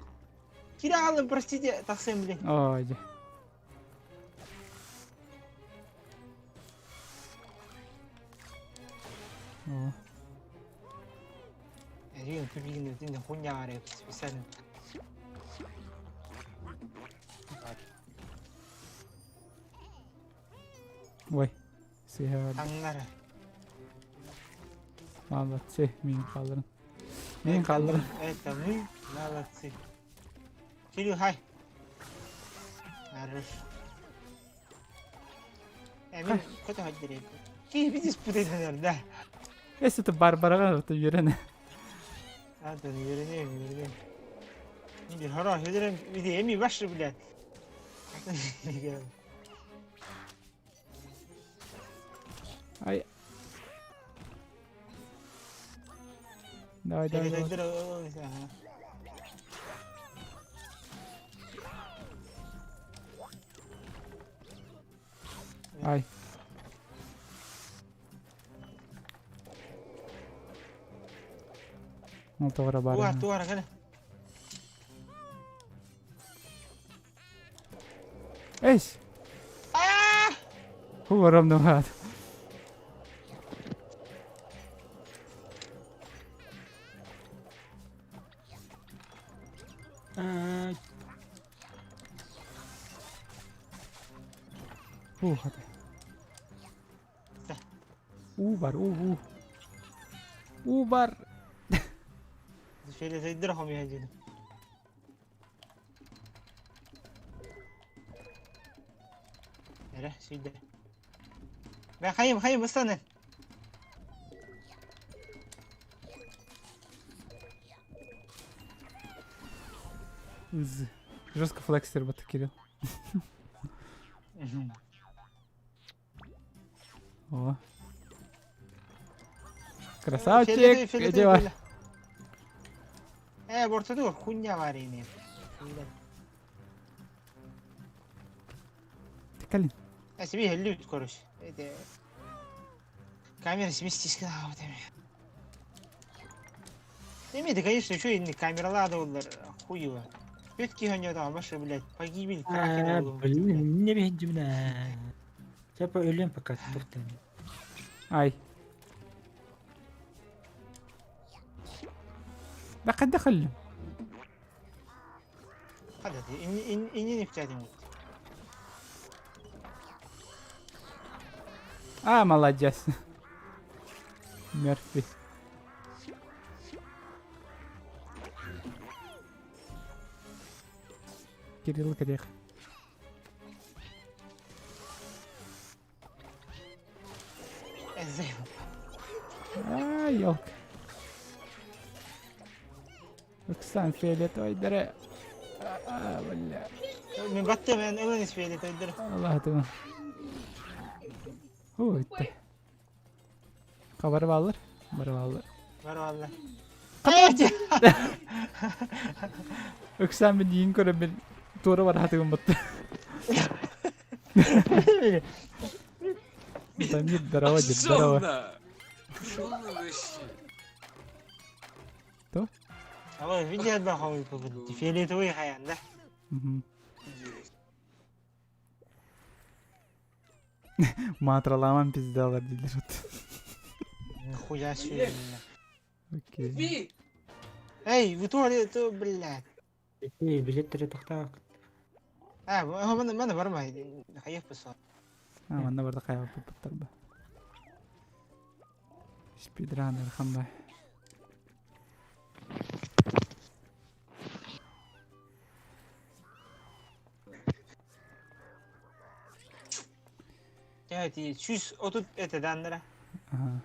Кирилл, простите, тахсым, блин. Ой. О. Рин, блин, ты хуйня, специально. Ой, сыыһа Таҥнары. Молодцы, мин хаалларым. Мин хаалларым. Это мы молодцы. Кирилл, хай. Хорош. Эмин көтө хаддыры. Ки видишь путайданар да. Если ты Барбараҕа ты үөрэнэ. Атын үөрэнэм, үөрэнэм. Bir hara hödürem bir de emi başı bile. Ай. Давай, давай, давай. Ай. Ол тоҕо баар. Туар, туар, кэлэ. Эс! Хуарам нугат. Уу, хата. Уу бар, уу, уу. Уу бар. Фиолетовый хомуйа Эрэ, сүйдэ. Бэ, хайым, хайым, ыстан З. Жестко флексер бата Кирилл. О. Красавчик! Иди бар. Э, ортада хуйня бар ини. Тикалин. А себе люд, короче. Это... Камера сместись, вот Эми, да, конечно, еще и камералар олар хуево. Петки гонят, ваша, блядь, погибель, крахи. Блин, не бейдимна. Типа өлем пока тут. Ай. لقد دخل. هذا إني إني إني نفتادي А, молодец. Мерфи. Кирилл Грех. А, елка. Оксан фиолетовый А, бля. Мен баттым, мен ылын фиолетовый Аллах ты. Ой, ты. Хабар баллар? Бар баллар. Бар баллар. Оксан мен дейін көріп мен тура бар хатыгым бітті. Дамир, здорово, дед, здорово. То? Алло, видео баховый бүгін. Фиолетовый хаян, да? Матраламан пиздалар дейлер. Нихуя себе. Окей. Эй, вы то, то, блядь. Эй, билеттери тохтаа. А, мана мана барма. Хайып басар. А, манна барда хайып баттар ба. Спидранер хамба. Evet, 130 это Ага.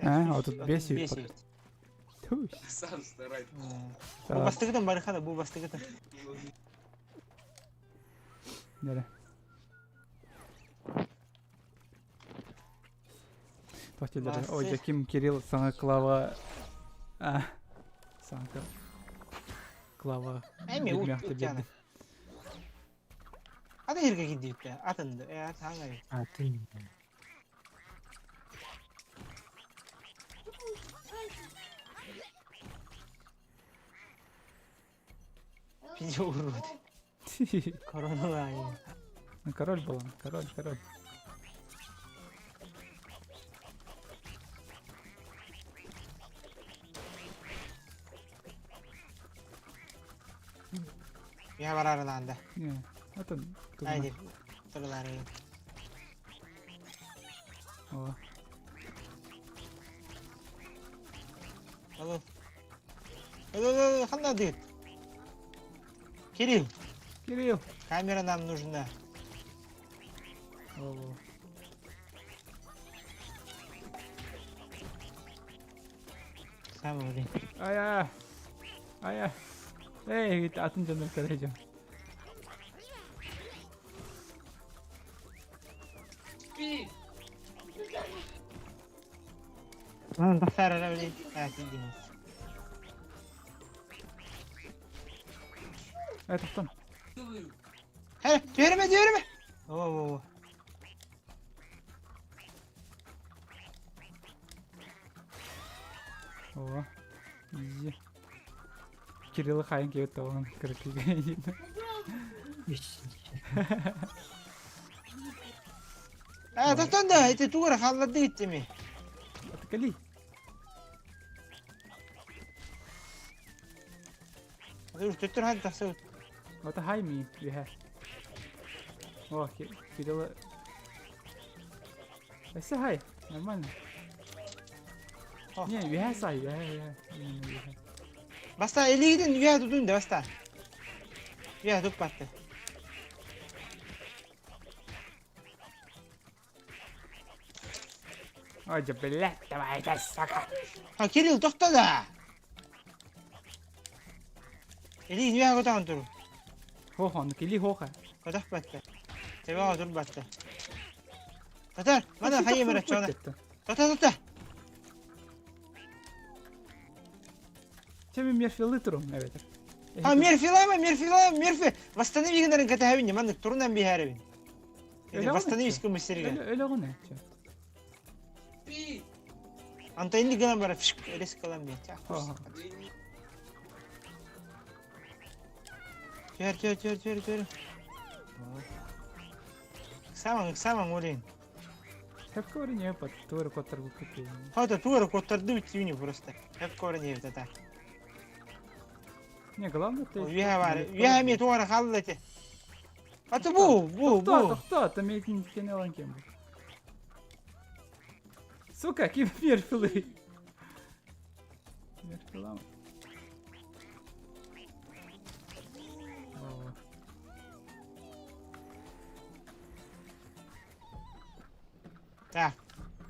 А, вот тут бесит. Сам старай. Бу бастыгытан барыхада, бу бастыгытан. Нere? Тохтилер. Ой, Яким Кирилл саңа Клава. А. Саңа Клава. Эми утяна. Ата жерге кидип атынды. Э, ат хаңай. Атын. Пиздец урод. Корона. Король был он, король, король. Я барар надо. Не, атын Айди. Турулары. О. Алло. Алло, алло, ханна дыт. Кирилл. Кирилл. Камера нам нужна. О. Самый блин. Ая. Ая. Эй, атын дьоннор кэлэ Пи! Манан тахсаар эрэ блин. Аа, тиийдиҥ. Эй, тохтон. Э, түһэримэ, түһэримэ! О, о, о. О. Изи. Кирилл хайын кебет тоҕон кыркыга Э, тохтон да, ити тугу эрэ хаалларды иттими. Атыкали. Төттөр хан тахсыбыт. Ота хай ми үһэ. О, Кирилл. Өссө хай, нормально. Не, үһэ сай, үһэ, үһэ. Үһэ. Баста илиигитин үһэ тутун да баста. Үһэ туппатты. Ой, да блядь, давай, это сука. А Кирилл тохто да. Илиигин үһэ көтөҕөн туру. Хоха, ну кили хоха. Көтөхпөттө. Тебеҕэ турбатты. Татар, мана хайым эрэ чона. Тата тата. Чем мерфилы турум, эбэтэр. А мерфилама, мерфилама, мерфи. Восстанови гынарын кэтэһэбин, маннык турунан биһээрэбин. Восстанови искуммистеригэ. Өлөҕүн ээ. Пи! Антон инник гынан бара фишк резко ылан биэ. Түһэр, түһэр, түһэр, түһэр, түһэр. Ыксаамаҥ, ыксаамаҥ, Олин. Хепко не под туору коттарбыккыт. Хата туору коттарды бүтүүнү просто. Хепко не тата. Не, главное ты... Үөһэ бар. Үөһэ эмиэ туора хаалла эти. Аты бу, бу, бу. Тохто, там этин кенелан кем бу. Сука, ким мерфилы? Мерфилам. Так.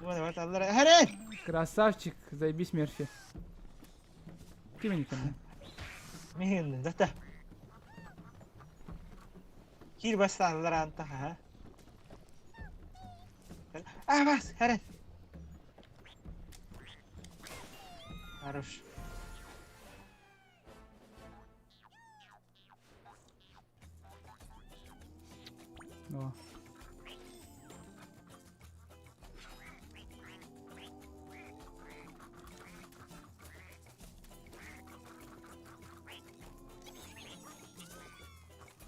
Вот, вот, аллара. Хәрен! Красавчик, заебись Мерфи. Ким не кем? Мин, да. Кир баста аллара анта, ха. А, бас, хәрен. Хорош. О.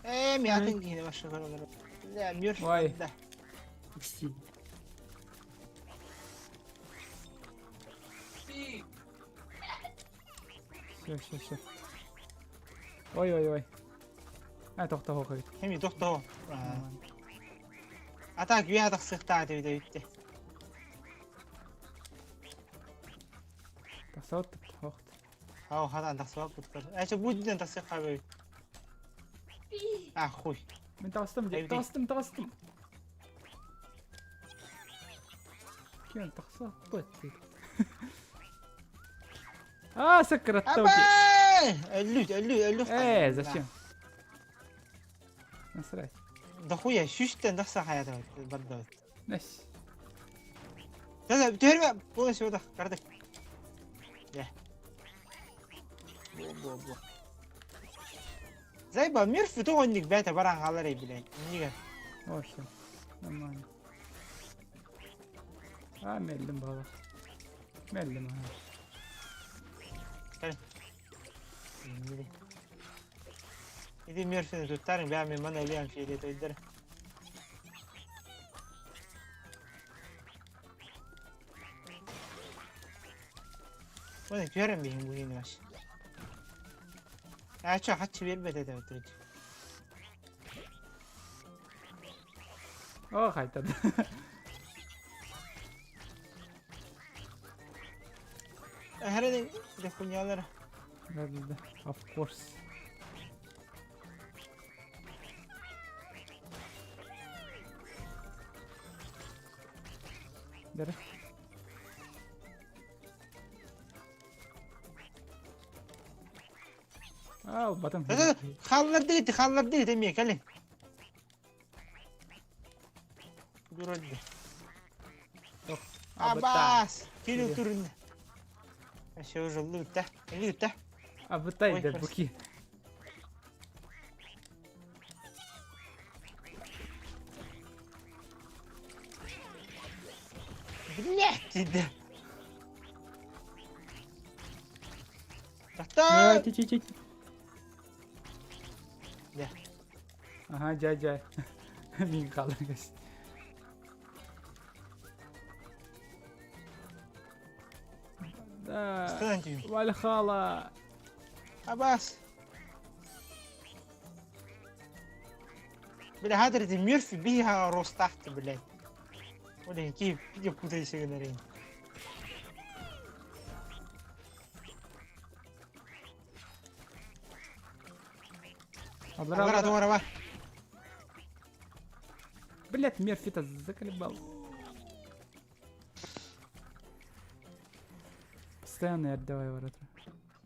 Ээ, мятын киһини башы көрөлөр. Да, Мерфи. Ой. Да. Пи! Все, все, все. Ой, ой, ой. А, тохто хохой. Эми тохто. А так, үөһэ тахсыахтаах этэ бүттэ. Тахсаот хохт. Ау, хатан тахсыбаппыт. Эче бу дьэн тахсыахха бэбит. А, хуй. Мен тастым, Эйди. тастым, тастым. Кем тахсаппыт. А, сакраттау. Абай! Өллү, өллү, өллү. Э, зачем? Насрать. Да хуя, сүүстэн тахса хаята бардабыт. Нэс. Да, да, түһэрмэ, полностью вот кардык. Да. Бо, бо, бо. Зайба, Мерфи тоҕонньук бэйэтэ баран хаалар блядь. Иннигэ. О, все. Нормально. А, меллим бала. Меллим, ага. Иннигэ. Иди Мерфини туттарың, бэйэм мин мана өлүөм фиолетовыйдар. Оны түһэрэн биһин бу иһин баш. А чё, хаччы биэрбэт этэ өтүрүт. О, хайтан. Эһэрин дохуйнялар. Да, да, да. Of course. Бери. Аа, батым. Халларды халларды эмиэ кэлин. Дуралды. Абас! Кирилл турун. Все уже лутта. Лутта. Абытай да буки. Блять, да. Та. Ага, дьай дьай. Мин хаалларгас. Да. Вальхала. Абас. Бля, хатыр это Мерфи биха ростахты, блядь. Блин, какие пиде путайся генерин. Аллара, аллара. Блять, Мерфи-то заколебал. Постоянно отдавай ворота.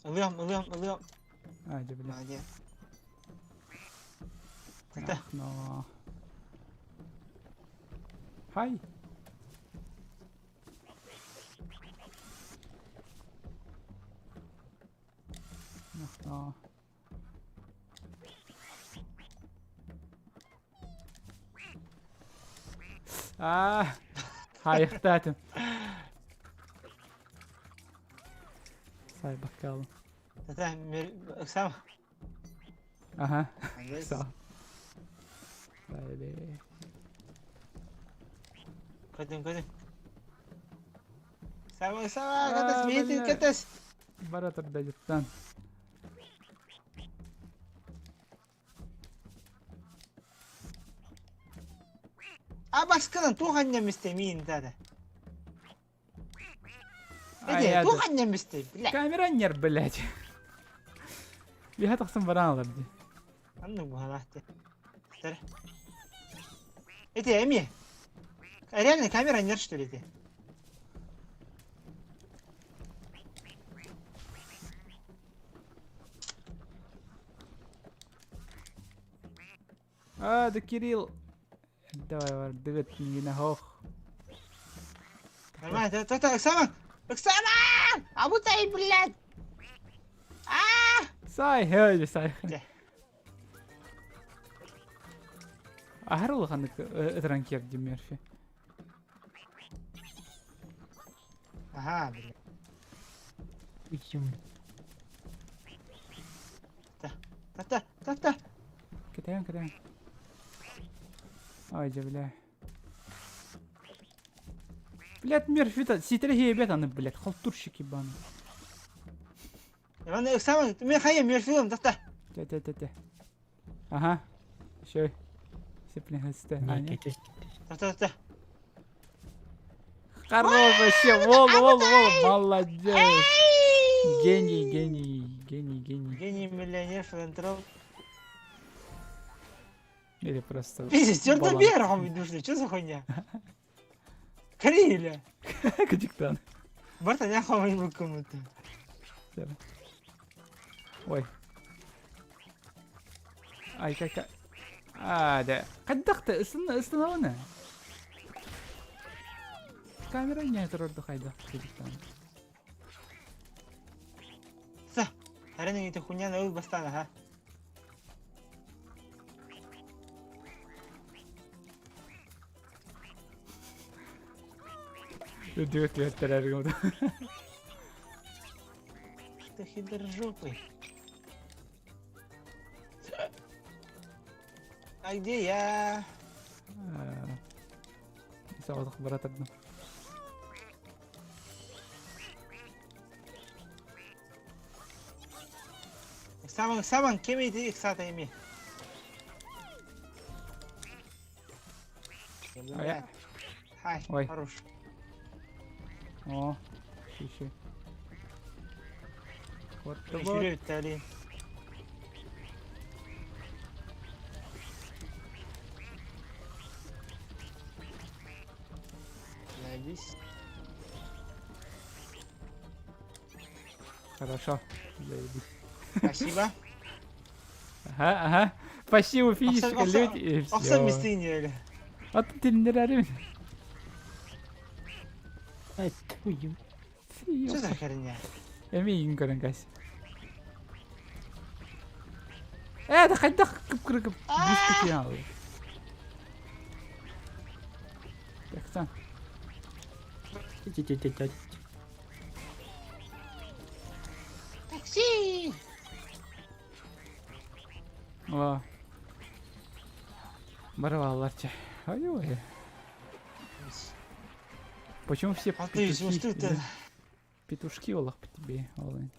Ылыам, ылыам, ылыам. А, где, блядь. Молодец. Это. Ах, но. Хай. Ах, но. Аа, хайхтаатым. Сай баккаалым. Это Оксана. Аха, Оксана. Сай Көтүн, көтүн. Сама, сама, катас, миитин, катас. Бара турда жыттан. Абаскынан туох анньаммистэй миин дада. Эде, туох анньаммистэй, блядь. Камера нер, блядь. Биһа тахсан баран алар ди. Анны буһанаахты. Эти эми. Реально камера нет, что ли, ты? А, да Кирилл. Давай, бар, дыгыт мигине хох. Нормально, это, это, Оксана! Оксана! Абутай, блядь! А! Сай, хей, сай. Аһар улаханнык ытыран киэрдим Мерфи. Ага, блядь. Уйум. Та-та, та-та. Кэтээн, кэтээн. Ой, дьэ, бля. Блядь, Мерфи-то ситэри хиэбэт аны, блядь, халтурщик ебаный. Иван Оксана, мен хайа Мерфилым, та-та. Тэ-тэ-тэ-тэ. Ага. Еще. Сеплин Не, кэтэс. Та-та-та. Хорош вообще, вол, вол, вол, молодец. Гений, гений, гений, гений. Гений, миллионер, филантроп. Или просто... Пиздец, черт баланс. берегом идешь, что за хуйня? Криля. Кадиктан. Барта не хавай кому-то. Ой. Ай, как... А, да. Қайдақта, ыстын Камера не тұрырды қайда. Кадиктан. Са, арена это хуйня на бастана, ага. Үдүөт үөттэрэр Ты хидрожопый. А где я? Сауық баратырдым. Саман, саман, кем иди, иксата ими. Ай, Ой. хорош. О, еще. Вот Блин, вот. Сүүрэ бүттэ, Найдись. Хорошо. Заебись. Спасибо. Ага, ага. Почти у финиша Оксан- люди и Оксан все. местыне. А ты не рарим. Ай, твою. Что за херня? Эми көрөн кась. Э, да хайдах кып-кыры диск ал. Тахсан. Ти-ти-ти-ти. Такси! О. Барваларча. Ой-ой. Почему все А ты петухи? что это? Петушки олах по тебе, олы.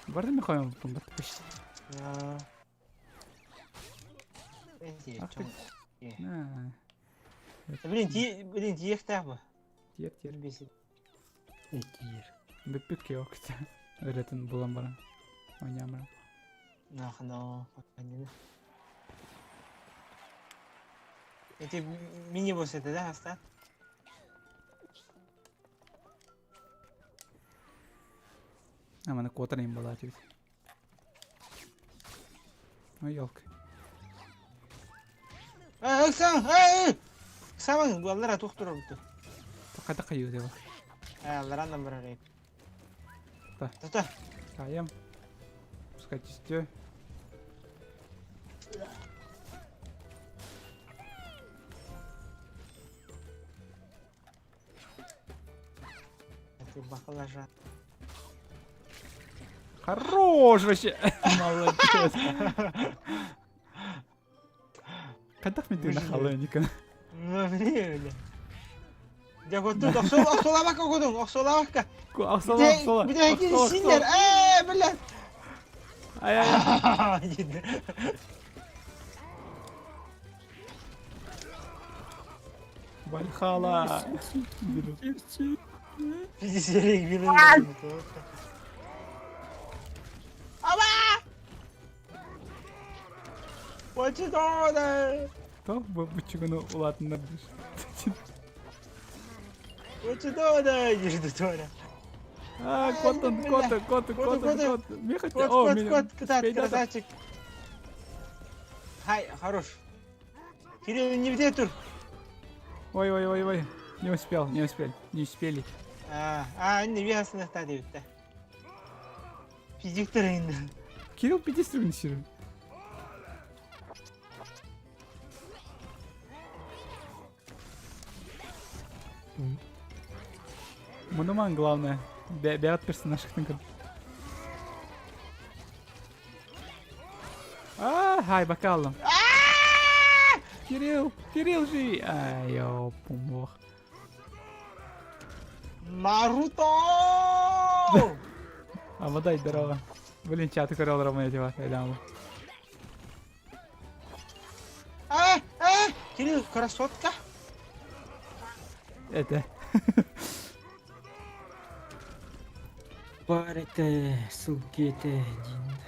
Барды мехоем бат почти. Ах ты. На. Блин, ти, блин, тиехтах бы. Тиер тиер. Бесит. Тиер. Бүппүт кеокта. Өрөтүн булан баран. Ойнамра. Нах, но, пока Эти мини-босс это, да, Астан? А мана куотар им была тебе. Ой, елка. А, Оксан, эй, Оксан, аллара тухтура буту. Така така юдева. А, аллара нам барар. Да. Тута. Таям. Пускай чистё. Ты баклажан. Хорош вообще. Молодец. Хайдах мен Выжили. на халоника. Ну, блин. Дя вот тут, оксола, оксола бака кодун, оксола бака. Аксала, аксала. Бля, синдер, э, блядь. Ай, ай, ай. Вальхала. Пиздец, билин. Аба! What you doing? То бучугуну улатыннар диш. What you doing? Дижди Толя. А, котон, котон, котон, Котон, котон, котон. котон. Меха Кот, О, кот, меня. кот, кот, Успей, да, да. красавчик. Хай, хорош. Кирилл, не где тур? Ой, ой, ой, ой. Не успел, не успел, не успели. А, а, не вясна стадию. Физиктор инде. Кирилл 50 сирин. Мунуман главное. Беат персонаж хтынкын. А, хай, бакалом. Кирилл, Кирилл живи. Ай, ёпумох. Наруто! А водай здорово. Блин, чаты көрө олоромун этиба, элямы. А, а, Кирилл, красотка. Это. Бар это, суки это, дин.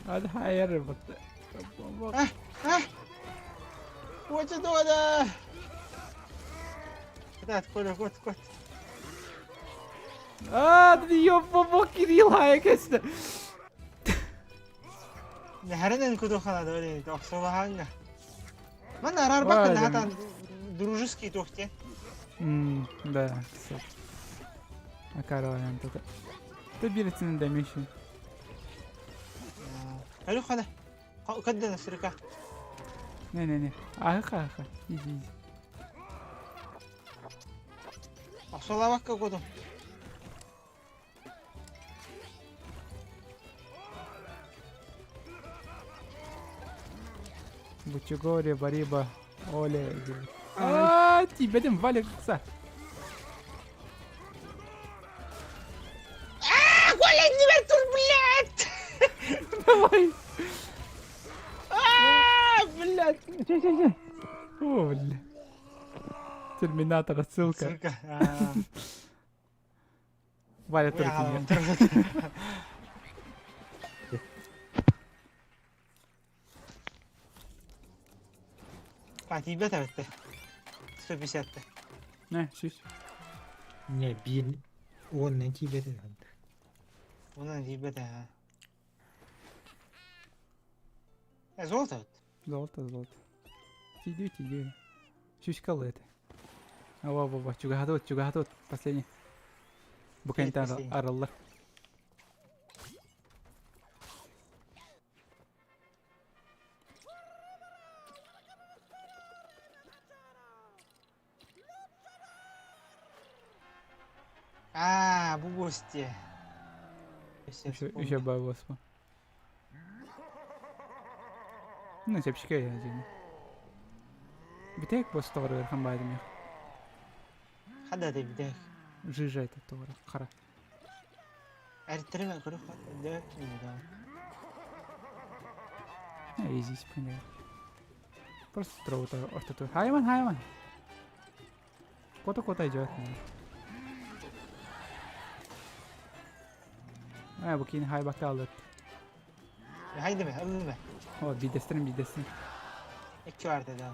Hadi hayır вот. А, а. What you doing? Кот, кот, кот, кот. А, да ёпумох, Кирилл, хай, кэсте. Нахаренен кудухана дори, оксолаханга. Ман арар бакын Ой, хатан дружеский тухте. Да, кстати. Акара вариант это. Ты биритин демеши. Алю хана. Кадда насрыка. Не-не-не. Аха, аха. Иди, иди. Оксолавакка кудум. Бучугори, Бариба, Оля. А, тебя дем валится. А, Коля, не вертур, блядь! Давай. Блядь, че, че, че. О, бля. Терминатор, отсылка. Ссылка. Валя тоже. А, тиийбэт эбиттэ. 150 Не, сүүс. Не, биир уонна тиийбэт этэ. Онон тиийбэт аа. Э, золото эбит. Золото, золото. Тиийдүү, тиийдүү. Сүүскэ ылла этэ. Ава, ава, чугаһатыбыт, чугаһатыбыт. Последний. Бу кэнтэн Последний. арыллар. Аа, бу гости. Еще, еще бабосма. Ну, чэпчэки дьиҥэ. Бүтэк бос тоҕор ыарахан баайдым их. Хада да бүтэк. Жижа это тоҕор хара. Эртэрин көрөх да Изи спинэ. Просто троута ортоту. Хайман, хайман. Кота-кота идет. Э, бу киин хайбакка алыт. Хайдыме, ыллыме. О, бидэстэрин бидэстин. Икки барда да.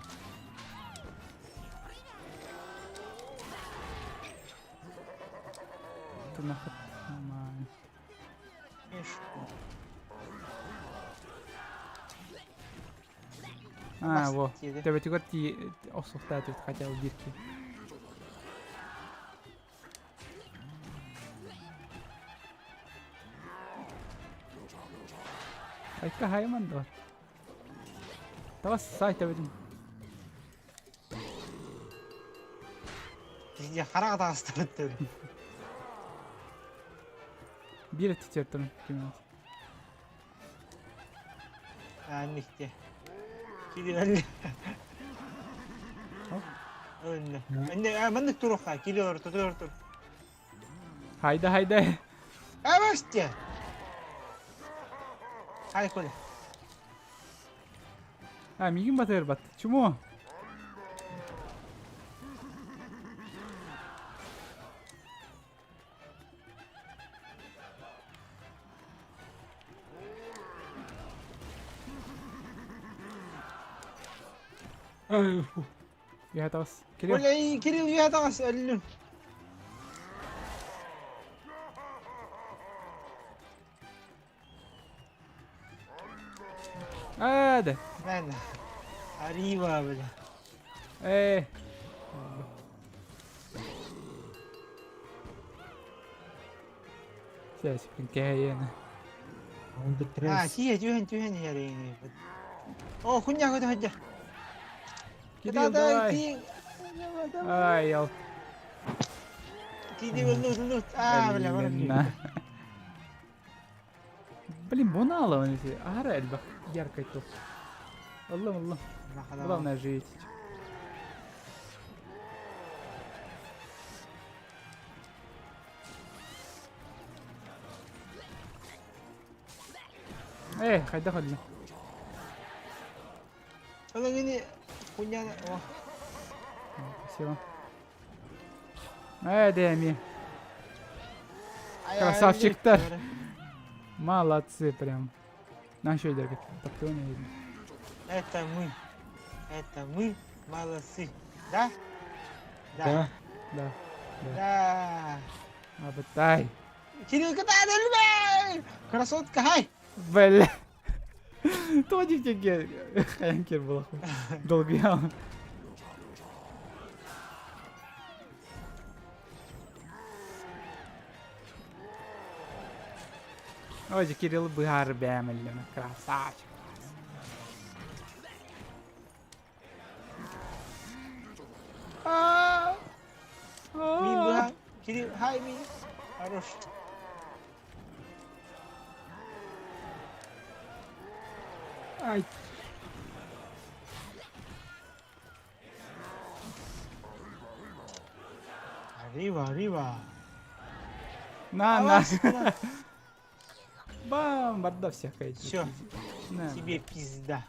Тунахат. Нормально. А, во. Төбөтүгэр ти охсуохтаат хотя бы бирки. Айка хайман дор. Тавас сай төбөтүн. Бизде хараҕа таҕыстарыттыр. Биир өттүтүөртөрүн кимин. Аанникте. Кири Önne. Önne, маннык туруохха, кири олор, тур, тур. Хайда, хайда. Авасте. Хай коля. А, мигин батыр бат. Чему? Үөһэ таҕыс. Кирилл. Коля, Кирилл үөһэ таҕыс, өллүм. Аа, да. Мен. Арива, бля. Ээ. Сээс, кэһэйэн. А, тиийэ, түһэн, түһэн иһэр О, хуйня көтө сылдьар. Кирилл, давай. Ай, ял. Тиийди, ыллы, ыллы. А, бля, баран. Блин, бунала он эти. Ара элбэх яркай тух. Ыллым, ыллым. Главное живите. Э, хайдах өллүм. Ону гини хуйня о. Спасибо. Э, Дэми. Красавчиктар. Молодцы прям. На еще дергать. Так не видно. Это мы. Это мы молодцы. Да? Да. Да. Да. Да. Абытай. Кирилл кытаан Красотка, хай! Бля. Тони тебе Хэнкер был. Долгий. Ой, Кирилл быһаар бээмэллэмэ. Красавчик. А Мин быһа. Кирилл, хай ми. Хорош. Ай. Arriba, arriba. На, на. Бам, барда всякая. Всё. На. Тебе пизда.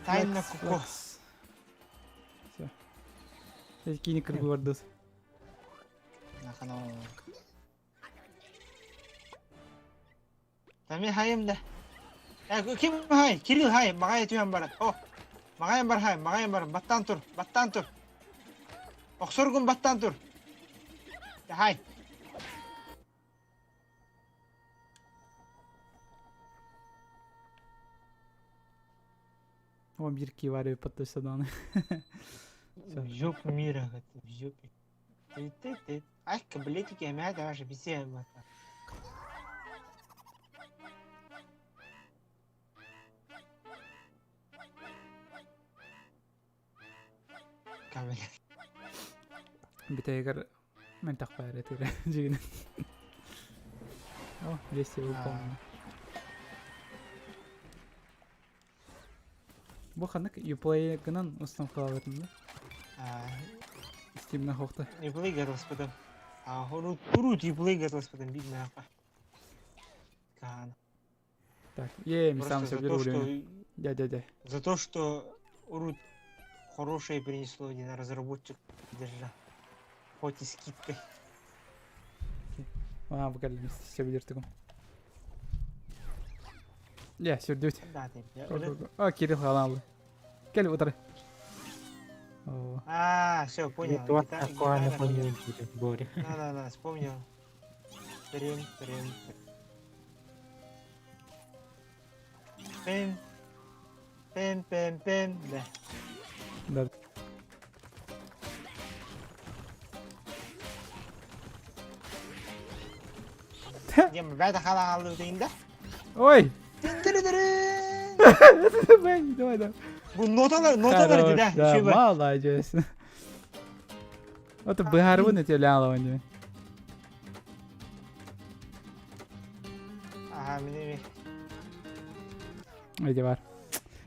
Тайна Флекс, Коко. флекс. Все. Кини кыргы бардыс. Тами хайым да. Э, ким хай? Кирилл хай, маҕай түһэн баран. О, маҕайым бар хай, маҕайым бар. Баттаан тур, баттаан тур. Охсоргун баттаан тур. Хай. О, бирки варю подтасаданы. В жопу мира, в жопе. Ты ты ты. Ай, каблетики, амя даже бесе. Кабель. Бүтэйгэр мэлтэх баар этигэр дьигинэн. О, 200 выполнено. Бу ханнык Uplay гынан установкалаабытым да? Steam'den хохта. Uplay гатыласпытым. А, урут Uplay гатыласпытым бидмээхэ. Каана. Так, е, мен сам Просто за себе то, уровень. что Дя-дя-дя. за то, что урут хорошее принесло один разработчик держа. Хоть и скидкой. А, бу сөбүлүр тугум. Я, сүрдүбүт. Да, ты. А, Кирилл хаалаалы. Кел утары. О, А, все, понял. Вот Гита- такое на гитара фоне понял. Боря. Да, да, да, вспомнил. Трим, трим. Пим. Пим, пим, пим, да. да. Дем, бәді қала қалды дейін да. Ой! Тин-тирі-тирі. Давай, давай, давай. Бұл ноталар, ноталар Хорош, дейді, Да, Үшеу бар. молодец. Вот быһаарбын этеле алабын Ага, міне Эти бар.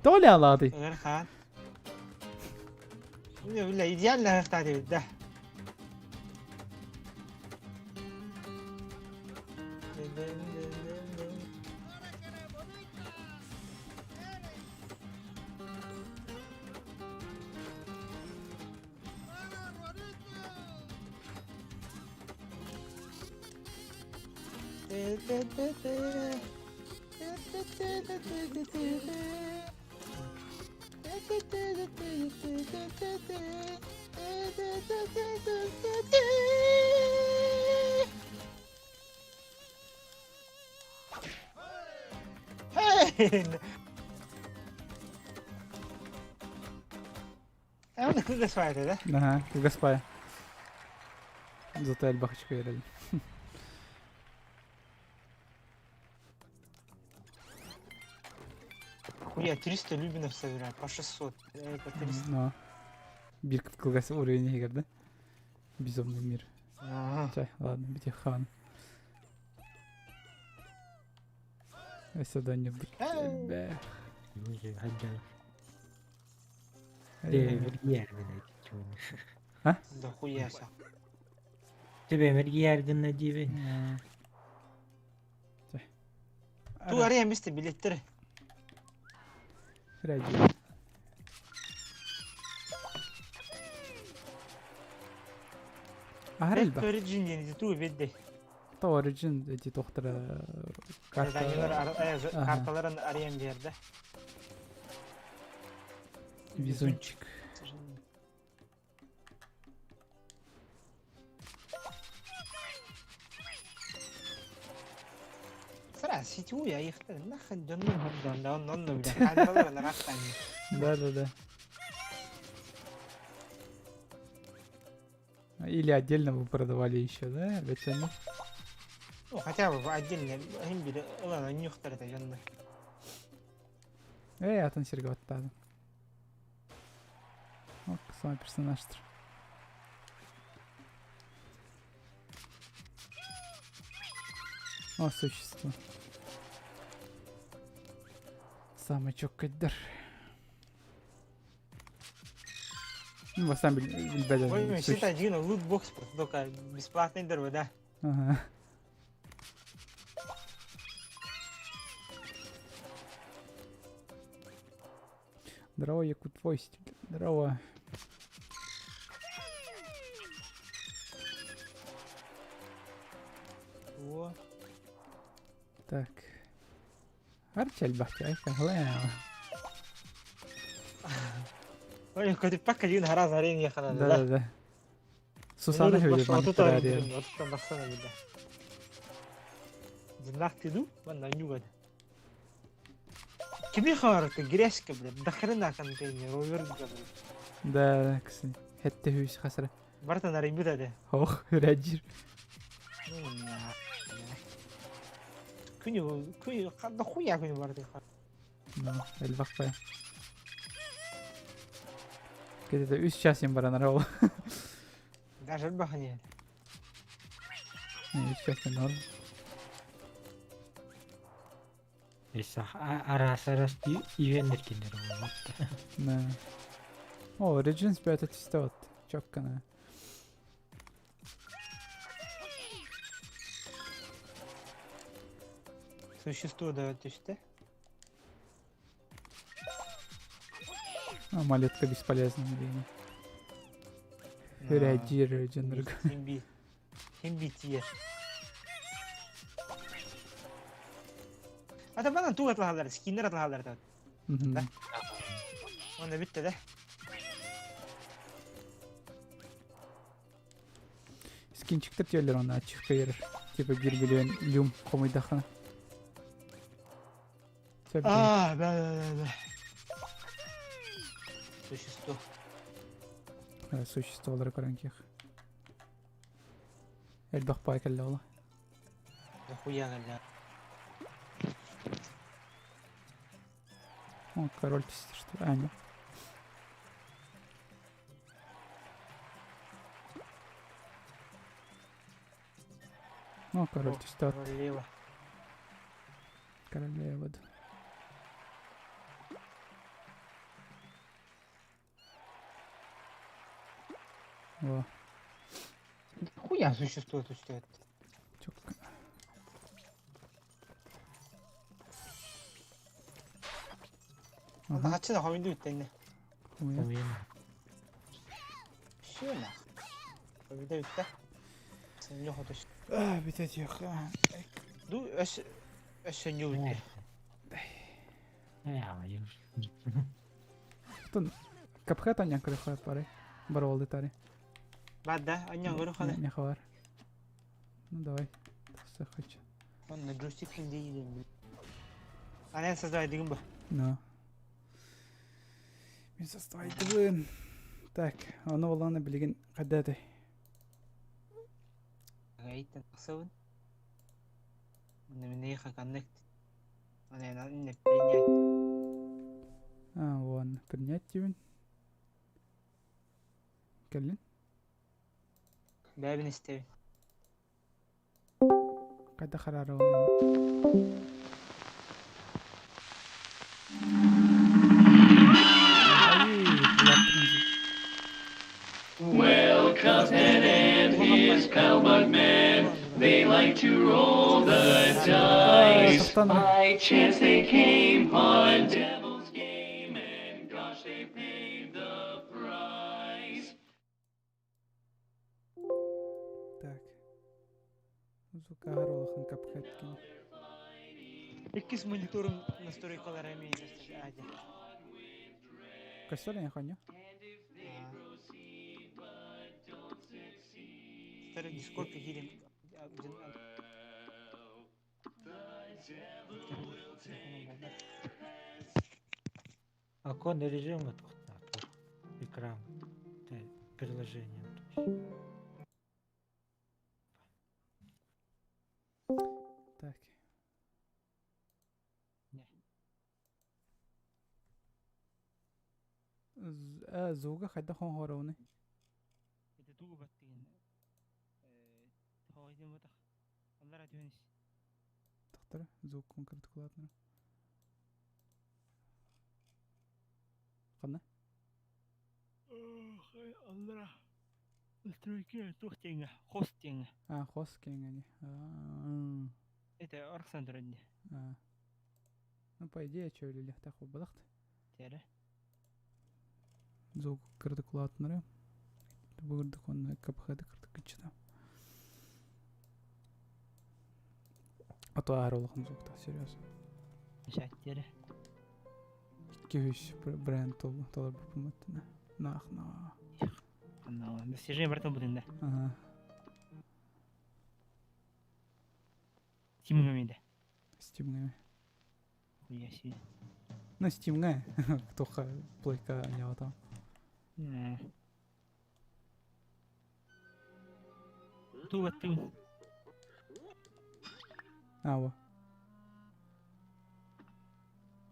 Толя алады. Ығыр хан. Міне, бля, идеально ықтады дейді, да. Hey! Оны кылгас да? Ага, кылгаспая. Зато элбахочка берели. Хуя, 300 любинов собираю, по 600. Это 300. Но. Бир кылгас уровень егер, да? Безумный мир. Ага. Чай, ладно, бити хан. Сюда не будет. Да хуя са. Тебе мергияр гына дибин. Ту ария месте билеттер. Ради. Арельба. Origin диэн ту бедде. То Origin эти тохтара Карта. карта. Ага. Карталарын арыйан берді. Везунчик. Сара сетевой аяқтар нахын жоннун хордон да онно биле камераларын растан. Да-да-да. Или отдельно вы продавали еще, да, Бетсене? Ну хотя бы отдельно им биле ылан нюхтар это жонно. Эй, атын сирге баттады. О, самый персонаж. О, существо. Самый чоккайдар. Ну, сам билбеден. Ой, мен считай жигин лутбокс только бесплатный дыр да. Ага. Здорово, Якут Войс. Здорово. О. Так. Арчи элбэхчэ каһылаа. Ой, көтүппэккэ дьиҥ араас арыйан Да, да, да. Сусана хөйү манныктар Динах тиду, манна нюгад. Кими хаарты грязька, блядь, до хрена контейнер, овер, блядь. Да, кстати. Хетте хүйс хасара. Бартан арыйбыт этэ. Ох, реагир. Күнү, күнү, да хуя күнү барды. Ну, элбэх бай. Где-то үс час им баранар ол. Даже элбэх не. Үс час норм. Араас араас ивеннер кинер буолбут. Да. О, Origins бэйэтэ түстэ вот. Чоккана. Существо да түстэ. А, малютка бесполезна или Реагирует дьоннорго. Симби. Симби тиер. Ата манан туг атлаһаллар, скиннер атлаһаллар да. Мгм. Онно бүттэ да. Скинчиктер диэллэр онно аччыкка ерер. Типа биир билиэн люм хомуйдаххына. Сөп А, да, да, да, да. Существо. э, существолары көрөн киэх. Элбэх пай кэллэ ола. Да хуя галя. О, король түстэ что ли? А, нет. О, король О, түстэ. Королева. Королева. да. О, Хуя существо тут стоит. чётко. Ага. Ага, Хачы да хоминду үттэнне. хуя. Все нах. Хоминду үттэ. Сеньо хотуш. А, бүтэ тихо. Ду эс эс сеньо үттэ. Тон капхет анян көрөхө пары. Баролды тари. Бада, анян көрө хана. Не хавар. Ну давай. Все хочу. Онна джойстик дейдим. Анан создавай деген ба. Ну. Мен создавайдыбын. Так, аны оланы билигин кадады. Гайтан тахсабын. Нэмнэха connect. Анан не принять. А, вон, принять дибин. Кэллин. Бэбин истебин. Кайда харары оланы. Ай, булаттым. Well, Cuphead and his pal Mugman, they like to roll the dice. Тоқтан. By chance they came on Devil's Game, and gosh, they paid the price. Так. Звука олахан капхет кин. Иккис мониторун настройкалар эми ади. Көстөр не хоню? Старый Discord кирим. Оконный режим вот экран приложение. То есть. Так. Не. Э, звуга хайда хон хороуны. Это тугу баттыгын. Э, тоойдун бутах. Аллара түнүс. Тохтор, звук конкрет кулатны. Кана? Аллара. Настройки тухтинга, хостинга. А, хос кенгани. А. Это Арксандр А. Ну, по идее, чё, или лехтах балахт. Тере. Звук кырдык улаатыннарыам. Бу курдук уонна КПХ-ды кырдык кыччата. А то аар улахан звуктаах серьезно. Шаттера. 200 бренд толорбуппун баттына. Нах на. Достижение братан будем, да. Ага. Стимҥа да. Стимҥа. Хуя себе. Ну, Стимҥа. Тоха плойка ньаҕата. Ту баттыгын. Аwa.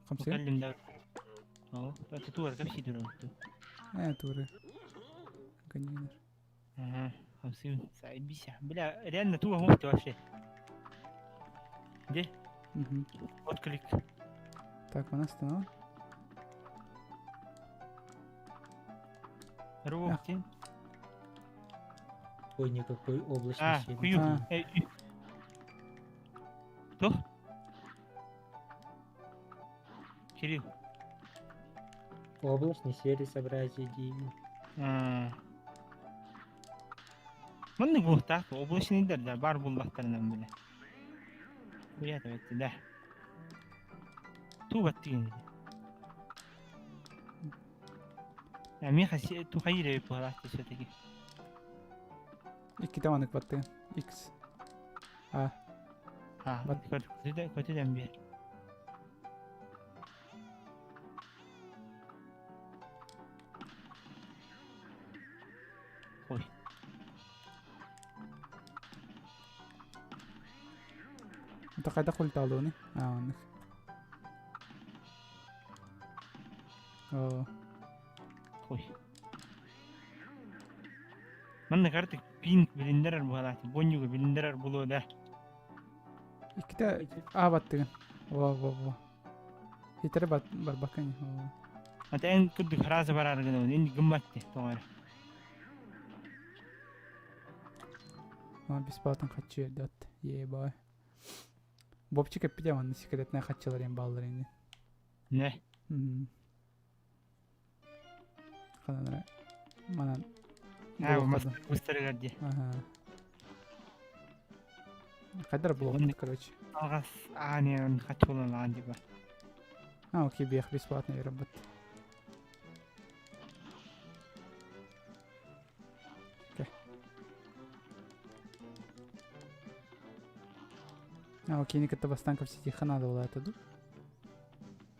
Хамсыга? Кэллим да. Оо, тутуар кэпсии турар. Ээ, тууры. Контейнер. Ага, хамсыгын. Заебись. Бля, реально туга муфты вообще. Где? Угу. Отклик. Так, она остановила. Рывок тин. Ой, никакой облачный А, сервис. кую. А. Кто? Кирилл. Облачный сервис образие. А. Маннык буолуохтаах, облачныйдар да баар буоллахтарынан бile. Куйаата бэтти да. Туу баттыгын. А миэхэ тухайыр эбит буолаахты все-таки. Иккитэ манык баттыгын. X. А. А, Бат. көтүдэн биэр. Ой. Это хайдах ултаалыыны? А, оннук. Оо. Ой. Манна картык пинг билиндерер буолаахты, бонньугу билиндерер булуо да. Иккитэ А баттыгын. Во, во, во. Хитэри бат барбакка ини. Оо. Ата эн курдук фраза барар гына ин гымматты тоҕо эрэ. А, бесплатно хаччы эрдэ Ебай. Бобчик эппитэ манна секретная хаччылар эн бааллар ини. Не. Ханан манан А, блокада. мастарыгар дии. Ага. Хайдар блок, короче. Алҕас ааны хаччы буолан аан типа. А, окей, бех бесплатно работает. Окей. А, окей, никогда бастан в сети хана дала это ду.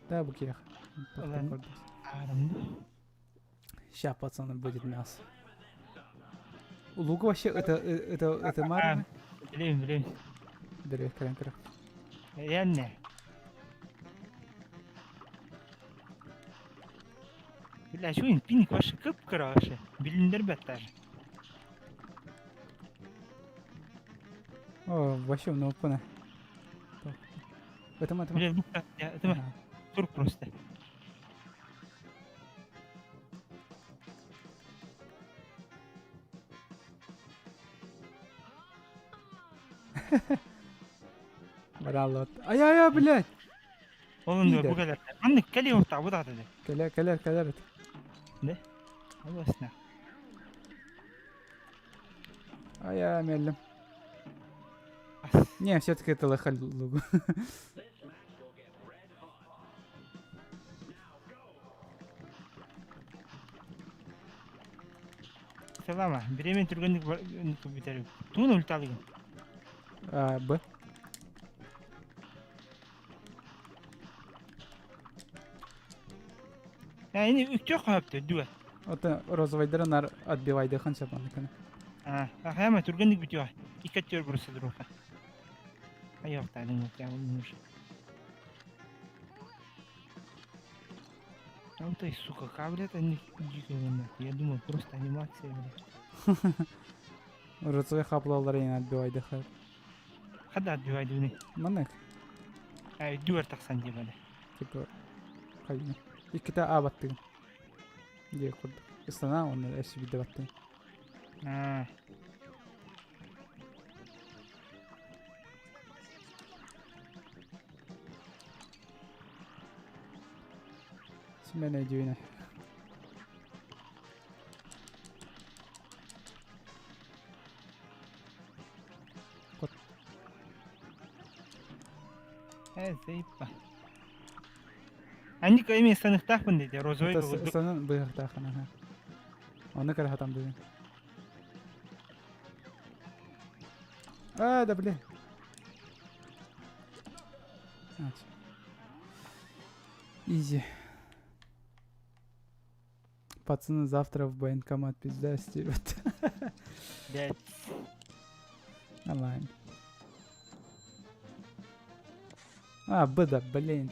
Да, букех. Ладно. Аарым Ща, пацаны, будет мясо. Лук вообще, это Марвин? Билэбин, билэбин. Бери, крем, крем. Реально. Бля, что пинг вообще кып-кыра вообще. Билиндербэт даже. О, вообще, ну, пона. Это это Бля, ну это Ага. тур просто. Бараллот. Ай-ай-ай, блядь! Олон Пидор. бу кэлэр. Маннык кэли ортаа бу даҕаны. Кэлэр, кэлэр, кэлэр. Алласна. Ай-ай, меллим. Не, все-таки это лохаль лугу. Салама, биремен түргэнник бүтэр. Туун ульталыгын. А, Б. А, ини үктүөх хөптө дүө. Это розовый нар отбивай дыхан сапаныканы. А, ахама түргэнник бүтүөх. Иккеттөр бурса дуруха. Айоқтадың я уже. А вот и, сука, как, блядь, они дико нахуй. Я думал, просто анимация, блядь. Розовый хаплалар ен отбивай дыхан. Хада отбивай дүне. Манык, А, дүөр тахсан деп бля. типа, хайны. Икките А баттыгын. Де курдук. Ыстана, он эси бидде баттыгын. А, Симене дүйүнэ. Э, заебба. Анник эми станыктаахпын диде, розовый курдук. Санын быһахтаахын, аха. Оны кыра хатам бүгүн. А, да бля. Изи. Пацаны завтра в военкомат пизда стерет. Блядь. Нормально. А, Б да, блин.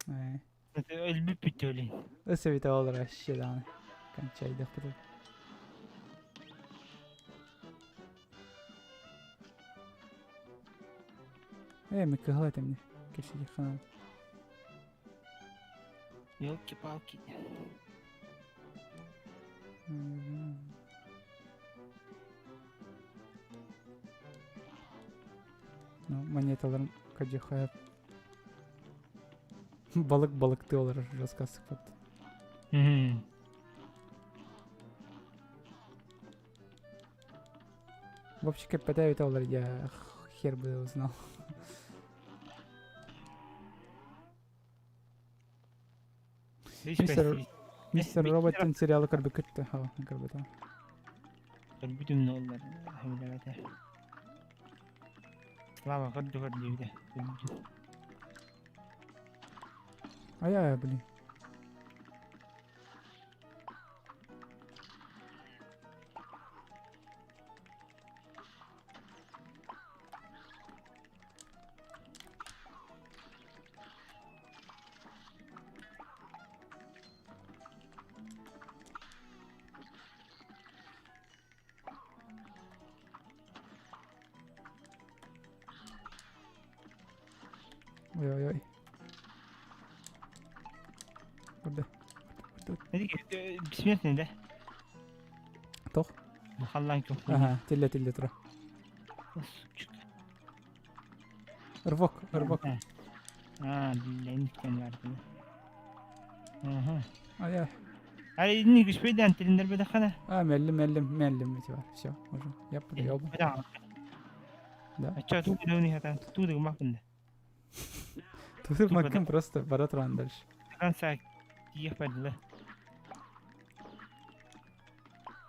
Э. Өлбүт бүттэ блин. Өссө бүтэ ол вообще даҕаны. Кончайдахпыт. Э, мен кыһыл этим не. Кешедиххана. Елки-палки. Ну, монеталарым кадьяхая. Балык балыкты олорор рассказывает. Мгм. Вообще кэппэтэ олор я хер бы узнал. Мистер Мистер Роботтан сериалы көрбүккүт ха көрбүтэ. Көрбүтүм ноллар. Хэмилэбэтэ. Слава көрдү көрдүбүтэ. Көрбүтүм. Ай-ай, блин. Ой-ой-ой. Орда. Эти бессмертный, да? Тох. Халлан кем. Ага, тилле-тилле тура. Сучка. Рывок, рывок. А, блин, кем барды. Ага. Ай-ай. Ай, не успейдан, тилиндер бедахана. А, меллим, меллим, меллим эти бар. Все, уже. Я подъебал. Да. А чё, тут не хата, тут гмакында. Тут макын просто бара туран дальше. Конца тиех падла.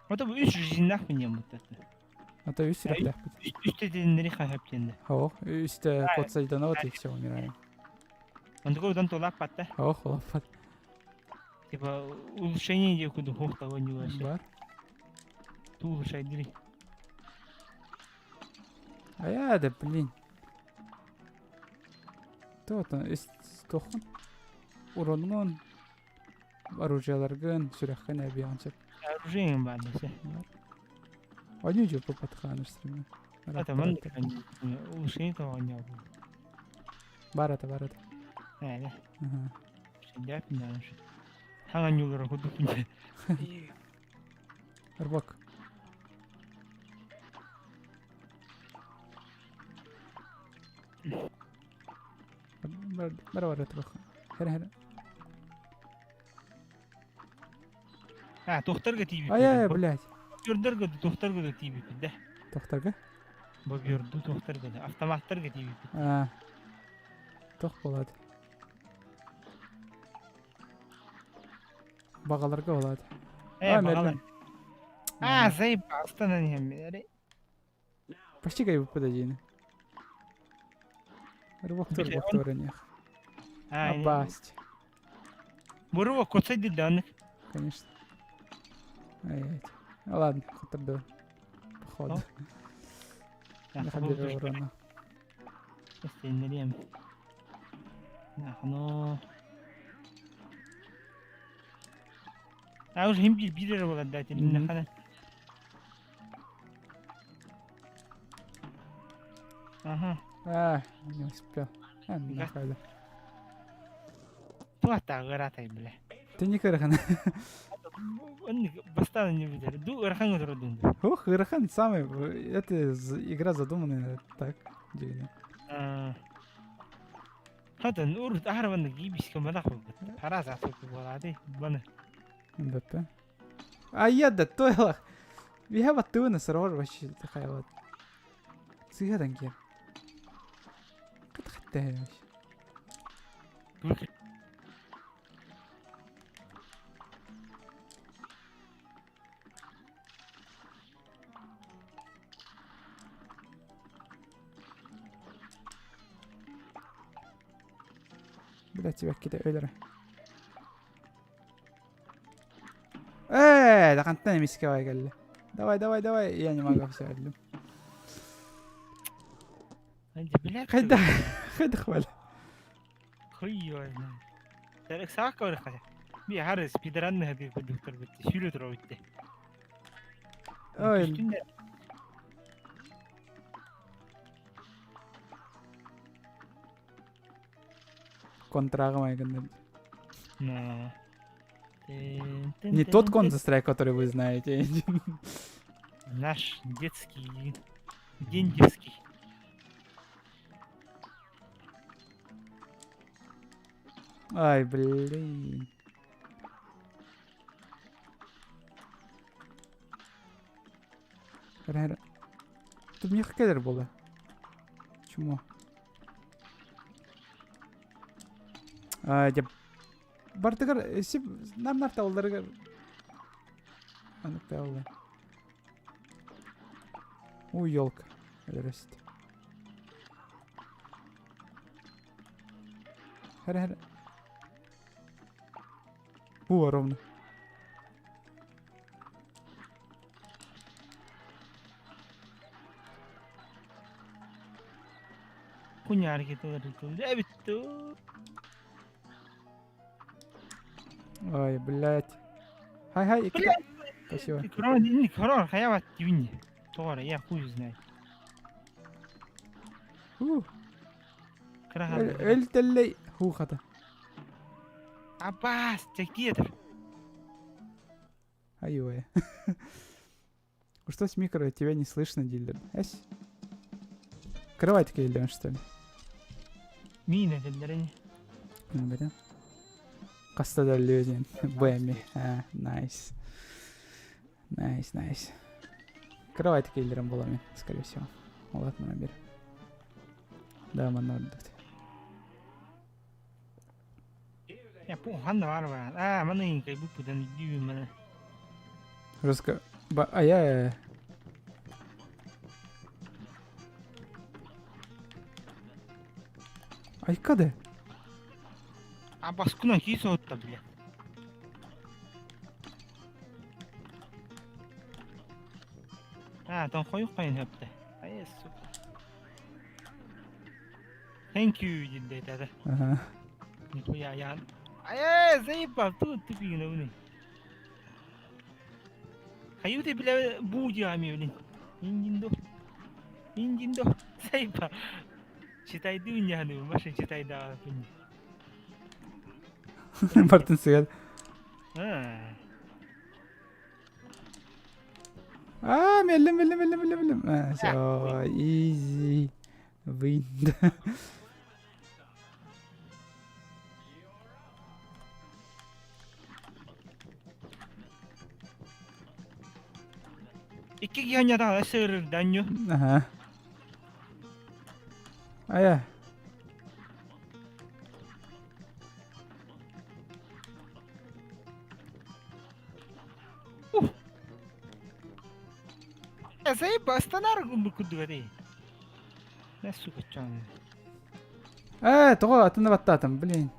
Вот бу үс жизнах мен вот это. А то үс рәхләх. Үс теденнери хахап тенде. Ох, үстә котсайдан вот и все, умираем. Он такой удан толап патта. Ох, лапат. Типа улучшение де куду хох того не вообще. Бар. Ту улучшай дри. А я да, блин. То он, үс тохун. Уронун. Оружияларгын, сүрэххин эбиэн сөп. Оружие бар десе. Они же попадханы стриме. Это ман улучшение того не было. Бар это, бар это. Э, да. Ага. Шляп не надо. Хана не улар худу пинде. Рвок. Бар бар бар Хер хер. А, тохтарга тиби. Ай-ай, блядь. Бьордорго тохтарга тиби да. Тохтарга? Бу бьорду тохтарга да. Автоматтарга тиби. А. Тох болады. Бағаларга болады. Э, А, бағалар. мерлин. А, заеб, астана не хем. Почти кайбы подадины. Рывок тур, Бля, рывок тур, них. А, Абасть, Бурова коцайды данных. конечно. Ай-яй. Ну Ладно, хотырды. Походу. Не урона. Эстеннерем. Нахно. А уже им бир бир болады да, Мгм. нахана. Ага. А, не успел. А, нахуй. Туата гыратай бля. Ты не кырхан. Он бастан не видели. Ду ырахан отырдун. Ох, Ирахан самый. Это игра задуманная так. Дигни. Хатан ур ахарван гибис кемалах бу. Парас асук болады. Баны. МВП. А я да тойлах. We have a tuna сорвар вообще такая вот. Сыгадан кер. Кат хатта вообще. Блять, сибэккитэ өлөрө. Ээ, да хантан эмискэ бай кэллэ. Давай, давай, давай. Я не могу, все, өллүм. Хайдах, хайдах бала. Хуй его знает. Тарык саакка барыхха. Би хары спидранны хадыр курдуктар битте. Сүүрэ турар битте. Ой, Контрага майгыннар. На. Не тот Counter-Strike, который вы знаете. Наш детский. День детский. Ай, блин. Эрэ, Тут миэхэ кэлэр буолла. Чмо. Аа, дьэ бартыгар сип нам-нар табылларыгар Маннык табылла. Уй, елка. Өлөрөст. Хәрэ, хәрэ. О, ровно. Ой, блядь. Хай, хай, Блядь. Спасибо. Корон, хайа тивини. Тоҕо я хуй знает. Ух. Өл Ху хата. Абас, чекиетер. Ай-ой. Что с микро? Тебя не слышно, дилер. Эсь. Кровать киллер, что ли? Миин этэллэрин. Бэрэ. Хаста да өлүө Бэми. А, найс. Найс, найс. Кровать киллером була мин, скорее всего. Ладно, бер. Да, манна ордут. Я пу ханна бар бар. Аа, маны инкай бу пудан дүү маны. Жестко. Ба, а я... Айкады. А баскунан кии соһутта бile. Аа, тон хойук хайын хөптө. Ай, сука. Thank you диде тада. Ага. Нихуя я. Ай, заебал, тут тупик на уны. Хаюты, бля, будями, блин. Индиндо. Индиндо. Заебал. Читай дуняны, машин читай да. Мартин сыган. Аа. Аа, мэллим, мэллим, мэллим, мэллим, мэллим. А, все, easy win. Икки киһи сыр данью. Ага. Ая. Заебастанар кудугари. На сука чон. Ээ, тоҕо атыны баттаатым, блин.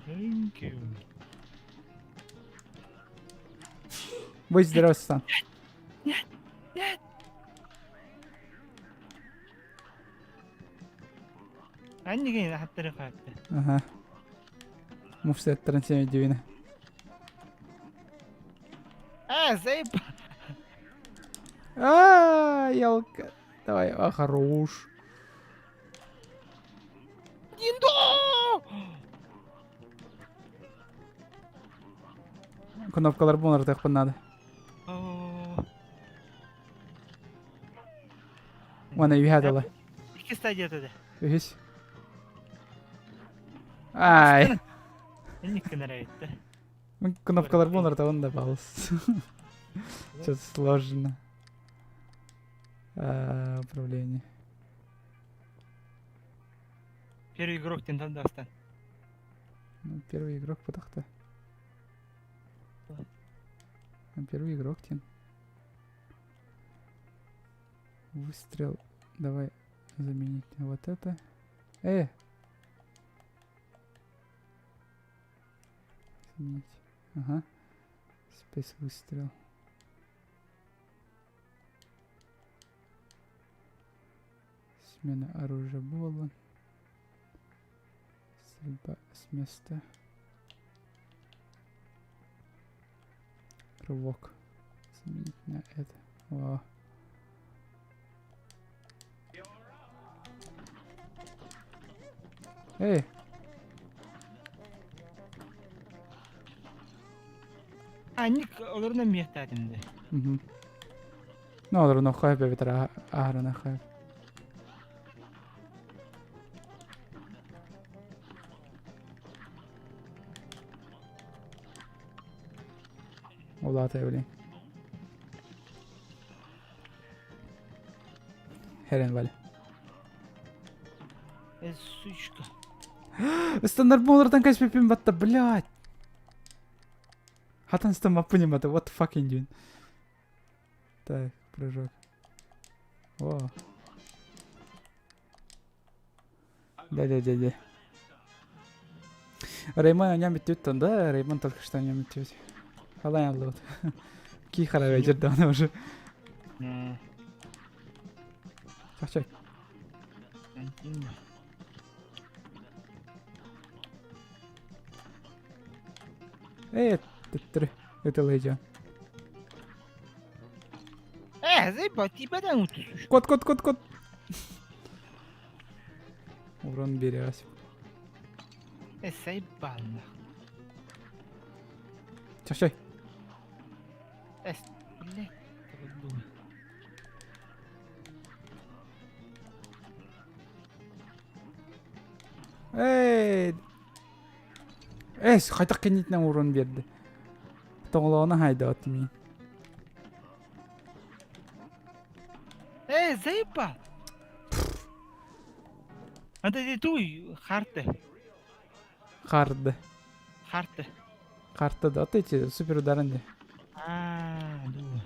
Thank you. Будь здоров, Стан. Нет, нет. Аннигин хаттары хаатты. Ага. Муфсеттарын семи дивина. А, заеб. А, елка. Давай, а, хорош. Диндо! Кнопкалар буолар надо. Уонна үһэ дала. Икки стадията да. Үһүс. Ай. Инник нравится. Кнопкалар буолар да балыс. Что-то сложно. Управление. Первый игрок диэн тандастан. Ну, первый игрок потахта. Первый игрок тен. Выстрел. Давай заменить вот это. Э! Заменить. Ага. Спецвыстрел. Смена оружия буола. Стрельба с места. Рывок. Заменить на это. О. Эй! А, ник олорунан миэхтээтим дэ. Угу. Ну, олорун хайп эбитер аарына хайп. Улаата блин. Херен валя. Э, сучка. Стандарт болардан каспипин батта, блядь. Хатан стам маппынимата, what the fucking doing? Так, прыжок. О. Да-да-да-да. Реймон о нем бүтүт да, Реймон только что о нем бүтүт. Халай аллот. Ки харабай жерде уже. Чакчай. Э, төттөрү ытылыйдьон. Э, заебал, тебя да утусуш. Кот, кот, кот, кот. Урон берёсь. Э, заебал нах. Чакчай. Э, блядь, думай. Эй! Эс, хайдах кэнниттэн урон биэрдэ. Тоҕолооно хайдаат мин. Э, заебал! А ты туй, харты. Харды. Харты. Карта да, вот эти супер ударын де. А, дуй.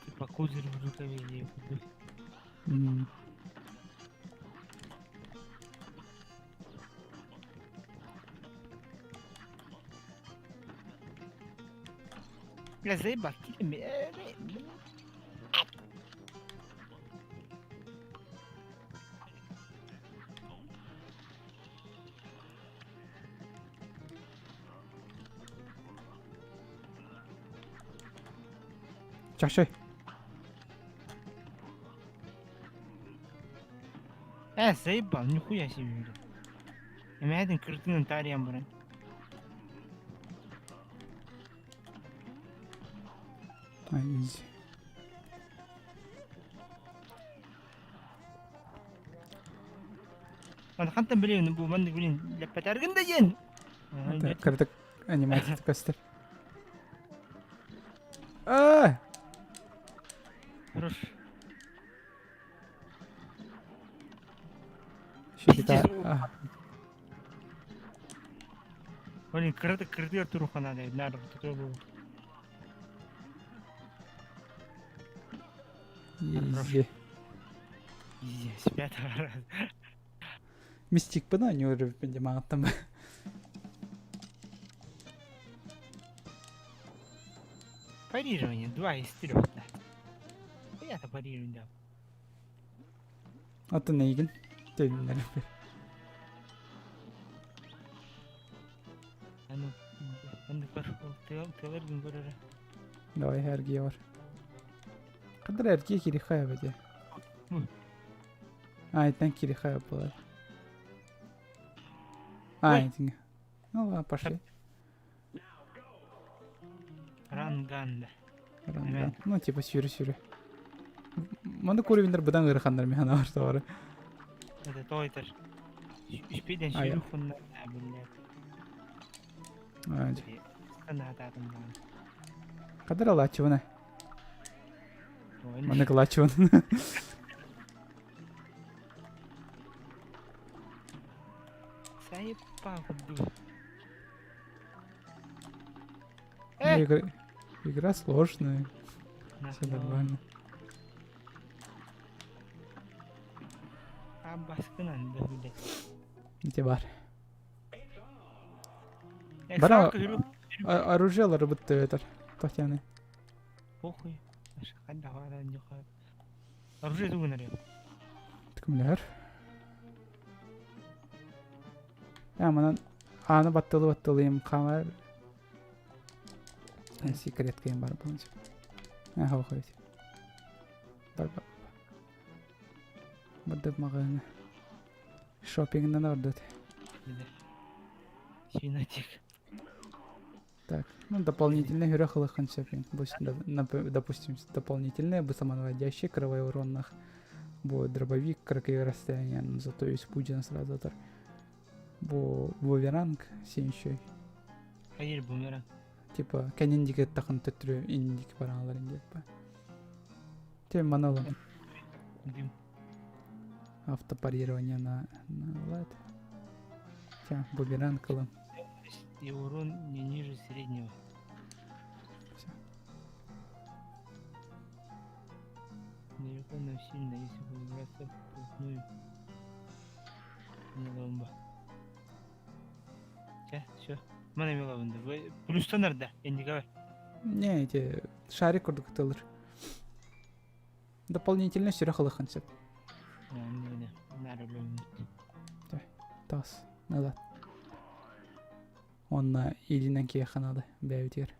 Типа козырь в рукаве. М. Бля, заебал. Чакчай. Э, заебал, нихуя себе, блядь. Эмээтин кыртынан таарыйан баран. Ай, изи. Маны хантан билэбин бу маннык билин лэппэтэргин да диэн. Это кырдык анимация көстөр. А! Хорош. Щита. Блин, кырдык кырдыгар туруха надо, надо такой был. Изи. Изи, с пятого раза. Мистик бына не үрүппүн демааттам. Парирование 2 из 3, да. Я-то парирую, да. Атын эйигин төннөрүппүн. Аны аны тылар көрөрө. Давай эргие бар. Кадыр эргие кирихая беде. А, итен кирихая была. А, итин. Ну ладно, пошли. Ранганда. Ранган. Ну, типа сюрі-сюрі. Манда көрүбүндер быдан ырхандар мен ана бар. Это тойтер. Үспеден сюрі хунна, блядь. Санаатаатым Кадыр алачыбына. Маны кылачыбын. Сайыппа курдук. Э! Игра, игра сложная. Все нормально. А баскынан да блядь. Ити бар. Бара оружиелары бытты өтөр. Тохтяны. Похуй. Оружие тугунар Түкүмлэр. Я манан ааны баттылы баттылыйым камер. Секреткайым бар бұны. Аха охойт. Бар бар. Бардып мағаны. Шопингнан ордут. Свинотек. Так, ну дополнительный хүрэх ылыхын сөп. Допустим, дополнительное бы самонаводящий кровой уронных. Бу дробовик кыракый расстояние, но зато есть Путин сразу атар. Бу бумеранг сеншөй. Хайыр бумеранг. Типа кэнин диги тахын төттүрү индики бараналар индип. Тем манала. Дым. Автопарирование на на лад. Тя бумеранг ылым. И урон не ниже среднего. Всё. Далеко, но сильно, если подобраться вплотную. Не ломба. Все, все. Мана милабында. Плюстанар да, енді бар. Не, эти шарик курдук тылыр. Дополнительно сүрэх ылыхын сөп. Тас. Назад. Онна илинен киэханады бэбитигэр.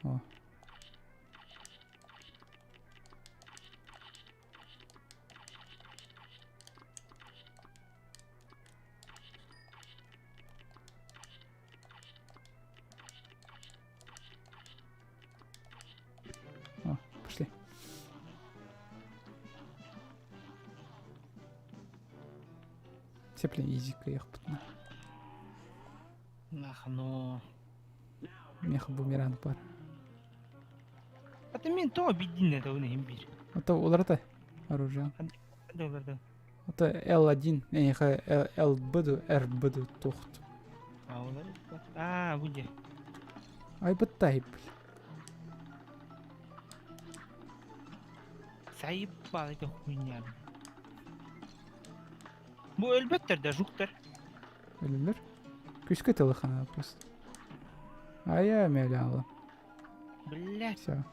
О. О, пошли. Сеплин изика яхпытна. Нахно. Меха бумеранг бар. А ты мен то обидин это он им бир. Это уларта оружие. Да уларда. Это L1, не, LB, RB тохт. А улар. А, буде. Ай быттай, бля. Заебал это хуйня. Бу өлбөттөр да жуктар. Өлөлөр. Күскө тылыхана просто. А я меляла. Блять. Все.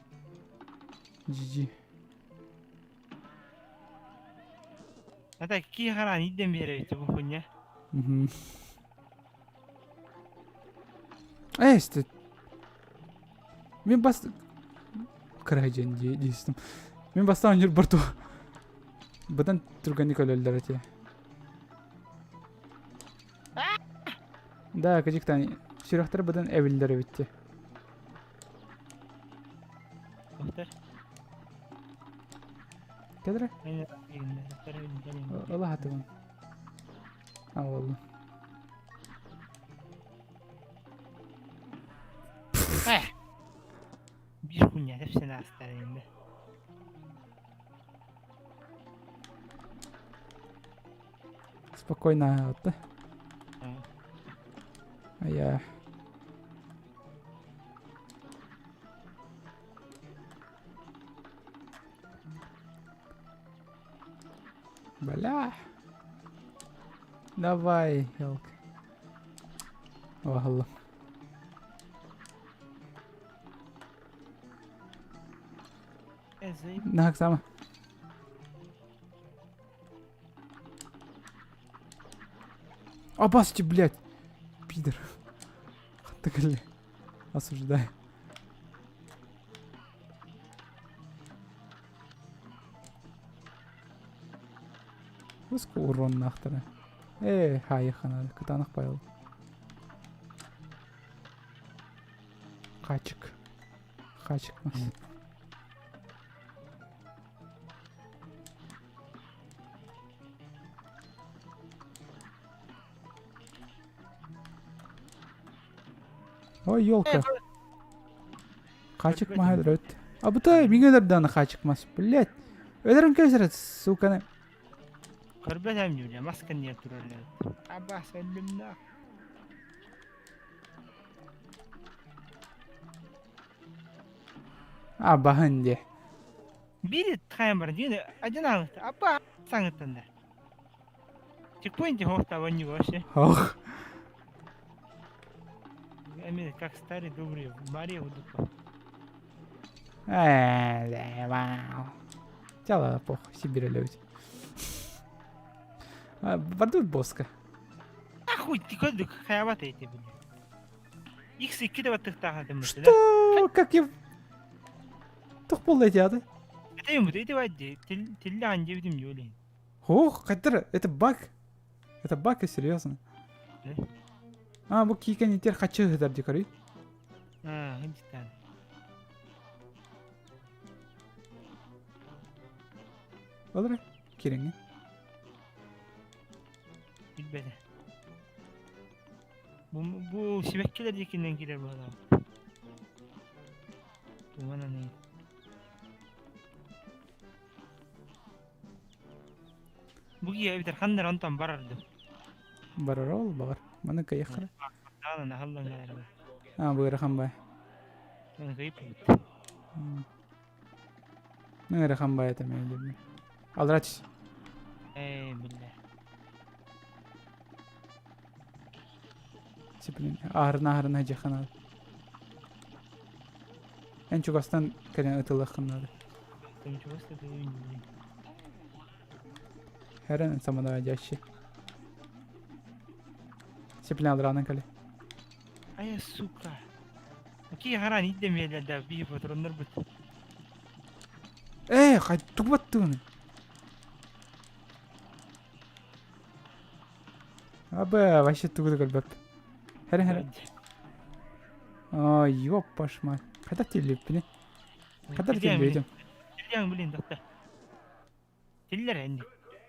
GG. Это какие харан идем берете бу хуйня. Угу. Эй, ты. Мен бас... Кырай дьэн диистим. Мин бастаан ньурбар ту. Быдан түргэнник өлөллөр этэ. Да, кыдьыктан сүрэхтэр быдан эбиллэр эбитти. Доктор. Кедре? Ыла хатыбын. А, болду. Биир хуйня тэпсэн аастар инде. Спокойно атты. А я... Бля. Давай, Хелк. О, Нахак сама. Абасти, блядь! Пидор. Так ли? Осуждаю. Выско урон нахтара. Э, хайхана, кытанах пайыл. Хачик. Хачик мас. Ой, елка. Хачик маһа өрөт. А бута миңе даны хачик мас, блядь. Өлөрөн кэбисэрэ, суканы. Көрбөт эм дьүлэ, мас кэннигэр турар Абас өллүм да. Абаһын диэ. Биир хайан бар диэн один аҕыста. Апа саҥыттан да. Чекпоинт хоста вонню вообще. Ох. Эми как старый добрый Мария удупа. Ээ, вау. Тяла похуй, Сибирь любит. Бардут боска. Ахуй, ты кодук хаябат эти блин. Икс икки да баттыктаах этим. Что? Как я... Тух буолла эти ады? Это ему, это вадди, тиллян дебидим юли. Ох, кайтар, это баг. Это баг, серьезно. А, бу киикэн итер хачы ыһытар дикари. А, хинтитан. Олар кириҥҥэ. Билбэтэ. Бу бу сибэккилэр диэкинэн киирэр быһалаах. Туман аны. Бу киһи эбэтэр ханна эрэ онтон барар дуу? Барар ол баҕар. Маны кыйаххара. Даҕаны аһыллан кэлэр. А, бу ыарахан бай. Маны кыйыппыт. Ну, ыарахан бай это мен дебин. Алдырач. Эй, биллэ. Сиплин. Аарына аарына дьаханады. Эн чугастан кэлэн ытылыаххын наада. Там чугас ытылыын Хэрэн самодаводящий. Сиплин алдыраанан кэлэ. Ай, сука. Ки харан иддемиэлэр да биир патроннар бут. Ээ, хай тугбаттыгын. Абы, вообще тугу да көрбөп. Хэрэн хэрэн. Ой, ёппаш мать. Хайдах тиллиппини? Хайдах тиллибитим? Тиллиэн блин, доктор. Тиллер энди.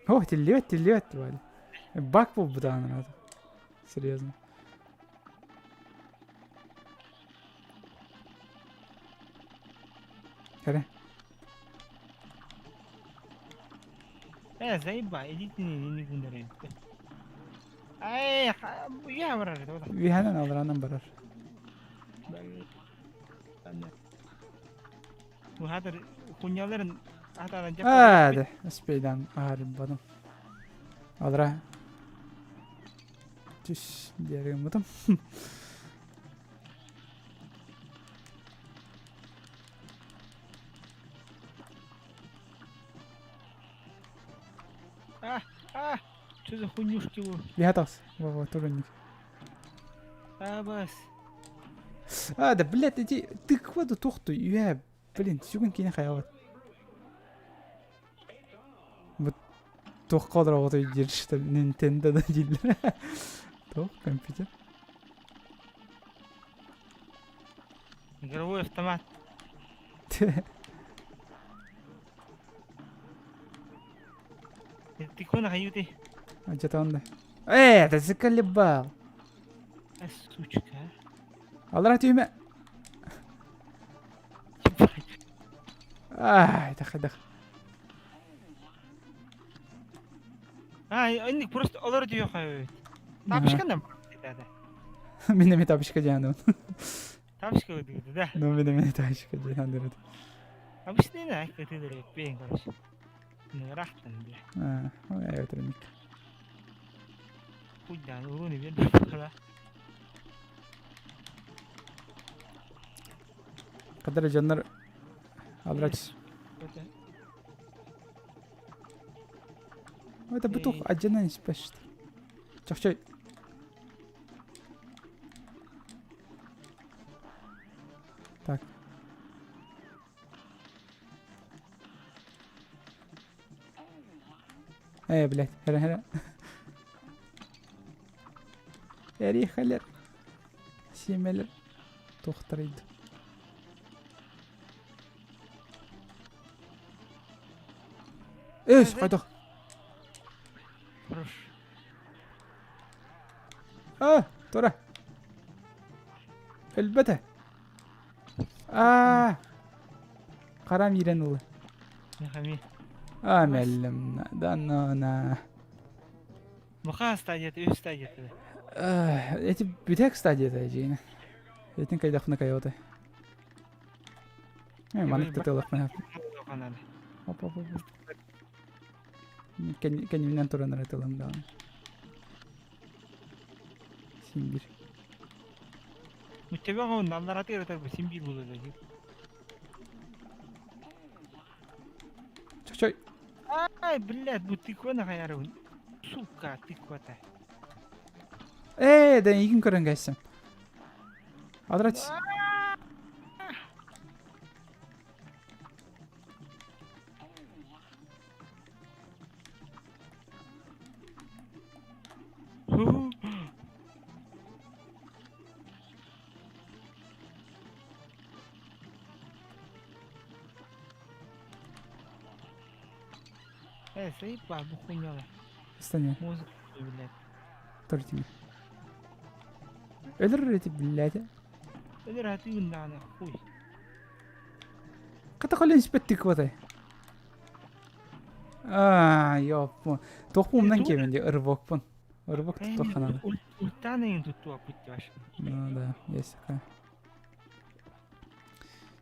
О, тиллибет, тиллибет, Валя. Баг буолбутаан надо. Серьезно. Кэрэ. Э, заеба, идите не не гундары. Ай, я барар. Үһэнэн алранан барар. Бу хатыр хуньяларын атадан Аа, да, успейдан аарбадым. Алра. Түс диэрим бутум. А, а, что за хуйнюшки вы? Бихатас. Во, тоже А, бас. А, да, блядь, эти тыкваду тухту, я, блин, сүгүн кини хайабат. Вот туох кодро диир что Nintendo да дииллэр. Туох компьютер. Игровой автомат. Ты кона хаюты? А где-то он да. Э, ты заколебал. А, сучка. Алра түйме. Ай, дах, дах. А, инник просто олор дүйө хайбыт. Тапочка нам да. Мин эми тапочка диэн Тапочка выдыгды, да. Ну, мин эми тапочка диэн дырыт. Обычный на, кытыдыр пейн, короче. Ну, рахтан, бля. А, ой, өтөрүнүк. Путь да, ну, не берди. Кадыр дьоннор алрач. Это бутух отдельно не спешит. Чахчай. Так. Э, блядь, хера хера. Эрихалер. Симелер. Тухтарид. Эс, хайдах. Хорош. А, тура. Өлбөтө. А. Харам иирэн ылла. Нехами. А, мэллим. Да, на, на. Муха стадията, үс стадията. Эти бүтэк стадията дьиҥэ. Этин кайдахпына кайоты. Э, маннык тытылахпына. Оп, оп, оп. Кэннибинэн туран эрэ тылым даҕаны. Син биир. Мүттөбө оҕо наллараты ырытар бу син биир буолар дии. Чой. Ай, блядь, бу тыква нахаярыбын. Сука, тыквата. Ээ, да игин көрөн кэлсим. Адрать. Э, заебал, бу хуйняла. Стане. Музыка, блядь. Тоже тебе. Өлөр эти, блядь. Өлөр атыгын даҕаны, хуй. Хата холен испэттик вот. Аа, ёппун. Туохпун умнан киэбин дии, рывокпун. Рывок туттуохха надо. Ультан эйин туттуа путь ваш. Ну да, есть такая.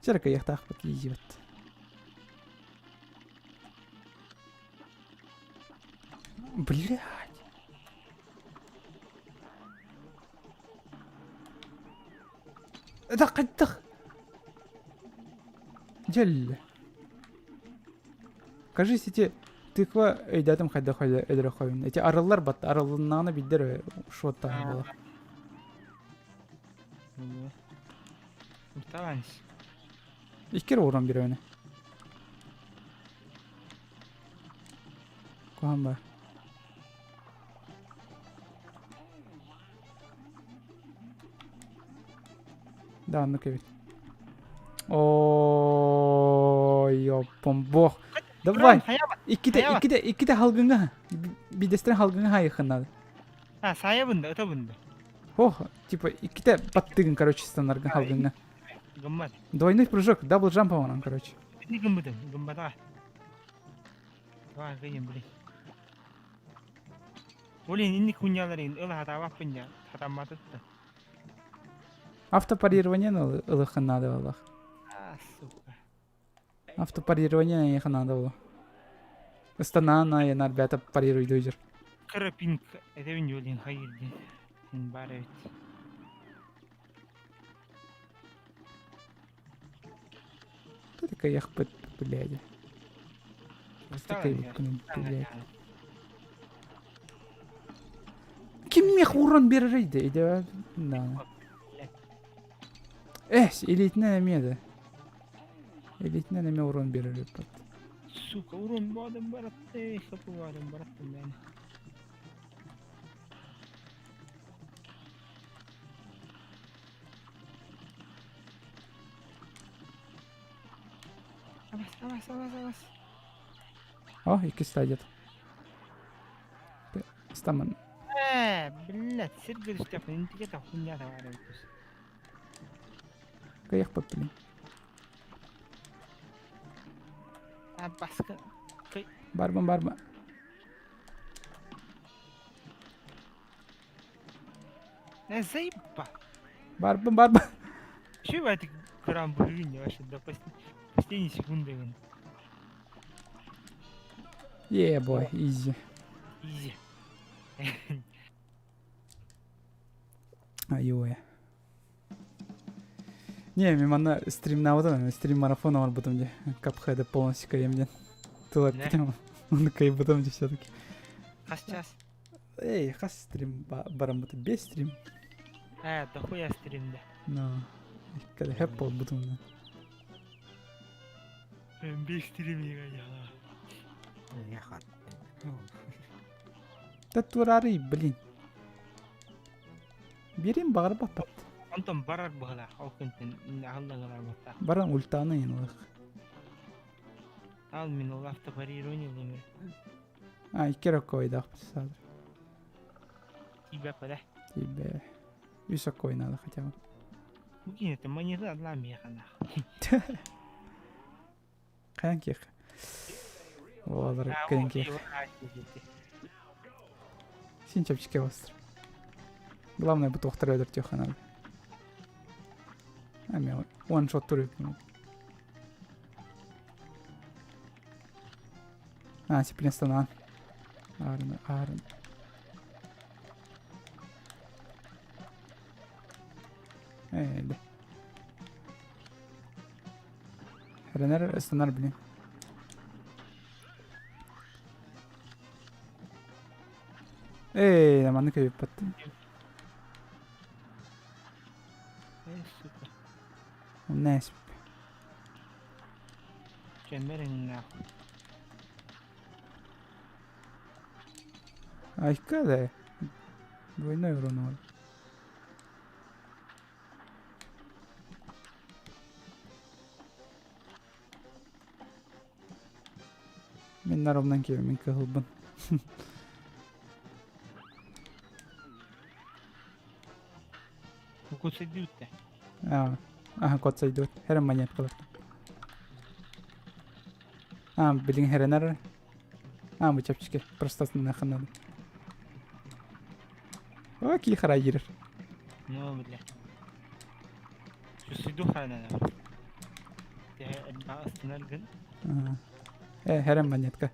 Чэрэ кыйахтаахпыт иизибит. Блядь. Это хайдах? Дьэл. Кажись, эти тыква өйдөөтүм хайдах өлөрөхөбүн. Эти арыллар бат, арыллыннаҕына билдер шоттаах буолар. Ульталанс. Иккер ууран бирэбини. Куһан ба. Да, оннук эбит. Ой, ёппом бох. Давай. Икките, икките, икките халгыҥа. Бидэстэрин халгыҥа хайыххын надо. А, сайабын да, ытабын да. Ох, типа, икките баттыгын, короче, станаргын халгыҥа. Гыммат. Двойной прыжок, дабл джамп онон, короче. Ини гыммытын, гымматаҕа. Давай, кыйын, блин. Блин, инник хуйняларын ыла хатаабаппын дьа, хатамматыттан. Автопарирование ылыххын надо было. А, сука. Автопарирование ехать надо было. Ыстанаан айанар бята парируйдуйдур. Кыра пинг этэбин дьуолин хайыр диэн. Син баар эбит. Кто такая яхпыт, блядь? Кто такая блядь? Ким мех урон берер иде? Да. Эс, илиитинэн эмиэ да. Илиитинэн эмиэ урон берер эбиппит. Сука, урон баадым баратты, хапы баадым бараттым мен. Абас, абас, абас, абас. О, иккис стадия. Стаман. Э, блядь, сиргэ түстэхпин, интигэ хуйня тавара эбит. Кыйахпыт, блин. А, баска. Барбан, барбан. Э, заеба. Барбан, барбан. Чего это грамм блин вообще до последней секунды. Вон. Yeah, boy, easy. Easy. Айуэ. Не, мен манна стримнаабытым, стрим марафон оҥорбутум дии. Капхэды полностью кыйым диэн. Тыл эппитим, ону кыйбытым дии все-таки. Хас час? Эй, хас стрим бараммыт? Без стрим. Э, дохуя стримде. Ну, когда хэп буолбутум да. Без стрим Я Да турары, блин. Биэрин баҕарбаппат. Онтон барар быһылаах, ол күнтэн аһылла гынар баттаах. Баран ультаны ылых. Ал мин ол автопарирование ылым. А, икки роккойдаах саадыр. Тиибэ пэлэ. Тиибэ. Үс оккой надо хотя бы. Бу кинете монета адлаан миэхэ Хайан киэх. Олар кэлин Син чэпчэки остр. Главное бу туохтары өлөртүөххэ наада. Эми one shot туруйуп. А, сиплин станан. Арын, арын. Ээ, Эрэнэр ыстанар блин. Эй, маннык көйүппэттин. Э, сука. Нээс. Кэммэр нахуй. Айка да. Двойной урон. Мин наровнан киирэн мин кыһылбын. Куцайдыут Аа, аха куцайдыут. Хэрэн монеткалар. Аа, билин хэрэнэр. Аа, бу чэпчэки. Просто наханады. О, ки харай киирэр. Ну, бля. Сүсүйдү харанана. Астынар гын. Э, хэрэн монетка.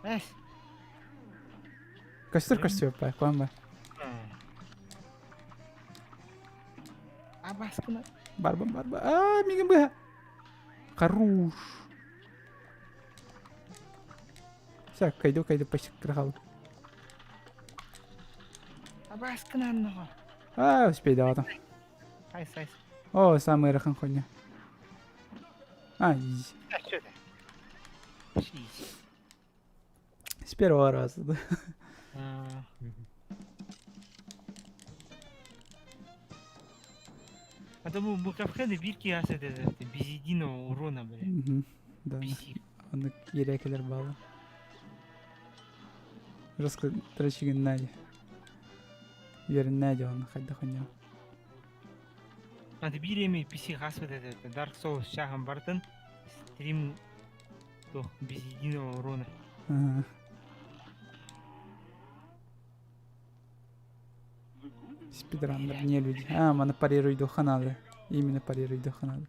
Эс. Көстөр көстүө бай, куан бай. Абаскына. Барбан барба. Аа, мигин быһа. Хорош. Все, кайду, кайду, почти крахал. Абаскына анныга. А, успей давай. Айс, айс. О, самый ыарахан хуйня. А, изи. А что это? Изи. С первого раза, да. А то бу кафеде бир киһи это без единого урона, бля. Да. Оны ерекелер балы. Жестко трачигин нади. Верин нади он хайда хуйня. Аты биир эми PC хаспыт это Dark Souls чаһын бартын стрим туох без единого урона. Ага. Спидраннер не люди. А, маны парируйдуха надо. Именно парируйдуха надо.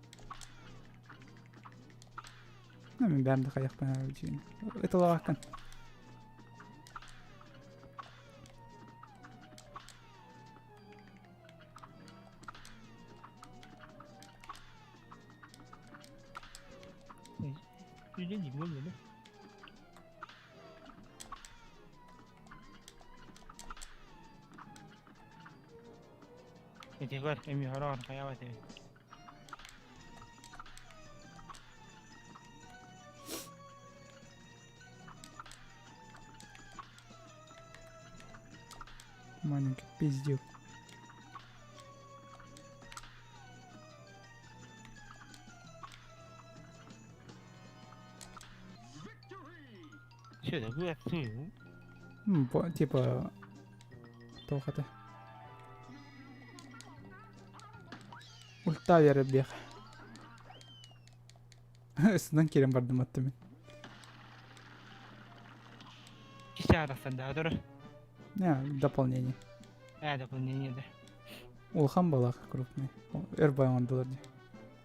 Ну, мен бәрін де қаяқпен Это лавакан. Үлэ буолла да. Этигэр эми хороон хайаабат эбит. Маленький пиздюк. Что такое? Типа... Туох этэ. Ульта биэрэр Ысынан киирэн бардым атты мин. Киһи арахсан да Не, дополнение. Э, дополнение да. Улахан балах крупный. Өр байоҥордулар дии.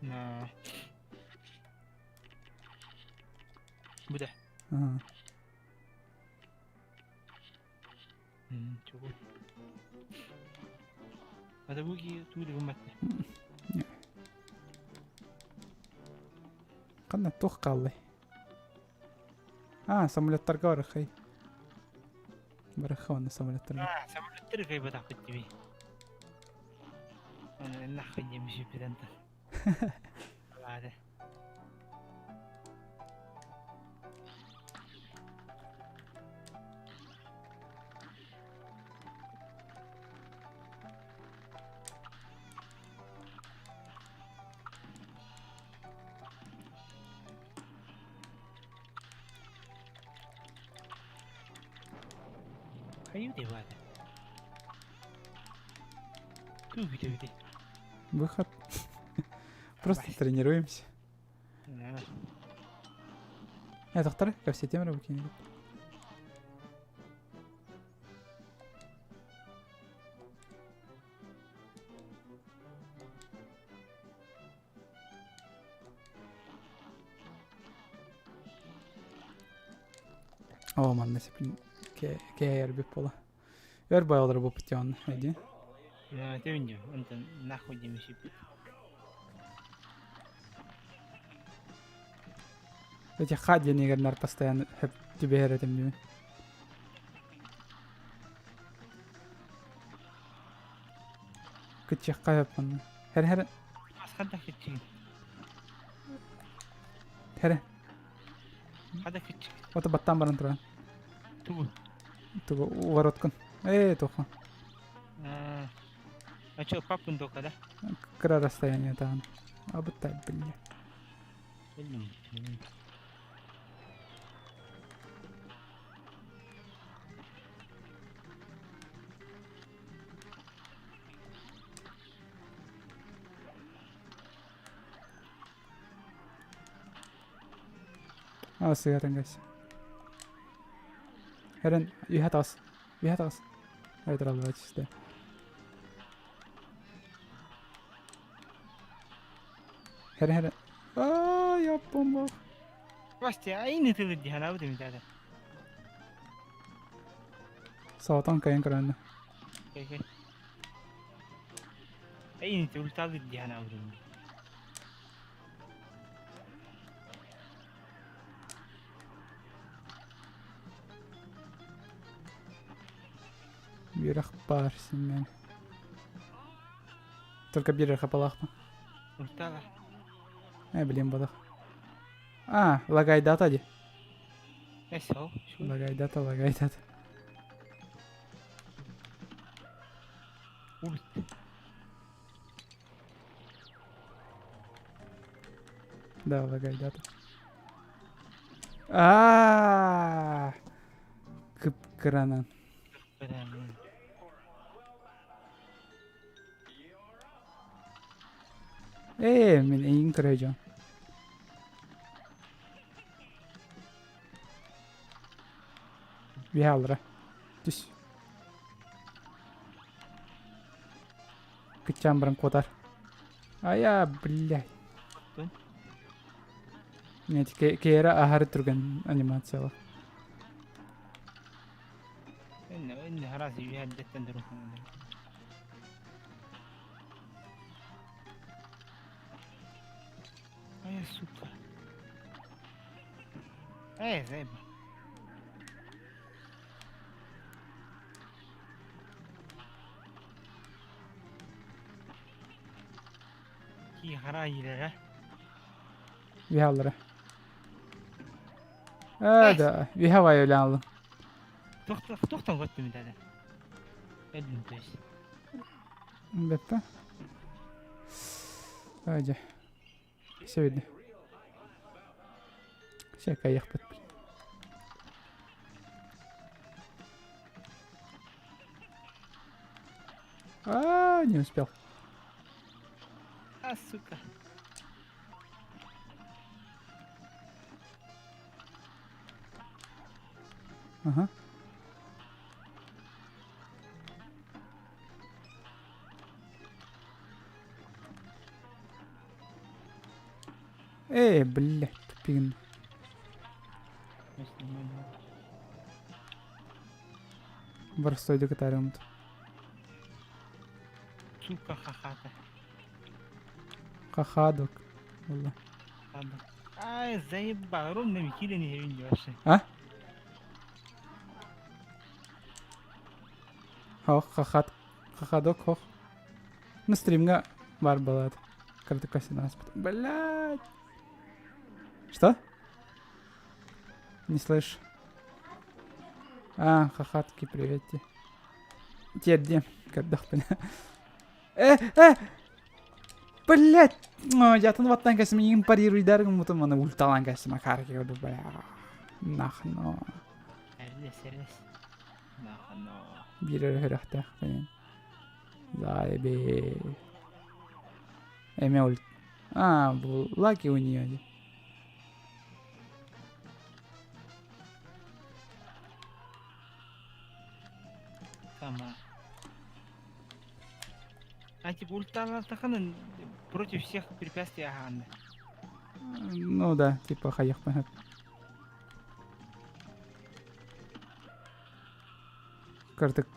На. Бу да. Ага. Чего? А да буги тугу да гымматта. Ханна туох хааллай? А, самолеттарга барыхай. Барыха уонна самолеттарга. А, самолеттары кайбатахпыт диби. Аны нахуй немешиппитантан. Ладно. Хайыы баата. Туу бүтэ Выход. Просто тренируемся. Да. Этахтара кэпсэтиэм эрэ бу кинигэ. Оо, манна сипин кээйэрбит буола. Өр байалары буппут диэн эди. Тэвин онтон нахуй демешиппит. Эти ха диэн нар постоянно хөп түбэһэр этим дии. Кытчахха хөп манна. Хэр хэр Асхада кытчыгын. Хэр. Хада кытчыгын. Ото баттан баран туран. Тугу? Тугу вороткун. Ээ, тоха. А чё, папун только, да? Кыра расстояние там. Абытай, блядь. А, сыгатын гайс. Хэрэн, үһэ тас. Үһэ тас. Айтыр алла чисте. Хэрэн, хэрэн. Аа, яппом Костя, а ини тылы дихана бу демитада. Саатан кайын көрөннө. Окей. Ини тулталы дихана бу демит. Үөрэх баар син Только биир хапалаахпын. Ультала. Э, блин, бодох. А, лагайдата ди. Эсо. Лагайдата, лагайдата. Ульт. Да, лагайдата. А, Кып-кыранан. Ээ, мин эйигин көрө дьон. Үһэ Түс. Кытчаан баран куотар. Ая, блядь. Нет, кеера аһары түргэн анимациялар. Инна харас үһэ дурухун. Ай, сука. Эй, заеба. Ки хара илere. Үһэ аллара. Аа, да, үһэ вай өлөн аллым. Тохтон көттүм дада. Элдим то есть. Беппе. Ajа. Сегодня. Всякая яхпат. А, не успел. А, сука. Ага. Эй, блядь, тупин. Борстой декатарым. Сука, хахата. Хахадок. Wallah. Ай, заебал, ровно микили не видел вообще. А? Хох, хахат. Хахадок, хох. Ну, стримга бар балад. Карту нас. Блядь. Что? Не слышь. А, хахатки, привет тебе. Терди, когда Э, э! Блять! Ну, я там ваттан кәсім ең парируйдарым мутым аны ульталан кәсім акарки оду бля. Нахно. Эрлес, эрлес. Нахно. Бирер хөрөхтөх блин. Заебе. Эме ульт. А, бу лаки у нее. Сама. А типа ульталартаханын против всех препятствий аһаанна. Ну да, типа хайыхпын. Кырдык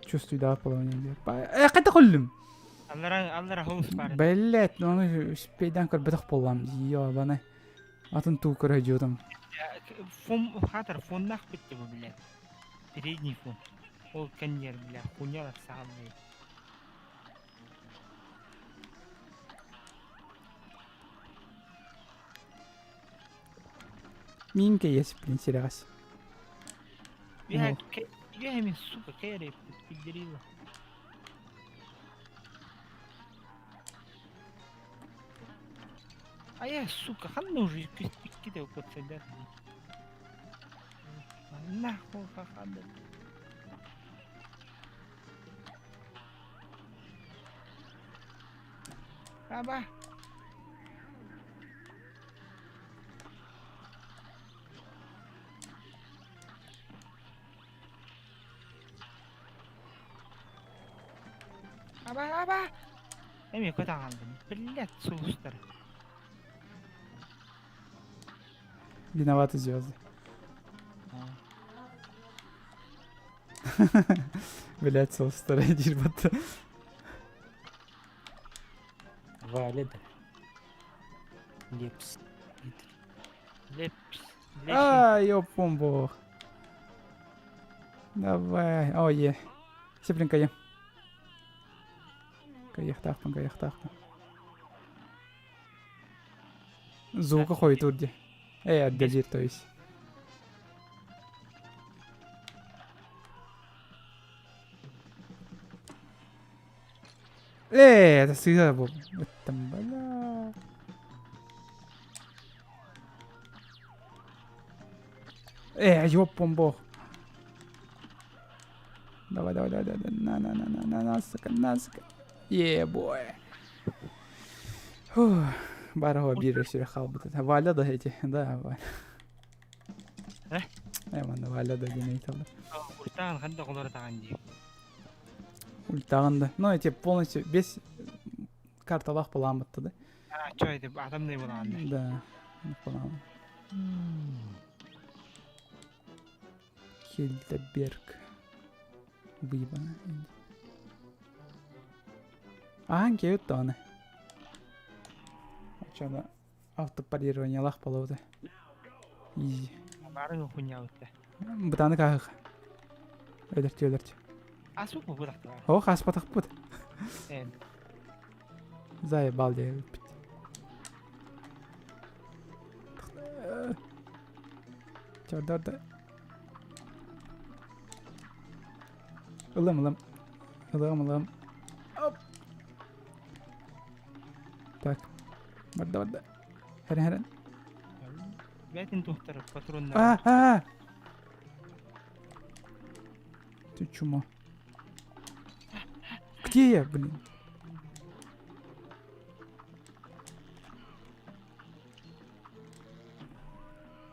чувствую да половина. Э, қайда қөллім? Аллара, аллара хоус бар. Блять, ну аны успейдан көрбөтөх боллам. Ёбаны. Атын туу көрө дьиотум. Фон, хатар фоннах битти бу, блядь. Передний фон. Ол кэннер, бля, хуйня сааллай. Минка есть, блин, серегас. Я, я мен, сука, кэрри, пидерила. А я, сука, ханна уже кидай укотсайдар. Нахуй хаханда. Аба. Аба, аба. Эми көтаҕаллым. Блядь, сулустар. Виноваты звезды. Блять, сулустар диир батта. Валя да. Лепс. Лепс. А, ёпом бог. Давай. О, е. Сеплин кайым. Кайыхтаахпын, кайыхтаахпын. Звука хойутуур дии. Э, отдалир, то есть. Э, это сыыһа бу. Ыттым, бля. Э, ёпом бог. Давай, давай, давай, давай, на, на, на, на, на, на, сука, на, сука. Е, бой. Фух. Бараҕа биир өссө хаалбыт этэ. Валя да эти, да, Валя. Э? Э, манна Валя да диэн ыйыталлар. Ультаан ханна олоротаҕын дии. Ультаҕын да. Ну, эти полностью весь карталаах былааммытта да. А, чё это, атомный былаан. Да, былаан. Хильдеберг. Выебана. Ахан кеют даҕаны. Оччоно автопарированиелаах буолабыт. Изи. Барын хуйнябыт. Бытааны кааһых. Өлөртү өлөртү. Асу бу бырахтылар. О, хааспатахпыт. Э, Заебал диэбиппит. Чордорда. Ылым ылым. Ылым ылым. Оп. Так. Барда барда. Хэрэн хэрэн. Бэйтин тухтар патроннар. А, а! Ты чума. Где я, блин?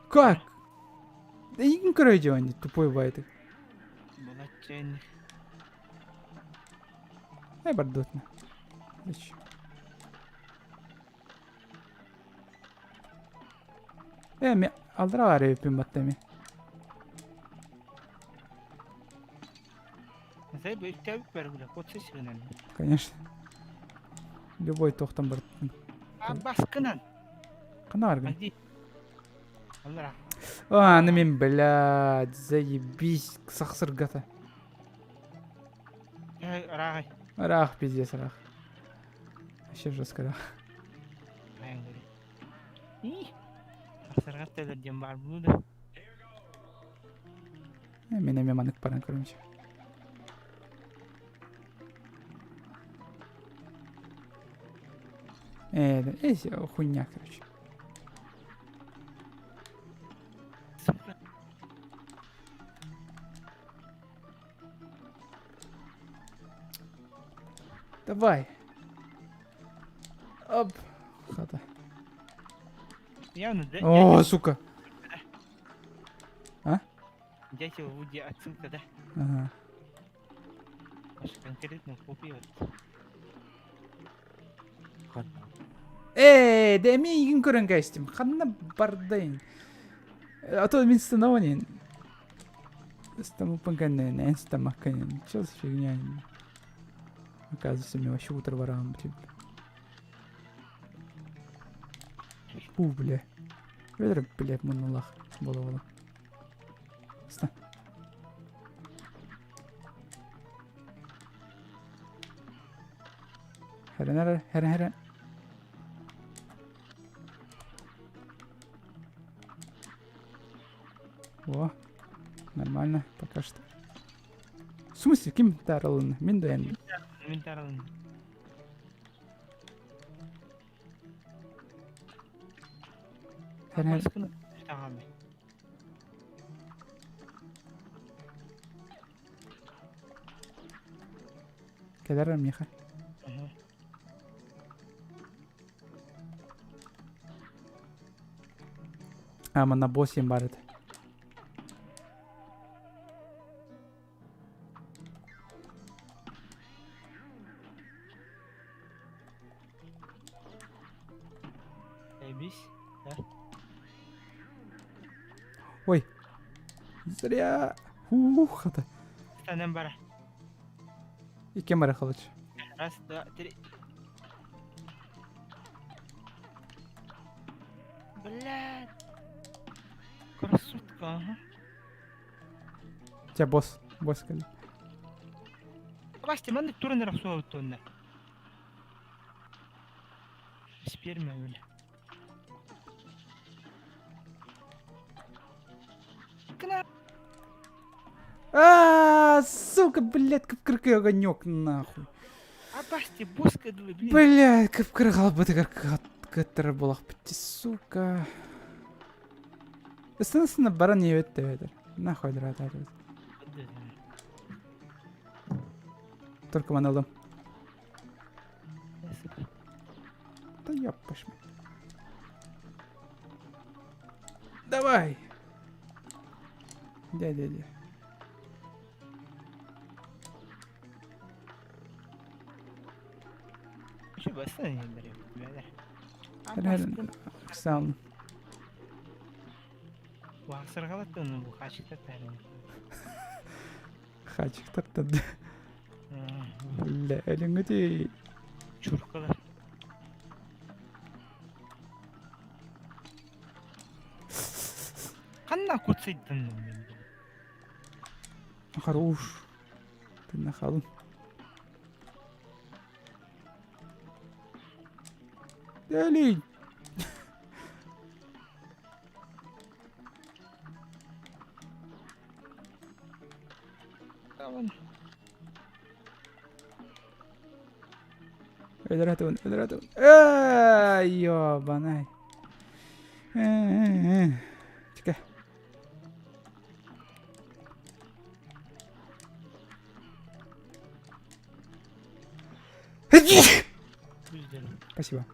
Как? Да не короче, тупой байтик. Молодчайный. Ай, бардотно. Зачем? Э, ми алдра арыйппин батта ми. Конечно. Любой тохтан барыттын. Баскынан. Ханна баргын? А, ну мен, блядь, заебись, сахсыргата. Рах. Рах, пиздец, рах. Вообще жестко рах. Мен эме манык баран короче. Э, э, хуйня, короче. Давай. Оп. Хата. Явно, да? О, сука. А? Дятел Вуди отсылка, да? Ага. Конкретно копия вот. Ээ, да эмиэ игин көрөн кээстим. Ханна бардайын? А то мин станованин. Стамуппын кэннэ эн стамакканин. Чё за фигня? Оказывается, мне вообще утро бараан тип. Фу, бля. Бля, бля, муннулах. Бола-бола. Ста. Хэрэн эрэ, хэрэн хэрэн. О, нормально пока что. В смысле, ким таарылынна? Мин дуйан. Мин таарылынна. Хэрэн Кэлэр миэхэ. А, манна босс диэн баар этэ. Эбис, да? Ой, зря. Ух, это. Станем бара. Икки бара халыч. Раз, два, три. Блядь. Красотка, ага. Тебя босс, босс кэллэ. Басти, маннык туран эрэ охсуобут Сперма бile. А, сука, блядь, кып-кыркый огонек, нахуй. Абасти, буска дылы, блин. Блядь, кып-кыры халбытыгар кыттыры булах битти, сука. Ыстан баран ебет деп Нахуй дырат Только маналым. Да ёб пошми. Давай! Дядя, дядя. Сам. Хачыктар Бля, элиңити. Чуркалар. Ханна куцайдын мен. Хорош. Ты нахалын. Олень! Өлөрөтүн, өлөрөтүн. Эй, ёбанай. Чекай. Спасибо.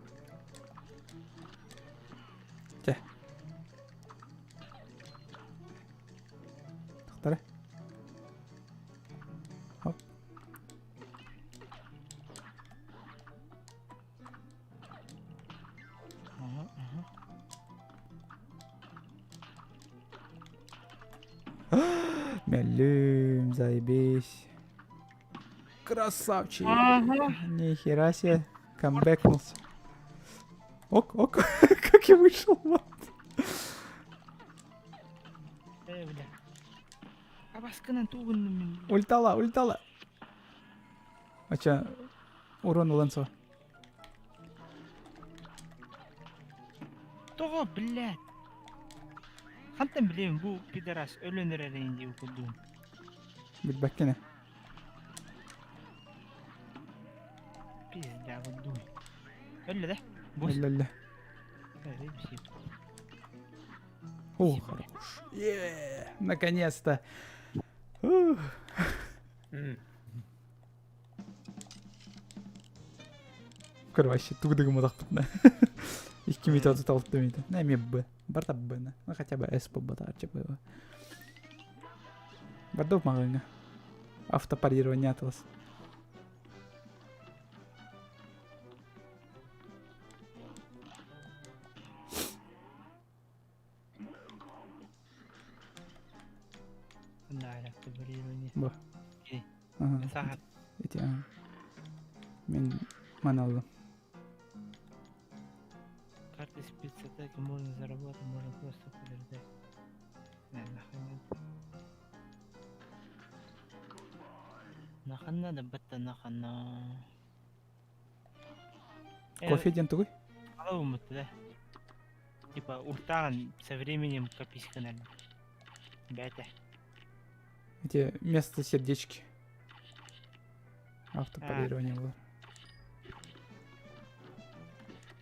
Чэ. Тохтара. Хоп. Мелюм, заебись. Красавчик. Ага. Нихера себе. Камбэкнулся. Ок, ок, как я вышел, вот. Э, бля. Абаскынан тугуннум мин. Ультала, ультала. Ача, урон ылан со. Тоҕо, блядь. Хантан билэбин бу пидорас өлөн эрэрин дии курдугун. Билбэккин Пизда курдугун. Өллө да? Босс. Өллө. Э, О, хорош. Е, наконец-то. Ух. Короче, тугдыгым одахпытна. Икки метод талты мейді. На эми Б. Барта Б на. Ну хотя бы С по Б было. Бардов мағыңа. Автопарирование атылас. Бу. Ага. Ити ага. Мин маналлым. Карты спецатаки можно заработать, можно просто подождать. Нахрен Нахана да батта нахана. Кофе диэн тугуй? Алабыммыт да. Типа уртаан со временем копись гынар. Бээтэ. Эти вместо сердечки. Автопарирование было.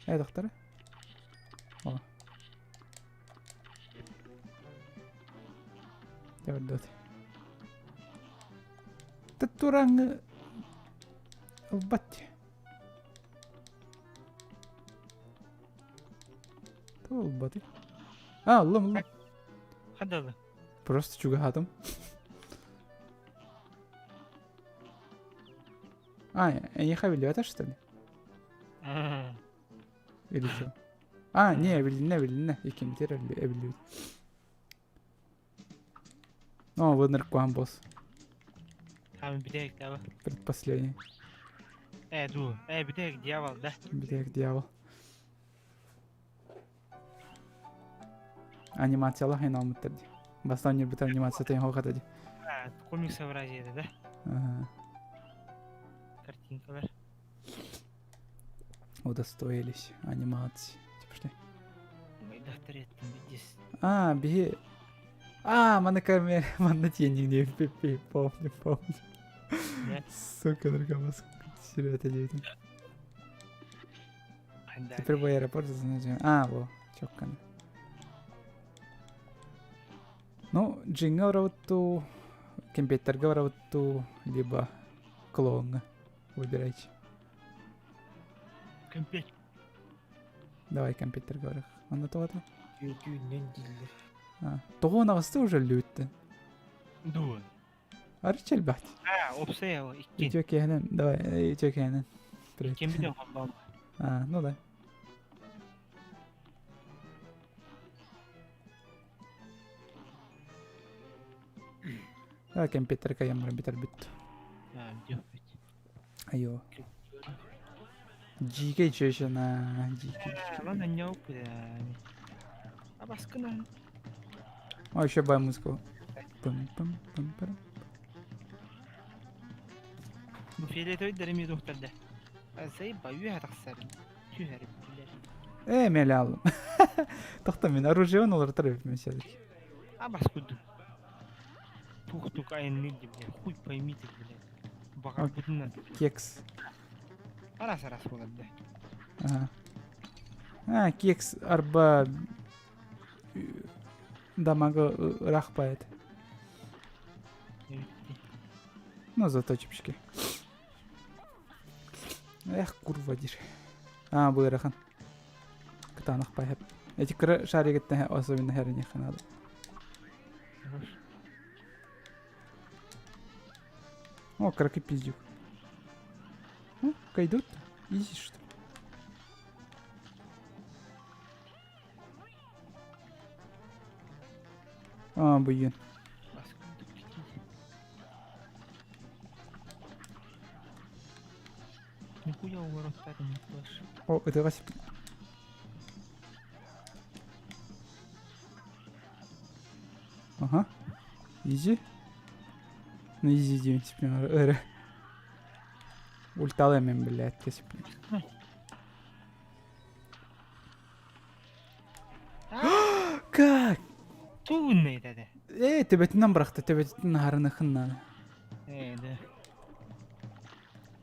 Э, доктор? О. Дот. Тураҥ ылбат. Ылбаты. А, ыллым, ыллым. Хадалы. Просто чугаһатым. А, эйиэхэ биллибэтэ, что ли? Или что? А, не, билиннэ, билиннэ. Иккимитер эбиллибит. О, выныркуан босс. Там бүтэһик таба. Предпоследний. Э, ду. Э, бүтэһик дьявол, да? Бүтэһик дьявол. Анимациялах айналмыттар дии. Бастаан ньирбит анимацията хоҕата дии. А, комикс вроде да? Ага. Картинкалар. Удостоились анимации. Типа что? А, А, биһи... А, маны камера, манна тиэннигне помню, помню. Сука, наркомас, это диэтим. Теперь в аэропорт А, во, чоккана. Ну, джинга барабыттуу, компьютерга барабыттуу, либо клоуҥҥа. Выбирайте. Компьютер. Давай компьютерга барах. Онно тоҕото? Түүннэн дииллэр. Тоҕо аҕыста уже лүүттэ. Дуо. Арыч элбэхт. А, опсая икки. Үтүө киэһэнэн, давай, үтүө киэһэнэн. Привет. Ким билен холбоон. А, ну да. Давай компьютерка ямра битер бүт. А, бүт. Айо. Дьиикэй чүөчэнэ, дьиикэй. Ладно, не опыт. А баскына. О, еще бай музыку. Пым-пым-пым-пым. Бу фиолетовый эмиэ туохтарда. Заебал, үөһэ тахсар. Түһэр, блядь. Э, мэлэ аллым. Тохто мин оружие олортор эбиппин все-таки. А баскуду. Тух-тук айанныыр блядь. Хуй пойми ты, блядь. Баҕарбытынан. Кекс. Араас араас буолар да. Ага. А, кекс арба дамага ыраах баайт. Ну, зато чипчики. Эх, курва диир. А, бу ыарахан. Кытаанах баайап. Эти кыра шаригыттан особенно херниэхэ надо. О, кыракый пиздюк. Ну, кайдут. Изи, что ли? А, блин. Нихуя уворот не слышь. О, это Вася. Ага. Изи. Ну, изи, диэн Ульталай мен, блядь, кэсиппин. Как? Туунный деді. Э, төбөтүнэн бырахта, төбөтүн наһарыныхын надо. Э, да.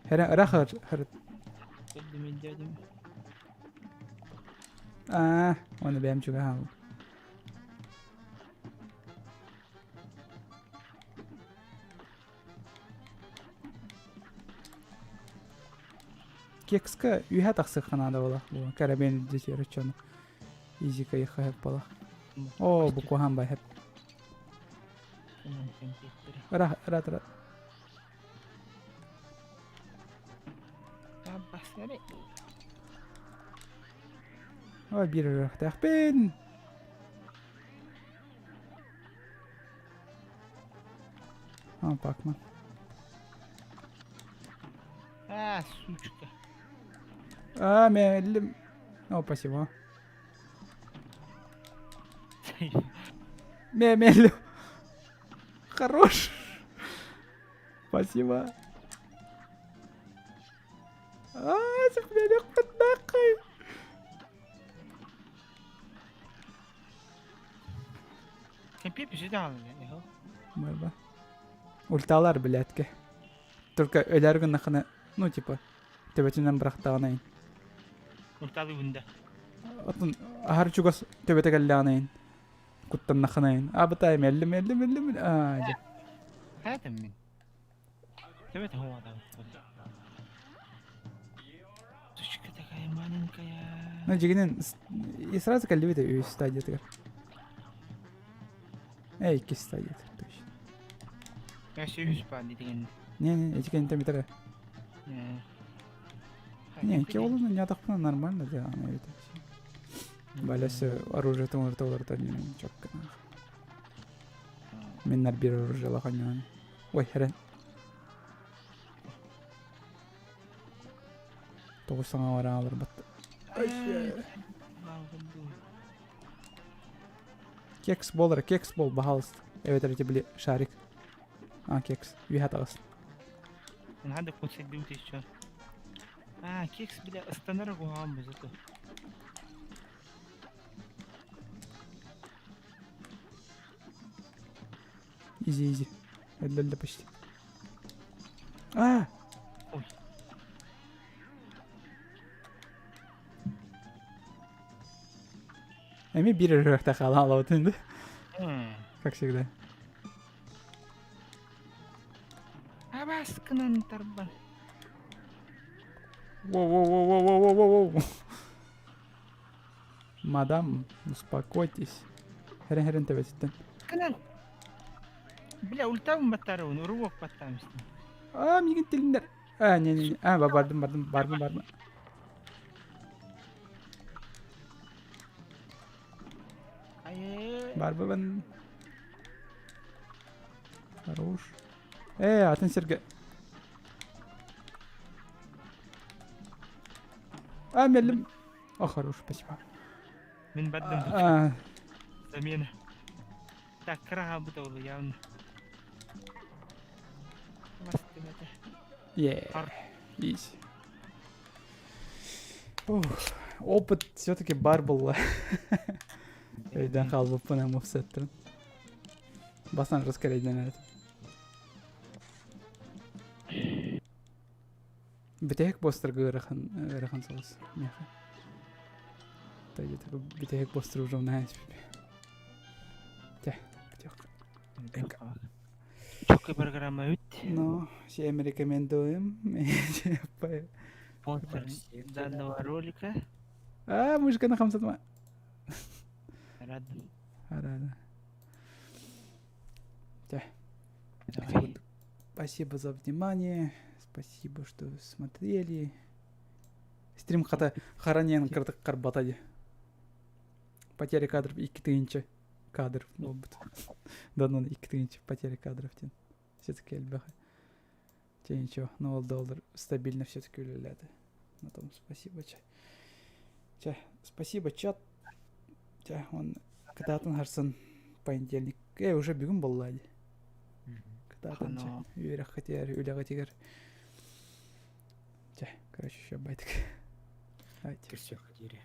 Хара, рахар, хар. Көрдүм дедим. А, оны бэйэм чугаһаабын. Кекска үһэ тахсыахха наада буолар. Бу карабин илдьитиэр оччону. Изи кайыхха сөп буолар. Оо, бу куһаан бай сөп. Ыра, ыра, ыра. Ой, биир ырыахтаахпын. А, Пакман. А, сучка. А, мэллим. О, спасибо. Мемелю. Хорош. Спасибо. А, сөхлелек нахуй. Марба. Ульталар, блядки. Только өлөр гыннахына, ну, типа, төбөтүнэн бырахтаҕынайын. Ульталы да. Отун аһар чугас төбөтө кэллэҕинэйин. Куттаннахынайын. Абытай мэллим, мэллим, мэллим. Аа, дьэ. Хатым мин. Төбөтө хуадан. Сучка такая маленькая. Ну, дьигинэн и сразу кэллибит үс стадиятыгар. Эй, иккис стадиятыгар, точно. Я үс баар дигэн. Не-не, эти кэнтэ битэрэ. Не, икки олуну нятахпына нормально да, она это. Балясы оружие тоҥорто олорто не четко. Миннар бир оружие лаханьон. Ой, херен. Тоҕус саҥа баран аларбат. Кекс болар, кекс бол, пожалуйста. Эбэтэр эти били шарик. А, кекс. Үһэ таҕыс. Надо подсадить еще. А, кекс, бля, ыстанар куһаҕан бузата. Изи, изи. Өллөллө почти. А! Ой. Эми биир өрүөхтэ хаалан алабытын да. Как всегда. Абаскынан тарбан. Воу-воу-воу-воу-воу-воу-воу. Мадам, успокойтесь. Херен-херен төбөтүттэн. Кынан. Бля, ультабын баттарыбын, уруок баттаамыстын. А, мигин тилиннер. А, не, не, не. А, бардым, бардым, бардым, бардым. Барбыбын. Хорош. Э, атын сиргэ. А, меллим. О, хорош, спасибо. Мин бардым. Замена. Так, кыра хаалбыт ол явно. Yeah. Easy. Ух, опыт все-таки бар буолла. Өйдөн хаалбыппын ам офсеттирин. Бастан раскарайдан этим. Бүтэһик босстарга ыарахан ыарахан соҕус миэхэ. Бүтэһик босстар уже унаһан Те, Четкая программа үт. Ну, всем рекомендуем. Спонсор данного ролика. А, мышка хамсатма. Рад. Рада. Давай. Спасибо за внимание. Спасибо, что смотрели. Стрим хата харанен кырдык карбатади. Потеря кадров икки тысяча кадров буолбут. Данон икки тысяча потеря кадров диэн. Все-таки элбэх. Те ничего, но ол доллар стабильно все-таки үлэлээтэ. На том спасибо, чэ. Чэ, спасибо, чат. Чэ, он кытаатын харсын понедельник. Э, уже бүгүн буолла дии. Кытаатын чэ. Үөрэххитигэр, үлэҕитигэр. Чэ, короче, еще байтык. Давайте. Көрсүөххэ диэри.